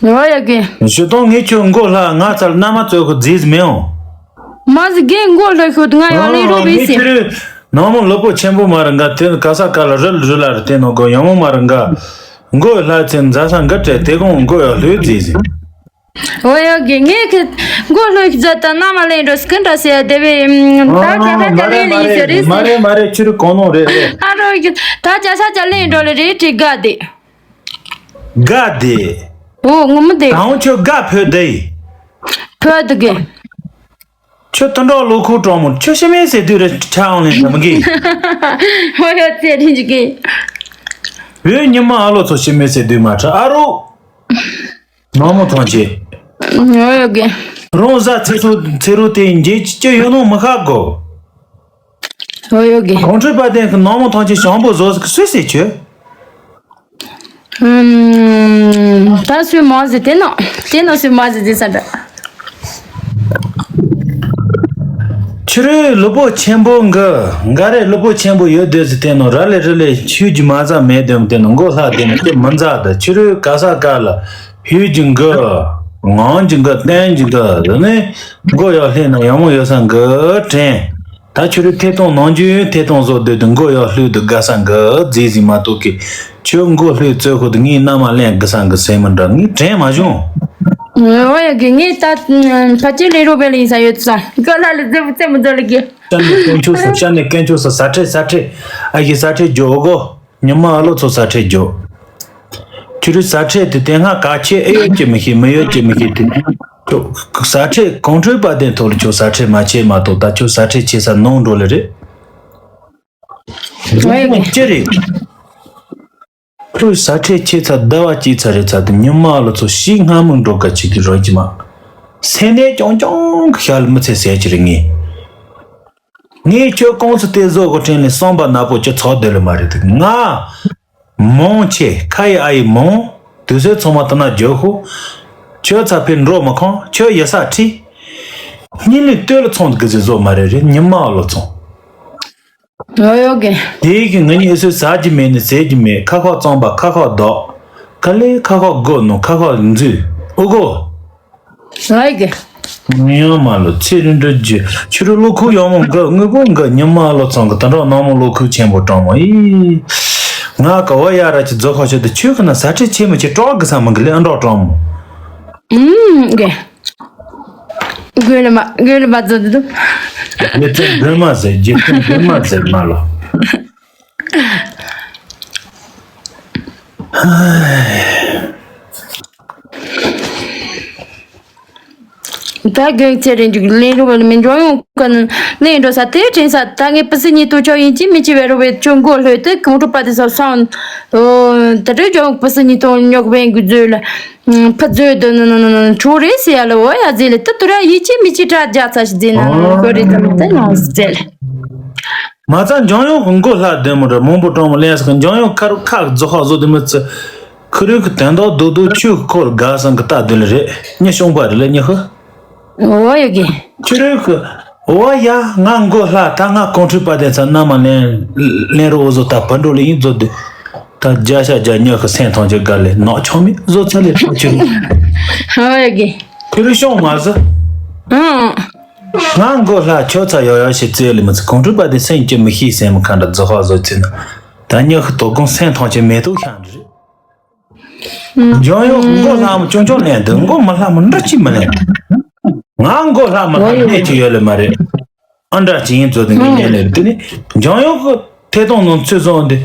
ཨ་ཡེ་གེ། ཞུ་དོན་ངས་ཁྱོད་མགོ་ལྷ་ང་ཚར་མནའ་མ་བཙོས་ཁོ་རྫིས་མེད་འོང་། མ་ཟི་གེ་མགོ་ལྷ་ཤོད་ང་ཡང་ལེ་རོ་བེ་སི། ནང་མོ་ལོ་པོ་ཆེན་པོ་མ་རེད་འགའ་དེ་ག་ས་ག་ལ་རི་ལ་རི་ལ་རི་དེ་ནང་གོ་ཡང་མོ་མ་རེད་འགའ། མགོ་ལྷ་ཚེ་མཛའ་ས་འགའ་སྤྲད་དེ་གོང་མགོ་ཡང་ལྷོད་རྫིས་ཟིན། ཨོ་ཡོ་གི་ངས་ཁི་མགོ་ལྷོད་ཤི་ཛ་ད་ན་མ་ལེན་འགྲོ་སྐུ་འདྲ་ཟེར་དེ་བས་ད་ཅ་ས་ཅ་ལེན་ལེ་ཡིན་ཟེར་རེད་ཟེར། མ་རེད་མ་རེད་ཁྱོད་རི་གོང་ནོ་རེད་རེད། ཨ་རོ་གི་ད་ཅ་ས་ཅ་ལེན་འགྲོ་ལེ་རེད་དྲི་དགའ་དེ། དགའ་དེ། ཨོ་ངོ་མ་དེ། ད་འོང་ཁྱོད་དགའ་ཕོད་དེ། ཕོད་དེ་གི། ཁྱོད་དུད་འགྲོ་ལོ་ཁུག་གྲོགས་མོ་ཁྱོད་ཤི་མེད་ཟེར་དུས་རེ་ཁྲ་འོང་ལེན་ཟ་མི་གི། ཨོ་ཡོ་ཚེ་རིང་གི། བོད་ཉི་མ་ཨ་ལོ་ཚོ་ཤི་མེད་ཟེར་དུས་མ་ཁྲ་ཨ་རོ། ནང་མོ་ཐོང་ཆེ། ཨོ་ཡོ་གི། རོང་བཟའ་ཚེ་སོ་ཚེ་རོ་དེ་འཇེ་ཅི་ཅི་ཡོད་ནོ་མི་ཧ་གོ། ཨོ་ཡོ་གི། གོང་ཁྲོས་པ་དན་གི་ནང་མོ་ཐོང་ཆེ་ཞང་པོ་བཟོ་ཟིག་སུས་ཟེར་ཁྱོད། ཨུམ། ད་སུས་མ་ཟེར་དེ་ནོ། དེ་ནོ་སུས་མ་ཟེར་དེ་ས་འདྲ། ཕྱི་རོལ་ལུས་པོ་ཆེན་པོ་འགའ་འགའ་རེ་ལུས་པོ་ཆེན་པོ་ཡོད་དེ་ཟེར་དེ་ནོ་ར་ལེ་རི་ལེ་ཆུ་རྒྱུ་མ་ཟ་མེད་དེམ་དེ་ནོ་མགོ་ལྷ་དེ་ནོ་དེ་མི་མཛའ་ད་ཕྱི་རོལ་ག་ས་ག་ལ་ཧུད་ཀྱི་འགའ་ངང་གི་འགའ་བསྟན་གྱི་འགའ་དེ་ནས་མགོ་ཡག་ལྷས་ན་ཡག་མོ་ཡོད་ས་འགའ་དྲན། ད་ཁྱོད་རའི་ཐད་གཏོང་ནང་རྒྱུ་ཐད་གཏོང་བཟོ་སྡོད་དུ་མགོ་ཡག་ལྷོད་དུ་དགའ་ས་འགའ་རྫིས་ཟིན་མ་གཏོགས་ཀི། ཁྱོད་མགོ་ལྷོད་རྩོད་ཁོ་དུ་ངའི་མནའ་མ་ལེན་དགའ་ས་འགའ་སེམས་མི་འདྲ་ངས་དྲན་མ་བྱུང་། ཨོ་ཡ་གི་ངས་ད་ཕ་ཆེ་ལེ་རོ་བེ་ལེ་ཡིན་ས་ཡོད་ས་མགོ་ལྷ་ལ་རྫི་བུ་རྩེ་མི་འཛོ་ལེ་གི། ཤ་ནས་དཀོན་མཆོག་སུ་ཤ་ནས་དཀོན་མཆོག་སུ་ཟ་ཁྲེ་ཟ་ཁྲེ། ཨ་ཡི་ཟ་ཁྲེ་འཇོ་ཨོ་གོ། ཉི་མ་ཨ་ལོ་ཚོ་ཟ་ཁྲེ་འཇོ། ཁྱོད་རའི་ཟ་ཁྲེ་དེ་དེ་སྔ་ག་ཆེ་ཨེ་ཡོད་ཀྱི་མི་ཤེས་མི་ཡོད་ཀྱི་མི་ཤེས་དེ། ཁྱོད་ཟ་ཁྲེ་གོང་ཁྲོས་པ་དེ་ཐོག་ལ་ཁྱོད་ཟ་ཁྲེ་མ་ཆེ་མ་གཏོགས་ད་ཁྱོད་ཟ་ཁྲེ་ཆེ་ས་ནོང་འགྲོ་ལེ་རེད། ཨེ་ཡོད་ཀྱི་ཅི་རེད། ཁྱོད་ཟ་ཁྲེ་ཆེ་ཚ་ཟླ་བ་གཅིག་ཚ་རེ་ཚ་དེ་ཉི་མ་ཨ་ལོ་ཚོ་ཤི་སྔ་མོ་འགྲོ་ག་ཅིག་གི་རོ་གྱི་མ། སེམས་ནས་ཀྱང་ཀྱང་གི་ཤ་ལ་མི་ཚེ་ཟད་ཀྱི་རེད་ངས། ངས་ཁྱོད་ཀོང་ཚུ་དེ་བཟོ་གོ་དྲན་ལས་བསམ་པ་ནག་པོ་ཅི་ཚོགས་སྡོད་ལ་མ་རེད་དུ་ང་མོང་ཆེ་ཁ་ཡི་ཨ་ཡི་མོང་དུས་ཚོད་ཚང་མ་ལྟ་ན་འཇོག་ཤོག་ཁྱོད་ཚ་ཕེ་འགྲོ་མི་ཁང་ཁྱོད་ཡི་ས་ཁྲི་སྙིང་ལས་སྟོད་ལ་ཚོང་གི་ཟི་བཟོ་མ་རེད་རེད་ཉི་མ་ཨ་ལོ་ཚོང་། ཨོ་ཡོ་གི། དེའི་གི་ང་གཉིས་ཨེ་སོས་ཟ་གི་མེད་ནི་ཟས་གི་མེད་ཁ་ཁོག་གཙང་པ་ཁ་ཁོག་བདག་ག་ལེ་ཁ་ཁོག་དགོ་ནོ་ཁ་ཁོག་འཛུལ་ཨོ་གོ། ཨོ་ཡོ་གི། ཡང་མ་ལོ་ཚེ་རིང་འགྲོ་རྒྱུ་ཕྱི་རུ་བློ་ཁུག་ཡང་མོ་འགའ་དངོས་པོ་འགའ་ཉི་མ་ལོ་ཚང་གི་ད་འགྲོ་ནང་མོ་བློ་ཁུག་ཆེན་པོ་དྲང་མོ་ཨི། ང་ག་བ་ཡ་ར་ཅི་རྫོ་ཁ་ཤོད་དུ་ཆོས་གི་ན་ཟ་ཁྲེ་ཆེ་མི་ཆེ་སྐྲག་གི་ས་མི་གི་ལེ་ཨ་འགྲོ་དྲང་མོ། ཨུམ་གི། དགོན་ལ་མ་དགོན་ལ་མ་འཛོམས་འདུག་རྗེ་བཙུན་སྒྲོལ་མ་ཟེར། རྗེ་བཙུན་སྒྲོལ་མ་ཟེར་མ་ལོ། ད་དགོན་ཚེ་རིང་འཇུག་ལེན་རུ་བ་ལ་མི་འགྲོ་ཡོང་གི་ནི་ལེན་འགྲོ་ས་དེ་དྲན་ས། ད་ངས་པི་སི་ཉིས་སྟོང་ཆོག་ཡིན་གྱི་མི་གཅིག་བས་རུ་བས་ཆོག་མགོ་ལྷོད་དེ་གང་འགྲོ་པ་དེ་ས་སང་། ད་དྲན་ཇོ་པི་སི་ཉིས་སྟོང་ཉོག་བན་གི་མཛོད་ལ་ཕ་མཛོད་དུ་ནི་ནི་ནི་ནི་ཆོག་རེད་ཟེར་ཡ་ལ། འོ་ཡ་ཟེར་ལ་ད་དུ་ར་ཡིན་གྱི་མི་གཅིག་དྲ་རྒྱ་ཚ་ཞིག་ཟེར་ན་ནི་ཁོ་རེད་ད་མི་ད་ཡང་ཟེར་ལ། མ་རྩ་འཇང་ཡོང་གི་མགོ་ལྷ་ལྡན་མོ་ར་མང་པོ་གྲོང་མོ་ལེན་ས་གི་འཇང་ཡོང་ཁ་རུ་ཁག་རྫོགས་ཧ་བཟོ་དེ་མི་ཚེ། ཁུ་རུ་གི་དན་རྡོ་རྡོ་རྡོ་ཆུ་ཁོལ་དགའ་སང་གི་རྟ་དུ་ལ་རེད། ཉི་གཤོང་པ་རེད་ལ་ཉི་ཧུ། འོ་ཡོད་གི་ཁུ་རུ་གི། འོ་ཡ་ང་མགོ་ལྷ་ད་ང་གོང་ཁྲི་པ་དེ་ཚ་ན་མ་ལེན་ལེན་རོ་བཟོ་ད་བུ་འགྲོ་ལ་ཡིན་བཟོ་དུ། ད་རྒྱ་ཤ་རྒྱ་ཉི་ཧུ་སེང་ཐང་ཅི་དགའ་ལེ་ནག་ཆོག་མི་བཟོ་ཚ་ལེ་ཐོག་ཆུ་རུ། འོ་ཡོད་གི་ཁུ་རུ་གཤོང་མ་ཟི། ཨང་། ང་མགོ་ལྷ་ཁྱོད་ཚ་ཡོ་ཡོ་ཞིག་བཙལ་ལེ་མི་ཚེ་གོང་ཁྲི་པ་དེ་སེང་ཅི་མི་ཤེས་སེང་མི་ཁ་འདྲ་རྫོགས་ཧ་བཟོ་ཚེ་ན། ད་ཉི་ཧུ་དོ་དགོང་སེང་ཐང་ཅི་མེ་ཏོག་ཤང་རེད། འཇང་ཡོང་མགོ་ལྷ་མོ་ཅུང་ཅུང་ལེན་འདུག་མགོ་མི་ལྷ་མོ་འདྲ་ཅིག་མི་ལེན། ང་མགོ་ལྷ་མོ་ལྷ་གནས་ཅིག་ཡོད་ལེ་མ་རེད། ཨ་འདྲ་ཅིག་ཡིན་ཚོད་དུ་ངས་ཉན་ལེ་དེ་ནི་འཇང་ཡོང་གི་ཐད་གཏོང་ནང་ཚུད་སོང་སྟེ།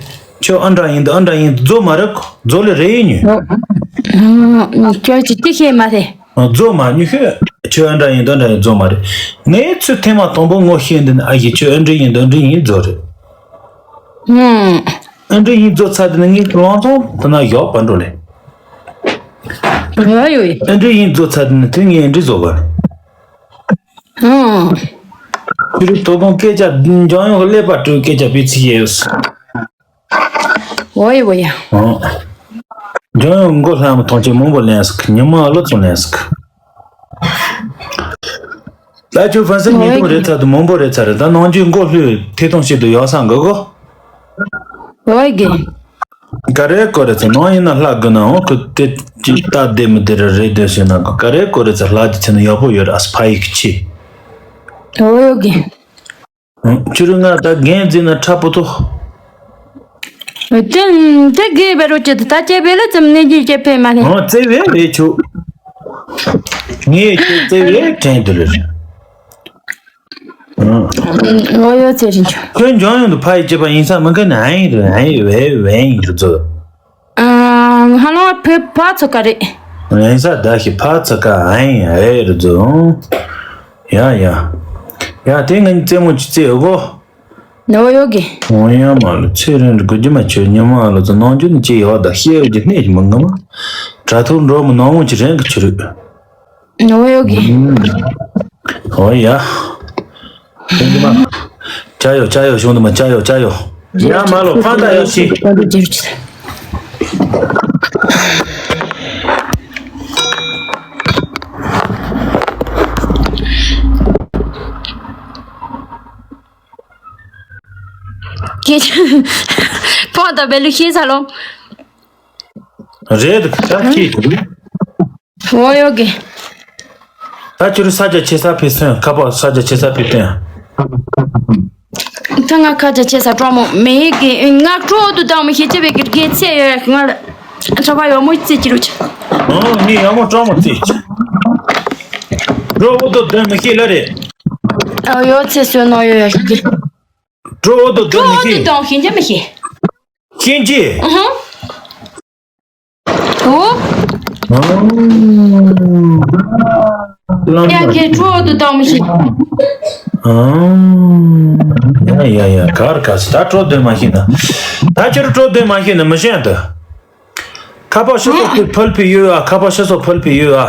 ཁྱོད་ཨ་འདྲ་ཡིན་འདུག་ཨ་འདྲ་ཡིན་འདུག་རྫོགས་མ་རེད། རྫོགས་ལེ་རེད་ཡིན་ཉོན། ཁྱོད་ཀྱིས་ཅི་ཤེས་མ་རེད། རྫོགས་མ་ཉོ་ཤོད། ཁྱོད་ཨ་འདྲ་ཡིན་འདུག་ཨ་འདྲ་ཡིན་རྫོགས་མ་རེད། ངས་ཚུལ་ཐེངས་མ་དང་པོ་ངོ་ཤེས་འདི་ནི་ཨ་ཡེ་ཁྱོད་ཨ་འདྲ་ཡིན་འདུག་ཨ་འདྲ་ཡིན་རྫོགས་རེད། ཨ་འདྲ་ཡིན་རྫོགས་ཚར་དེ་ནི་ངས་ལང་ཚོང་དེ་ན་ཡག་པ་འགྲོ་ལེ། ཡོད་ཡོད། ཨ་འདྲ་ཡིན་རྫོགས་ཚར་དེ་ནི་དུས་ངས་ཨ་འདྲ་རྫོགས་པ་རེད། ཨང་། ཁྱོད་རིག་དོ་དགོང་སྐད་ཆ་འཇང་ཡོང་གི་ཀླད་པ་སྤྲུལ་སྐད་ཆ་སྤེལ་ཚིག་ཡས་ཡོད། འོ་ཡ་འོ་ཡ། ཨང་། འཇང་ཡོང་མགོ་ལྷ་མོ་ཐང་ཆེན་མང་པོ་ལེན་སོང་། ཉི་མ་ལོ་ཚོ་ལེན་སོང་། ད་ཁྱོད་ཧྥན་སི་ཉིས་སྟོང་རེད་ཚར་དུ་མང་པོ་རེད་ཚར་རེད། ད་ནང་རྒྱུས་མགོ་ལྷོད་ཐེ་གཏོང་བྱེད་དུ་ཡོད་སང་གི་གོ། འོ་ཡ་གི། ག་རེ་གོ་རེ་ཚེ་ནང་ཡིན་ན་ལྷ་དགོས་ན་འོང་ཁུ་དེ་ཅི་ལྟ་བདེ་མི་བདེ་ར་རེད་འདོད་ཟེར་ན་གོ། ག་རེ་གོ་རེ་ཚེ་ལྷ་ཅི་ཚེ་ན་ཡག་པོ་ཡོད་ར་ཨ་སི་ཕ་ཡིག་ཆི། འོ་ཡོད་གི། ཁྱོད་རང་ང་ད་རྒན་འཛིན་ན་ཁྲ་པོ་ཏོ། དེ་དེ་དགེ་བའི་རོ་ཅི་ད་ཅེ་བེ་ལ་ཙམ་ནས་ཀྱི་ཅེ་ཕེ་མ་ནས། ཨོ་ཙེ་བེ་བེ་ཆུ། ངས་ཁྱོད་ཙེ་བེ་དྲན་དུ་ལེ། ཨོ་ཡོད་ཚེ་རིང་ཆུ། ཁོས་འཇང་ཡོང་དུ་ཕ་ཡི་སྐྱེས་པ་ཡིན་ས་མི་དགའ་ནི་ཨ་ཡིན་རེད། ཨ་ཡིན་བེ་བེ་ཡིན་རེད་ཚོ། ཧ་ལོ་ཕེ་ཕ་ཚོ་ག་རེད། ཡིན་ས་ད་ཤི་ཕ་ཚོ་ག་ཨ་ཡིན་ཨེ་རེད་ཚོ། ཡ་ཡ། ཡ་དེ་ང་རྩེད་མོ་ཅི་རྩེ་ཨོ་གོ། ནོ་ཡོ་གི། ཨོ་ཡ་མ་ལོ་ཚེ་རིང་རེད་དགོས་རྒྱུ་མ་ཆོད་ཉི་མ་ལོ་ཚོ་ནང་རྒྱུ་ནི་ཅི་ཡོད་ད་ཤེས་ཡོད་ཀྱི་གནས་ཀྱི་མི་ངོ་མ། དྲ་ཐོག་འགྲོ་མི་ནང་མོ་ཅི་རེད་གི་ཆུ་རུད། ནོ་ཡོ་གི། ཨོ་ཡ། ཅ་ཡོ་ཅ་ཡོ་གཞུང་དུ་མ་ཅ་ཡོ་ཅ་ཡོ། ཡ་མ་ལོ་ཕ་ད་ཡོ་ཤི། ཁྱེད་ཕོ་དང་བེ་ལུ་ཤེས་ས་ལོ། རེད་ད་ཁྱེད། འོ་ཡོད་གི། ད་ཁྱོད་རང་ས་རྒྱ་ཆེ་ས་ཕེ་སོན་ཁ་པར་ས་རྒྱ་ཆེ་ས་ཕེ་སྟོན། ད་ང་ཁ་རྒྱ་ཆེ་ས་གྲོགས་མོ་མེད་གི། ང་གྲོགས་དུ་དང་མི་ཤེས་ཅེ་བེ་གི་གེ་ཚེ་ཡོད་ང་ལ་ཁྲ་པ་ཡོད་མོ་ཙི་ཅི་རུ་ཆ། ཨོ་ནི་ཡོད་མོ་གྲོགས་མོ་ཙི་ཅི། གྲོགས་དུ་དོན་མི་ཤེས་ལ་རེད། ཨོ་ཡོད་ཚེ་སོན་ནོ་ཡོད་ཡོད་གི། གྲོགས་དུ་དོན་མི་གྲོགས་དུ་ཤེས། དང་ཤེས་ཅེ་མི་ཤེས། ཤེས་ཅེ། ཨ་ཧ། ཨོ། ལམ་ཡ་ཁྱེད་གྲོགས་དུ་དང་མི་ཤེས། ཨ། ཡ་ཡ་ཡ་གར་ག་ས་ད་གྲོགས་དོན་མ་ཤེས་ན། ད་ཁྱོད་གྲོགས་དོན་མ་ཤེས་ན་མི་ཤེས་ད། ཁ་པར་ཤི་སོགས་ཕུལ་ཕུལ་ཕི་ཡོད་ཨ། ཁ་པར་ཤི་སོགས་ཕུལ་ཕི་ཡོད་ཨ།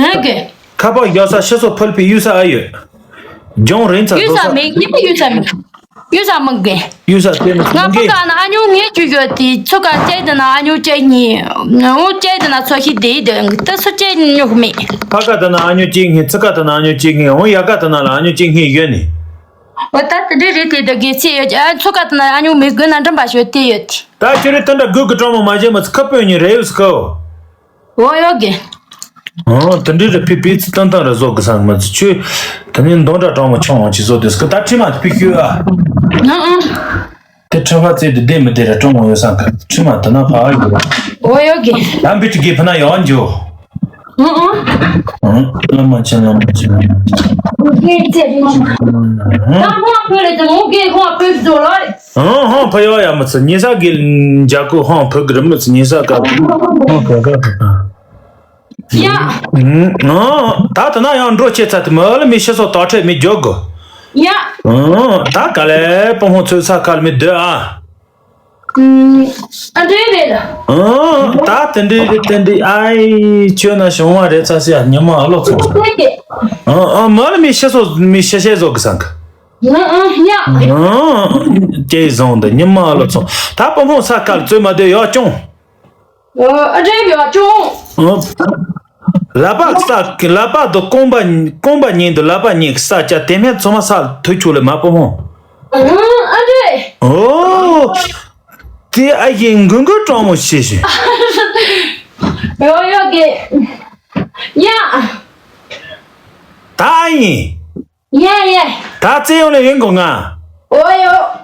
ཧ་གི། ཁ་པར་ཡོད་ས་ཤི་སོགས་ཕུལ་ཕི་ཡོད་ས་ཨ་ཡོད། ལྗོང་རིན་ཚ་ཡོད་ས་མེད་ཉི་མ་ཡོད་ས་མེད། ཡོད་ས་མང་གི། ཡོད་ས་དེ་མི་ང་ཕ་ག་ན་ཨ་ཉུ་ངའི་རྒྱུ་ཡོད་དེ་ཚོ་ག་ཅེ་དེ་ན་ཨ་ཉུ་ཅེ་གཉིས། འོ་ཅེ་དེ་ན་ཚོ་ཤི་དེ་དེ་ད་སུ་ཅེ་ཉོག་མེད། ཕ་ག་དེ་ན་ཨ་ཉུ་ཅེ་གཉིས། ཚི་ག་དེ་ན་ཨ་ཉུ་ཅེ་གཉིས། འོ་ཡ་ག་དེ་ན་ལ་ཨ་ཉུ་ཅེ་གཉིས་ཡོད་ནི། འོ་ད་དེ་འདྲ་རེད་དེ་ད་གེ་ཚེ་ཡོད་ཨ། ཚོ་ག་དེ་ན་ཨ་ཉུ་མི་དགོས་ན་འགྲམ་པ་ཤོད་དེ་ཡོད་དེ། ད་ཁྱོད་རེ་དེ་འདྲ་དགོས་གི་གྲོགས་མོ་མ་བྱེད་མ་ཚི་ཁ་པོས་ཉི་རེ་ཡོད་སི་ཀོ། འོ་ཡོད་གི། ཨོ་དེ་འདྲའི་རེ་ཕི་པི་ཚི་ཏན་ཏན་རེ་བཟོ་གི་སང་མ་ཚི་ཆུ། དེ་ནས་མདོ་འདྲ་གྲོང་མོ་ཆུང་བ་ཅི་བཟོ་དུས་ཀི་ད་ཁྲི་མ་ཕི་ཁྱུ་ཨ། ཨ་ཨ། དེ་ཁྲི་ཕ་ཚེ་དུ་བདེ་མི་བདེ་རེ་གྲོང་མོ་ཡོད་སང་ཀི་ཁྲི་མ་དེ་ན་ཕ་ཨ་ཡོད། འོ་ཡོད་གི། ལམ་བི་ཏི་གི་ཕ་ན་ཡོང་འཇུ། ཨང་ཨང་། ཨང་། བླ་མ་ཆེན། བླ་མ་ཆེན། ཨང་། ཨང་། ཨང་། ཨང་། ཕ་ཡོ་ཡ་མི་ཚེ་ཉི་ས་གི་འཇའ་གུ་ཧང་ཕུ་གི་རི་མི་ཚེ་ཉི་ས་ག་ཧང་ཕུ་གི། ཡ། ཨང་། ད་དེ་ན་ཡང་འགྲོ་ཆེ་ཚ་དེ་མི་ལ་མི་ཤི་སོ་ཏོ་ཁྲེ་མི་འཇོག་གོ། ཡ། ཨང་། ད་ག་ལེ་པོ་ཧོ་ཚོད་ས་ཁ་ལ་མི་སྡོད་ཨ། ཨ་འདྲེ་རེད། ཨང་། ད་དེ་འདྲེ་རེད། དེ་འདྲེ་ཨའི་ཁྱོད་ན་བྱུང་བ་རེད་ཚ་ཟེར་ཉི་མ་ཨ་ལོ་ཚོ། ཨང་། ཨང་། མ་ལ་མི་ཤི་སོ་མི་ཤི་ཤེས་བཟོ་གི་སང་གི། ཨང་། ཨང་། ཡ། ཨང་། ཀྱེ་བཟང་འདི་ཉི་མ་ཨ་ལོ་ཚོ། ད་པོ་ཧོ་ས་ཁ་ལ་ཚོད་མ་སྡོད་ཡོ་ཅུང་། ཨ་འདྲེ་ཡོ་ཅུང་། ཨང་། ལག་པ་ས་ལག་པ་དུ་རྐང་པ་རྐང་པ་གཉིས་དུ་ལག་པ་གཉིས་ཀྱི་ས་ཆ་དེ་མེད་ཚོ་མ་ས་ཐུ་ཆུ་ལ་མ་པོ་མོ། ཨ་འདྲེ། ཨོ། དེ་ཨ་ཡིན་གུན་གུན་གྲོང་མོ་ཤེས་ཤེས། ཡོ་ཡོ་གི། ཡ། ད་ཨ་ཡིན། ཡ་ཡ། ད་བཙན་ཡོང་ནས་ཡིན་གོ་ང་། ཨོ་ཡོ།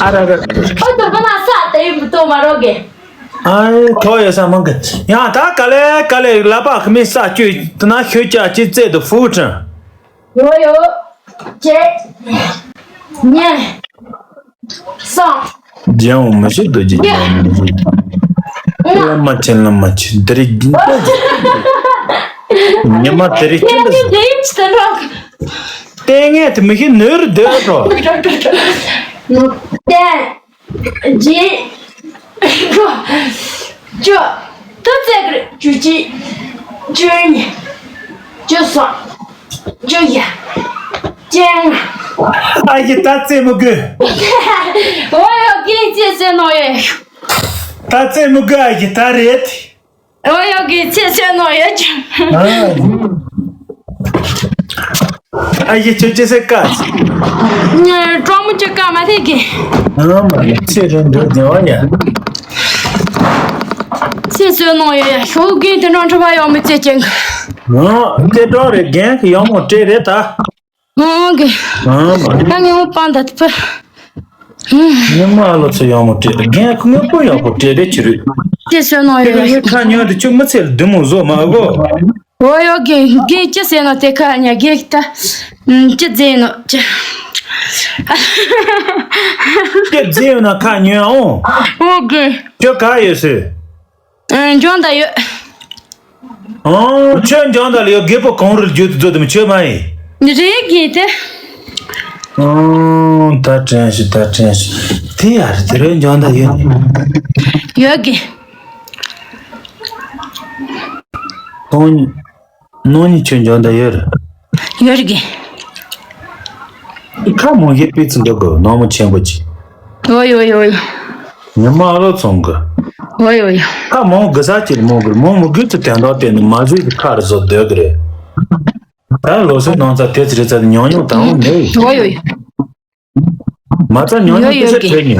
ཨ་ར་ར། ཨོ་ད་པ་ན་ས་དེ་ཡིན་ཏོ་མ་རོ་གི། ཨ་ཐོ་ཡོད་ས་མང་གི། ཡང་ད་ག་ལེ་ག་ལེ་ལ་པ་ཁ་མི་ས་བཅུ་དེ་ན་ཤོད་ཅག་ཅི་རྩེ་དུ་ཧྥུ་ཁྲིན། ཡོ་ཡོ། ཅེ། ཉེ། སོང་། རྒྱལ་བ་མི་ཤི་རྡོ་རྗེ་རྒྱལ་བ་མི་ཤི། བླ་མ་ཆེན་བླ་མ་ཆེན་འདི་རིགས་རྒྱུན་པ་ཉི་མ་དེ་རིགས་ཅི་འདྲ། ལྟས་ངན་དེ་མི་ཤི་ནོར་སྡོད་འགྲོ། ལྟས། རྗེས། བཅུ། བཅུ་ཙེ་གི་རེད། བཅུ་གཅིག་བཅུ་གཉིས། བཅུ་གསུམ། བཅུ་བཞི། བཅོ་ལྔ། ཨ་ཡི་ད་རྩེད་མི་དགོས། ཨོ་ཡོ་གི་རྩེད་རྩེད་ནོ་ཡོད། ད་རྩེད་མི་དགོས་ཨ་ཡི་ད་རེད། ཨོ་ཡོ་གི་རྩེད་རྩེད་ནོ་ཡོད་ཀྱང་། ཨ་ཡི་ཁྱོད་ཅི་ཟེར་ཀ། ཀྲོང་མོ་ཅི་ཀ་མ་ཐེ་གི། ཨ་མ་ཡི་ཚེ་རིང་འདོད་བདེ་བ་ཡ། རྩེད་རྩེད་ནོ་ཡོད་ཡ་ཤོག་གི་དེ་ནང་ཁྲོ་བ་ཡོང་མི་རྩེད་ཅན་གི། ཨ་དེ་གྲོང་རེད་རྒན་གི་ཡོང་མོ་སྤྲད་རེད་ད། ཨང་གི། ཨང་། ད་ངས་འོ་པང་ད་ཕུ། ཉི་མ་ཨ་ལོ་ཚོ་ཡག་མོ་སྤྲད། རྒན་ཁོ་ངས་པོ་ཡག་པོ་སྤྲད་རེད་ཅི་རེད། དེ་སོན་ནོ་ཡོད་ཡོད། ཁ་ཉོན་དུ་ཆུ་མི་ཚེ་ལ་བདུད་མོ་བཟོ་མ་གོ། འོ་ཡོ་རྒན་རྒན་ཅི་ཟེར་ནོ་དེ་ཁ་ཉ་རྒན་ད། ཅི་རྫས་ནོ་ཅི། ཅི་རྫས་ཡོད་ན་ཁ་ཉོན་ཨོ། འོ་རྒན། ཁྱོད་ག་ཡོད་སོས། ཨ། འཇོན་ད་ཡོད། ཨང་། ཁྱོད་འཇོན་ད་ལ་ཡོད་རྒད་པོ་གང་རུ་རྒྱུད་དུ་བཟོ་དུ་མི་ཆོད་མ་ཡིན། རེད་རྒན་དེ། ཨང་། ད་དྲན་ཤི་ད་དྲན་ཤི། དེ་ཡ་རེད་དེ་རུ་འཇོན་ད་ཡོད། ཡོད་རྒན། ཁོང་། ནང་ནས་ཁྱོད་འཇོན་ད་ཡོད་རེད། ཡོད་རེད་གི། ཁ་མང་ཞིག་པི་ཙི་འདུག་གི་ནོར་མོ་ཆེན་པོ་ཅིག། ཡོད་ཡོད་ཡོད་ཡོད། ཉི་མ་ཨ་ལོ་ཚོང་གི། ཡོད་ཡོད་ཡོད། ཁ་མང་གི་ས་ཅིག་མང་གི་མང་མི་དགོས་ཚུལ་དན་རྟགས་བསྟན་ནས་མ་བཟོས་ཀྱི་ཁ་རུ་བཟོ་སྡོད་གི་རེད། ད་ལོ་སོ་ནང་ཚ་དེ་ཚི་རེ་ཚ་ཉོ་ཉོ་དང་མེད། ཡོད་ཡོད་ཡོད། མ་རྩ་ཉོ་ཉོ་ཡོད་ཡོད་སྐད་ཆ་གི། དྲིས་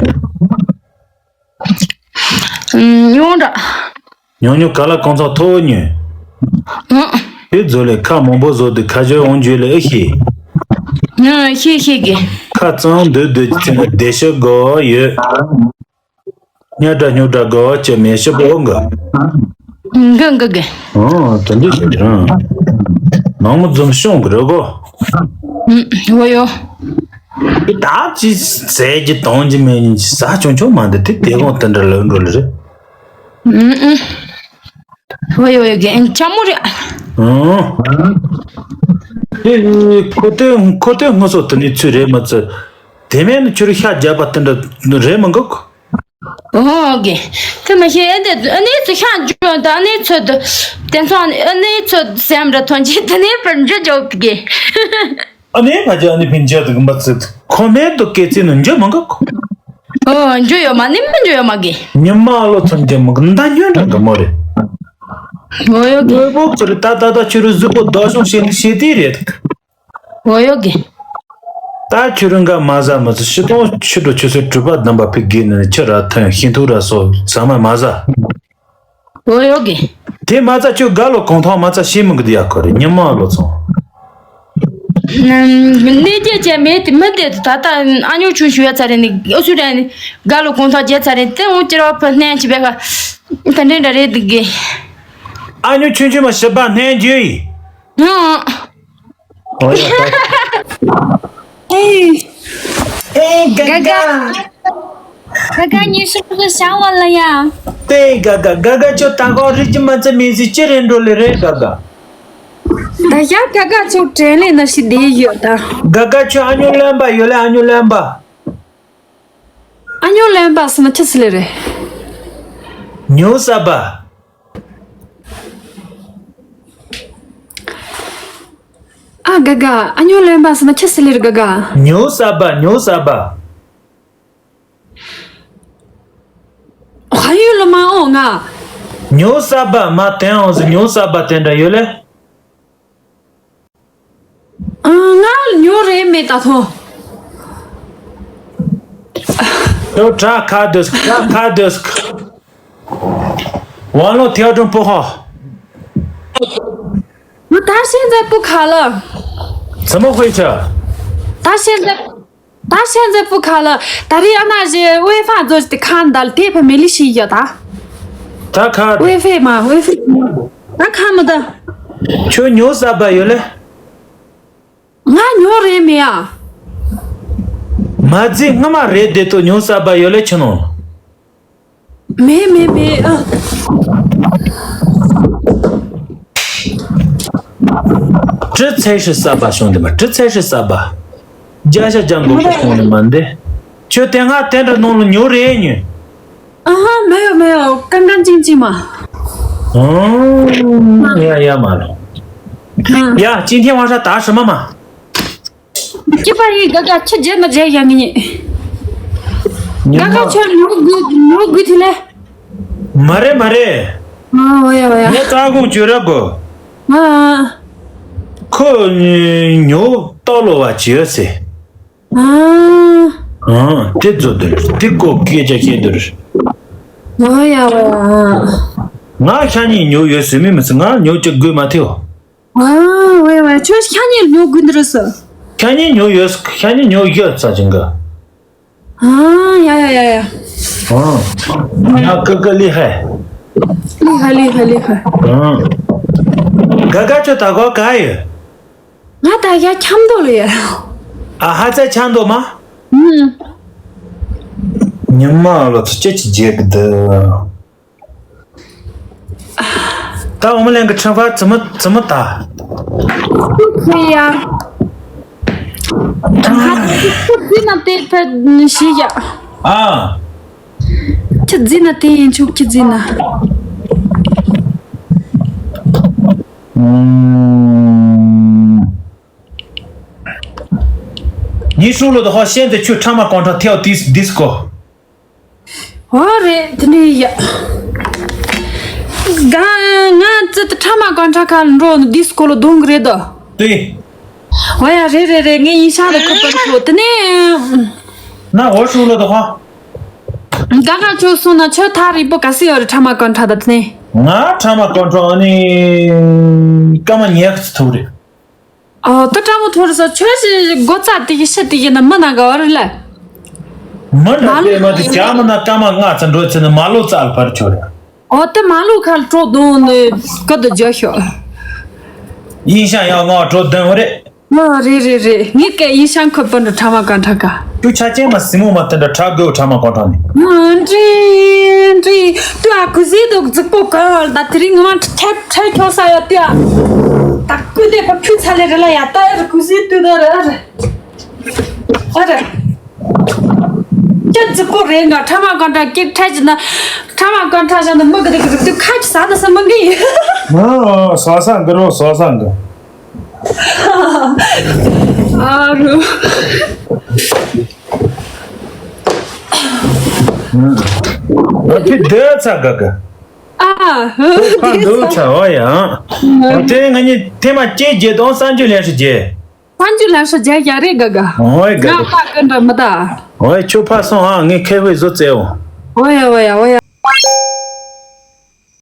ཉོན། ཨུམ། ཉོན་འདྲ། ཉོ་ཉོ་ག་ལ་གང་ཚང་མཐོ་བོ་ཉོན། ཨུམ། དེ་ཚོ་ལས་ཁ་མང་པོ་བཟོ་དུས་ཁ་ཤས་འོང་རྒྱུ་ལས་ཨེ་ཤེས། ཨུམ། ཤེས་ཤེས་གི། ཁ་གཙང་འདོད་འདོད་ཀྱི་ཚེ་ན་བདེ་ཤོས་དགོས་ཡོད། ཉོ་འདྲ་ཉོ་འདྲ་དགོས་ཅེས་མེད་ཤོས་པོ་འོང་གི། འགི་འགི་གི། ཨོ། དེ་འདྲ་ཞིག་རང་། ནང་མི་འཛོམས་ཤོང་གི་རེད་གོ། ཨུམ། འོ་ཡོ། ད་ཅི་ཟས་ཀྱི་དོན་གྱི་མེད་ཉིན་གྱི་ཟ་ཆུང་ཆུང་མ་འདི་དེ་དེ་གོང་དེ་འདྲ་ལོས་འགྲོ་ལེ་རེད། ཨུམ་ཨུམ། འོ་ཡོ་ཡོ་གི་ཨན་ཆ་མོ་རེད། ཨོ། དེ་ཁོ་དེ་ཁོ་དེ་སྔོ་སོ་དེ་ནི་ཚུལ་རེད་མ་ཚུལ། དེ་མེད་ནི་ཁྱོད་ཤ་རྒྱབ་པ་དེ་འདྲ་རེད་མི་འགུག། ཨོ་གི། དེ་མ་ཤེས་ཨ་ནེ་ཨ་ནེ་ཚོ་ཤ་འཇོན་ད་ཨ་ནེ་ཚོ་དེ་དེ་ཚོ་ཨ་ནེ་ཚོ་སེམས་ར་ཐོན་ཅི་དེ་ནེ་པར་འཇོ་འཇོ་གི། ཨ་ནེ་ཕ་ཅི་ཨ་ནེ་ཕིན་ཅི་དུ་གི་མ་ཚིག་ཁོ་མེད་དུ་སྐད་ཚིག་ནི་འཇོ་མ་འགག། ཨོ་འཇོ་ཡོད་མ་ནི་མི་འཇོ་ཡོད་མ་གི། ཉི་མ་ཨ་ལོ་ཚོ་འཇོ་མ་གི་མདའ་ཉོན་འདྲ་གི་མོ་རེད། ཨོ་ཡོད་གི། དངོས་པོ་ཁུར་ད་ད་ད་ཁྱོད་རུ་གཟུགས་པོ་ལྡོག་ཤོང་བྱེད་ནི་བྱེད་དེ་རེད། འོ་ཡོད་གི། ད་ཁྱོད་རང་ག་མ་ཟ་མི་ཚོ་ཕྱི་དོང་ཕྱི་དྲོ་ཆུ་ཚོད་དྲུག་པ་བདུན་པ་ཕི་དགེ་ནས་ཕྱི་ར་ཐོན་ཤིང་ཐུག་ར་སོགས་ཟ་མ་མ་ཟ། འོ་ཡོད་གི། དེ་མ་ཚ་ཁྱོད་དགའ་ལོ་གོང་ཐང་མ་ཚ་ཤེས་མི་གི་དེ་ཡ་ཁོ་རེ་ཉི་མ་ལོ་ཚོང་། ནས་རྒྱལ་ཅན་མེད་དེ་མི་དེ་ད་ལྟ་ཨ་ཉོ་ཆུང་ཞུ་ཡ་ཚ་རེ་ནི་ཨུ་སུ་ར་ནི་དགའ་ལོ་གོང་ཐང་རྒྱལ་ཚ་རེ་དེ་འོང་ཅི་ར་ཕ་སྣན་ཅི་བས་ག་ད་འདྲེ་འདྲ་རེད་འདུག་གི། ཨ་ཉོ་ཆུང་ཆུང་མ་ཞིབ་པ་ནན་རྒྱུ་ཡིན། ཨ། ཨོ་ཡ། ཨེ། ཨེ་དགའ་དགའ། དགའ་དགའ་ཉི་ཤུ་གི་བྱ་བ་ལ་ཡ། ཏེ་དགའ་དགའ་དགའ་དགའ་ཁྱོད་ད་གོ་རིག་གི་མ་ཚད་མི་ཟིག་ཅི་རེད་འགྲོ་ལེ་རེད་དགའ་དགའ། ད་ཡ་དགའ་དགའ་ཚོ་དྲན་ལེ་ན་ཞིག་བསྡད་ཡོད་ད། དགའ་དགའ་ཁྱོད་ཨ་ཉོ་ལོན་པ་ཡོད་ལེ། ཨ་ཉོ་ལོན་པ། ཨ་ཉོ་ལོན་པ་སི་ན་ཆི་སི་ལེ་རེད། ཉོ་ས་པ། ཨ་དགའ་དགའ་ཨ་ཉོ་ལོན་པ་སི་ན་ཆི་སི་ལེ་རེད་དགའ་དགའ། ཉོ་ས་པ། ཉོ་ས་པ། ཧ་ཡུ་ལོ་མ་འོང་ང་། ཉོ་ས་པ་མ་དེན་འོང་ཟི་ཉོ་ས་པ་དེ་འདྲ་ཡོད་ལེ། ང་ཉོ་རེ་མེད་ད་ཐོ། ཁྱོད་དྲ་ཁ་དོས་དྲ་ཁ་དོས། ཝང་ལོ་ཐེའོ་ཀྲུང་པོ་ཧོ། ང་ད་ཤེས་མཛད་པུ་ཁ་ལ། ཙི་མོ་ཧུའེ་ཆ། ད་ཤེས་མཛད། ད་ཤེས་མཛད་པུ་ཁ་ལ། ད་རེས་ཨ་ན་ཞེ་ཝེ་ཧྥ་ཛོ་ཏི་ཁ་འདལ་ཏེ་ཕ་མེ་ལི་ཤི་ཡ་ད། ད་ཁ། ཝེ་ཧྥེ་མ་ཝེ་ཧྥེ། ད་ཁ་མི་ད། ཁྱོད་ཉོ་ས་པ་ཡོད་ལེ། ང་ཉོ་རེ་མེད་ཨ། མ་རྫི་སྔ་མ་རེད་དེ་ཏོ་ཉོ་ས་པ་ཡོད་ལེ་ཆི་ནོ། མེད་མེད་མེད་ཨ། ཀྲི་ཚེ་ཧྲི་ས་པ་བྱུང་དེ་མ་ཀྲི་ཚེ་ཧྲི་ས་པ། རྒྱ་ཤ་ལྗང་གོ་གོ་ཁོང་ནི་མ་འདི། ཁྱོད་དེ་སྔ་དེ་འདྲ་ནང་ལ་ཉོ་རེ་ཉོ། ཨ་ཧ་མེད་ཡོ་མེད་ཡོ་ཀང་ཀང་ཅིང་ཅིང་མ། ཨོ། ཡ་ཡ་མ་རོ། ཡ་今天晚上打什么嘛། སྐྱིད་པ་ཡིན་དགའ་དགའ་ཁྱི་རྗེས་མ་རྗེས་ཡ་ངེས། ཉི་དགའ་དགའ་མ། ཁྱོད་ཉོ་དགོས་ཉོ་དགོས་དེ་ལས། མ་རེད་མ་རེད། ཨ་ཨོ་ཡ་ཨོ་ཡ། ངས་རྩ་དགོངས་བཅོས་ར་དགོས། ཨ་ཨ། ཁོ་ཉོ་ཏོ་ལོ་བ་བྱེད་ཟེར། ཨ་ཨ། དེ་ཚོ་དེ་དེ་ཀོ་སྐད་ཆ་བཤད་དུ་རེད། ཨོ་ཡ་ཨོ་ཡ། ང་ཤ་ཉེ་ཉོ་ཡོད་ཟེར་མི་མི་ཚེ་ང་ཉོ་ཅི་དགོས་མ་ཐེའོ། ཨ་ཝེ་ཝེ་ཁྱོད་ཤ་ཉེ་ཉོ་དགོས་འདི་རེད་ས། ཤ་ཉེ་ཉོ་ཡོད་ཤ་ཉེ་ཉོ་ཡོད་ས་ཅིང་ག་ཨ་ཡ་ཡ་ཡ་ཡ། ཨ། ང་ཀི་ཀི་ལི་ཧེ། ལི་ཧ་ལི་ཧ་ལི་ཧ། ཨ། ག་ག་ཁྱོད་ད་གོ་ག་ཡོད། ང་ད་ཡ་ཁྱམ་དོ་ལ་ཡ། ཨ་ཧ་ཙ་ཆང་དོ་མ། ཨུམ། ཉི་མ་ལོ་ཚོ་ཅི་ཅི་རྒྱས་གི་འདུག་ད་འོ་མ་ལན་གི་ཁྲིམས་ཕར་ཙི་མི་ཙི་མི་ད། ཁོ་ཡ། ཁ་ཁོ་ཙི་ན་དེ་ཕར་ཤི་ཡ། ཨ། ཁྱི་རྫི་ན་དེ་ཡིན་ཆོག་ཁྱི་རྫི་ན། ཉི་ཧྲུང་ལོ་དུ་ཧོ་ཤེན་དུ་ཆུ་ཁྲ་མ་གོང་ཁྲ་ཐེའོ་ཏིས་ཌིས་ཀོ། ཨོ་རེད་དེ་འདྲ་ཡ། ག་ང་ཙི་ཏི་ཁྲ་མ་གོང་ཁྲ་ཁ་འགྲོ་ནི་ཌིས་ཀོ་ལོ་གདོང་གི་རེད་དོ། ཏི། ཨོ་ཡ་རེད་རེད་རེད་ངས་ཡིན་ཤག་ལ་ཁུ་པར་ཁྱོ་དེ་ནས། ན་འོ་ཧྲུང་ལོ་དུ་ཧོ། ག་ག་ཁྱོད་སོང་ན་ཁྱོད་ཐག་རིང་པོ་ག་སྲིད་ཡོད་རེད་ཁྲ་མ་གོང་ཁྲ་ད་དེ་ནས། ང་ཁྲ་མ་གོང་ཁྲ་ཨ་ནི་སྐར་མ་ཉི་ཤུ་ཙམ་ཐུབ་རེད། ཨོ་ད་ཁྲ་མོ་ཐོ་རེ་ས་ཁྱོད་ཞིག་སྒོ་རྩ་དེ་ཡི་ཤི་དེ་ཡིན་ན་མི་ན་ག་བ་རེད་ལ། མི་འདྲ་དེ་མ་དེ་རྒྱ་མི་ན་སྐར་མ་ལྔ་ཙམ་འགྲོ་ཚེ་ནི་མ་ལོ་རྩ་ལ་ཕར་ཁྱོད་རེད། ཨོ་དེ་མ་ལོ་ཁ་ལ་གྲོགས་དོན་ནི་ཀ་དུ་རྒྱ་ཤོག་ཡིན་ཤག་ཡང་ང་གྲོགས་དོན་བ་རེད། ཨ་རེད་རེད་རེད་ངས་སྐད་ཡིན་ཤག་ཁོ་པ་འདྲ་ཁྲ་མ་གང་ཁྲ་ག་ཁྱོད་ཆ་ཅན་མ་སྲིན་མོ་མ་དེ་འདྲ་ཁྲ་དགོས་ཁྲ་མ་གང་ཁྲ་ནི། ཨ་འདྲི་འདྲི་ཏུ་ཨ་ཁུ་ཟི་དུ་ཙི་ཀོ་ག་ད་དེ་རིང་ང་ཁྲ་ཁྲ་ཁྱོ་ས་ཡ་ཏུ་ཨ་ད་ཀུ་དེ་པ་ཁུ་ཚ་ལེ་རེ་ལ་ཡ་ད་ཨ་རེ་ཁུ་ཟི་ཏུ་ད་རེ་ཨ་རེ། ཨ་རེ། ཅི་ཙི་ཀོ་རེ་ང་ཁྲ་མ་གང་ཁྲ་ཀེག་ཁྲ་ཅི་ན་ཁྲ་མ་གང་ཁྲ་ཞང་ན་མི་གི་དེ་གི་རུ་ཏུ་ཁ་ཅི་ས་ན་ས་མི་གི་ཡི། ཨ་ས་ས་འདི་རོ་ས་ས་འདི། ཨ་རུ། ཨ་ཁྱི་འདི་ཚ་ག་ག་ཨ་ཧུ། ཁ་འདི་ཚ་བ་ཡང་། དེ་ང་གཉིས་ཐེངས་མ་སྐྱེས་རྗེས་དང་གསར་འགྱུར་ལེན་ཧྲི་རྗེས། གསར་འགྱུར་ལེན་ཧྲི་རྗེས་ཡ་རེད་ག་ག་ཨོའི་ག་ང་ག་ཁ་ཀི་འདྲ་མི་ད། ཨོའི་ཁྱོད་ཕ་སོང་ཨ་ངས་ཁེ་ཧུའི་བཟོ་བཙལ་འོང་། ཨོ་ཡ་ཨོ་ཡ་ཨོ་ཡ།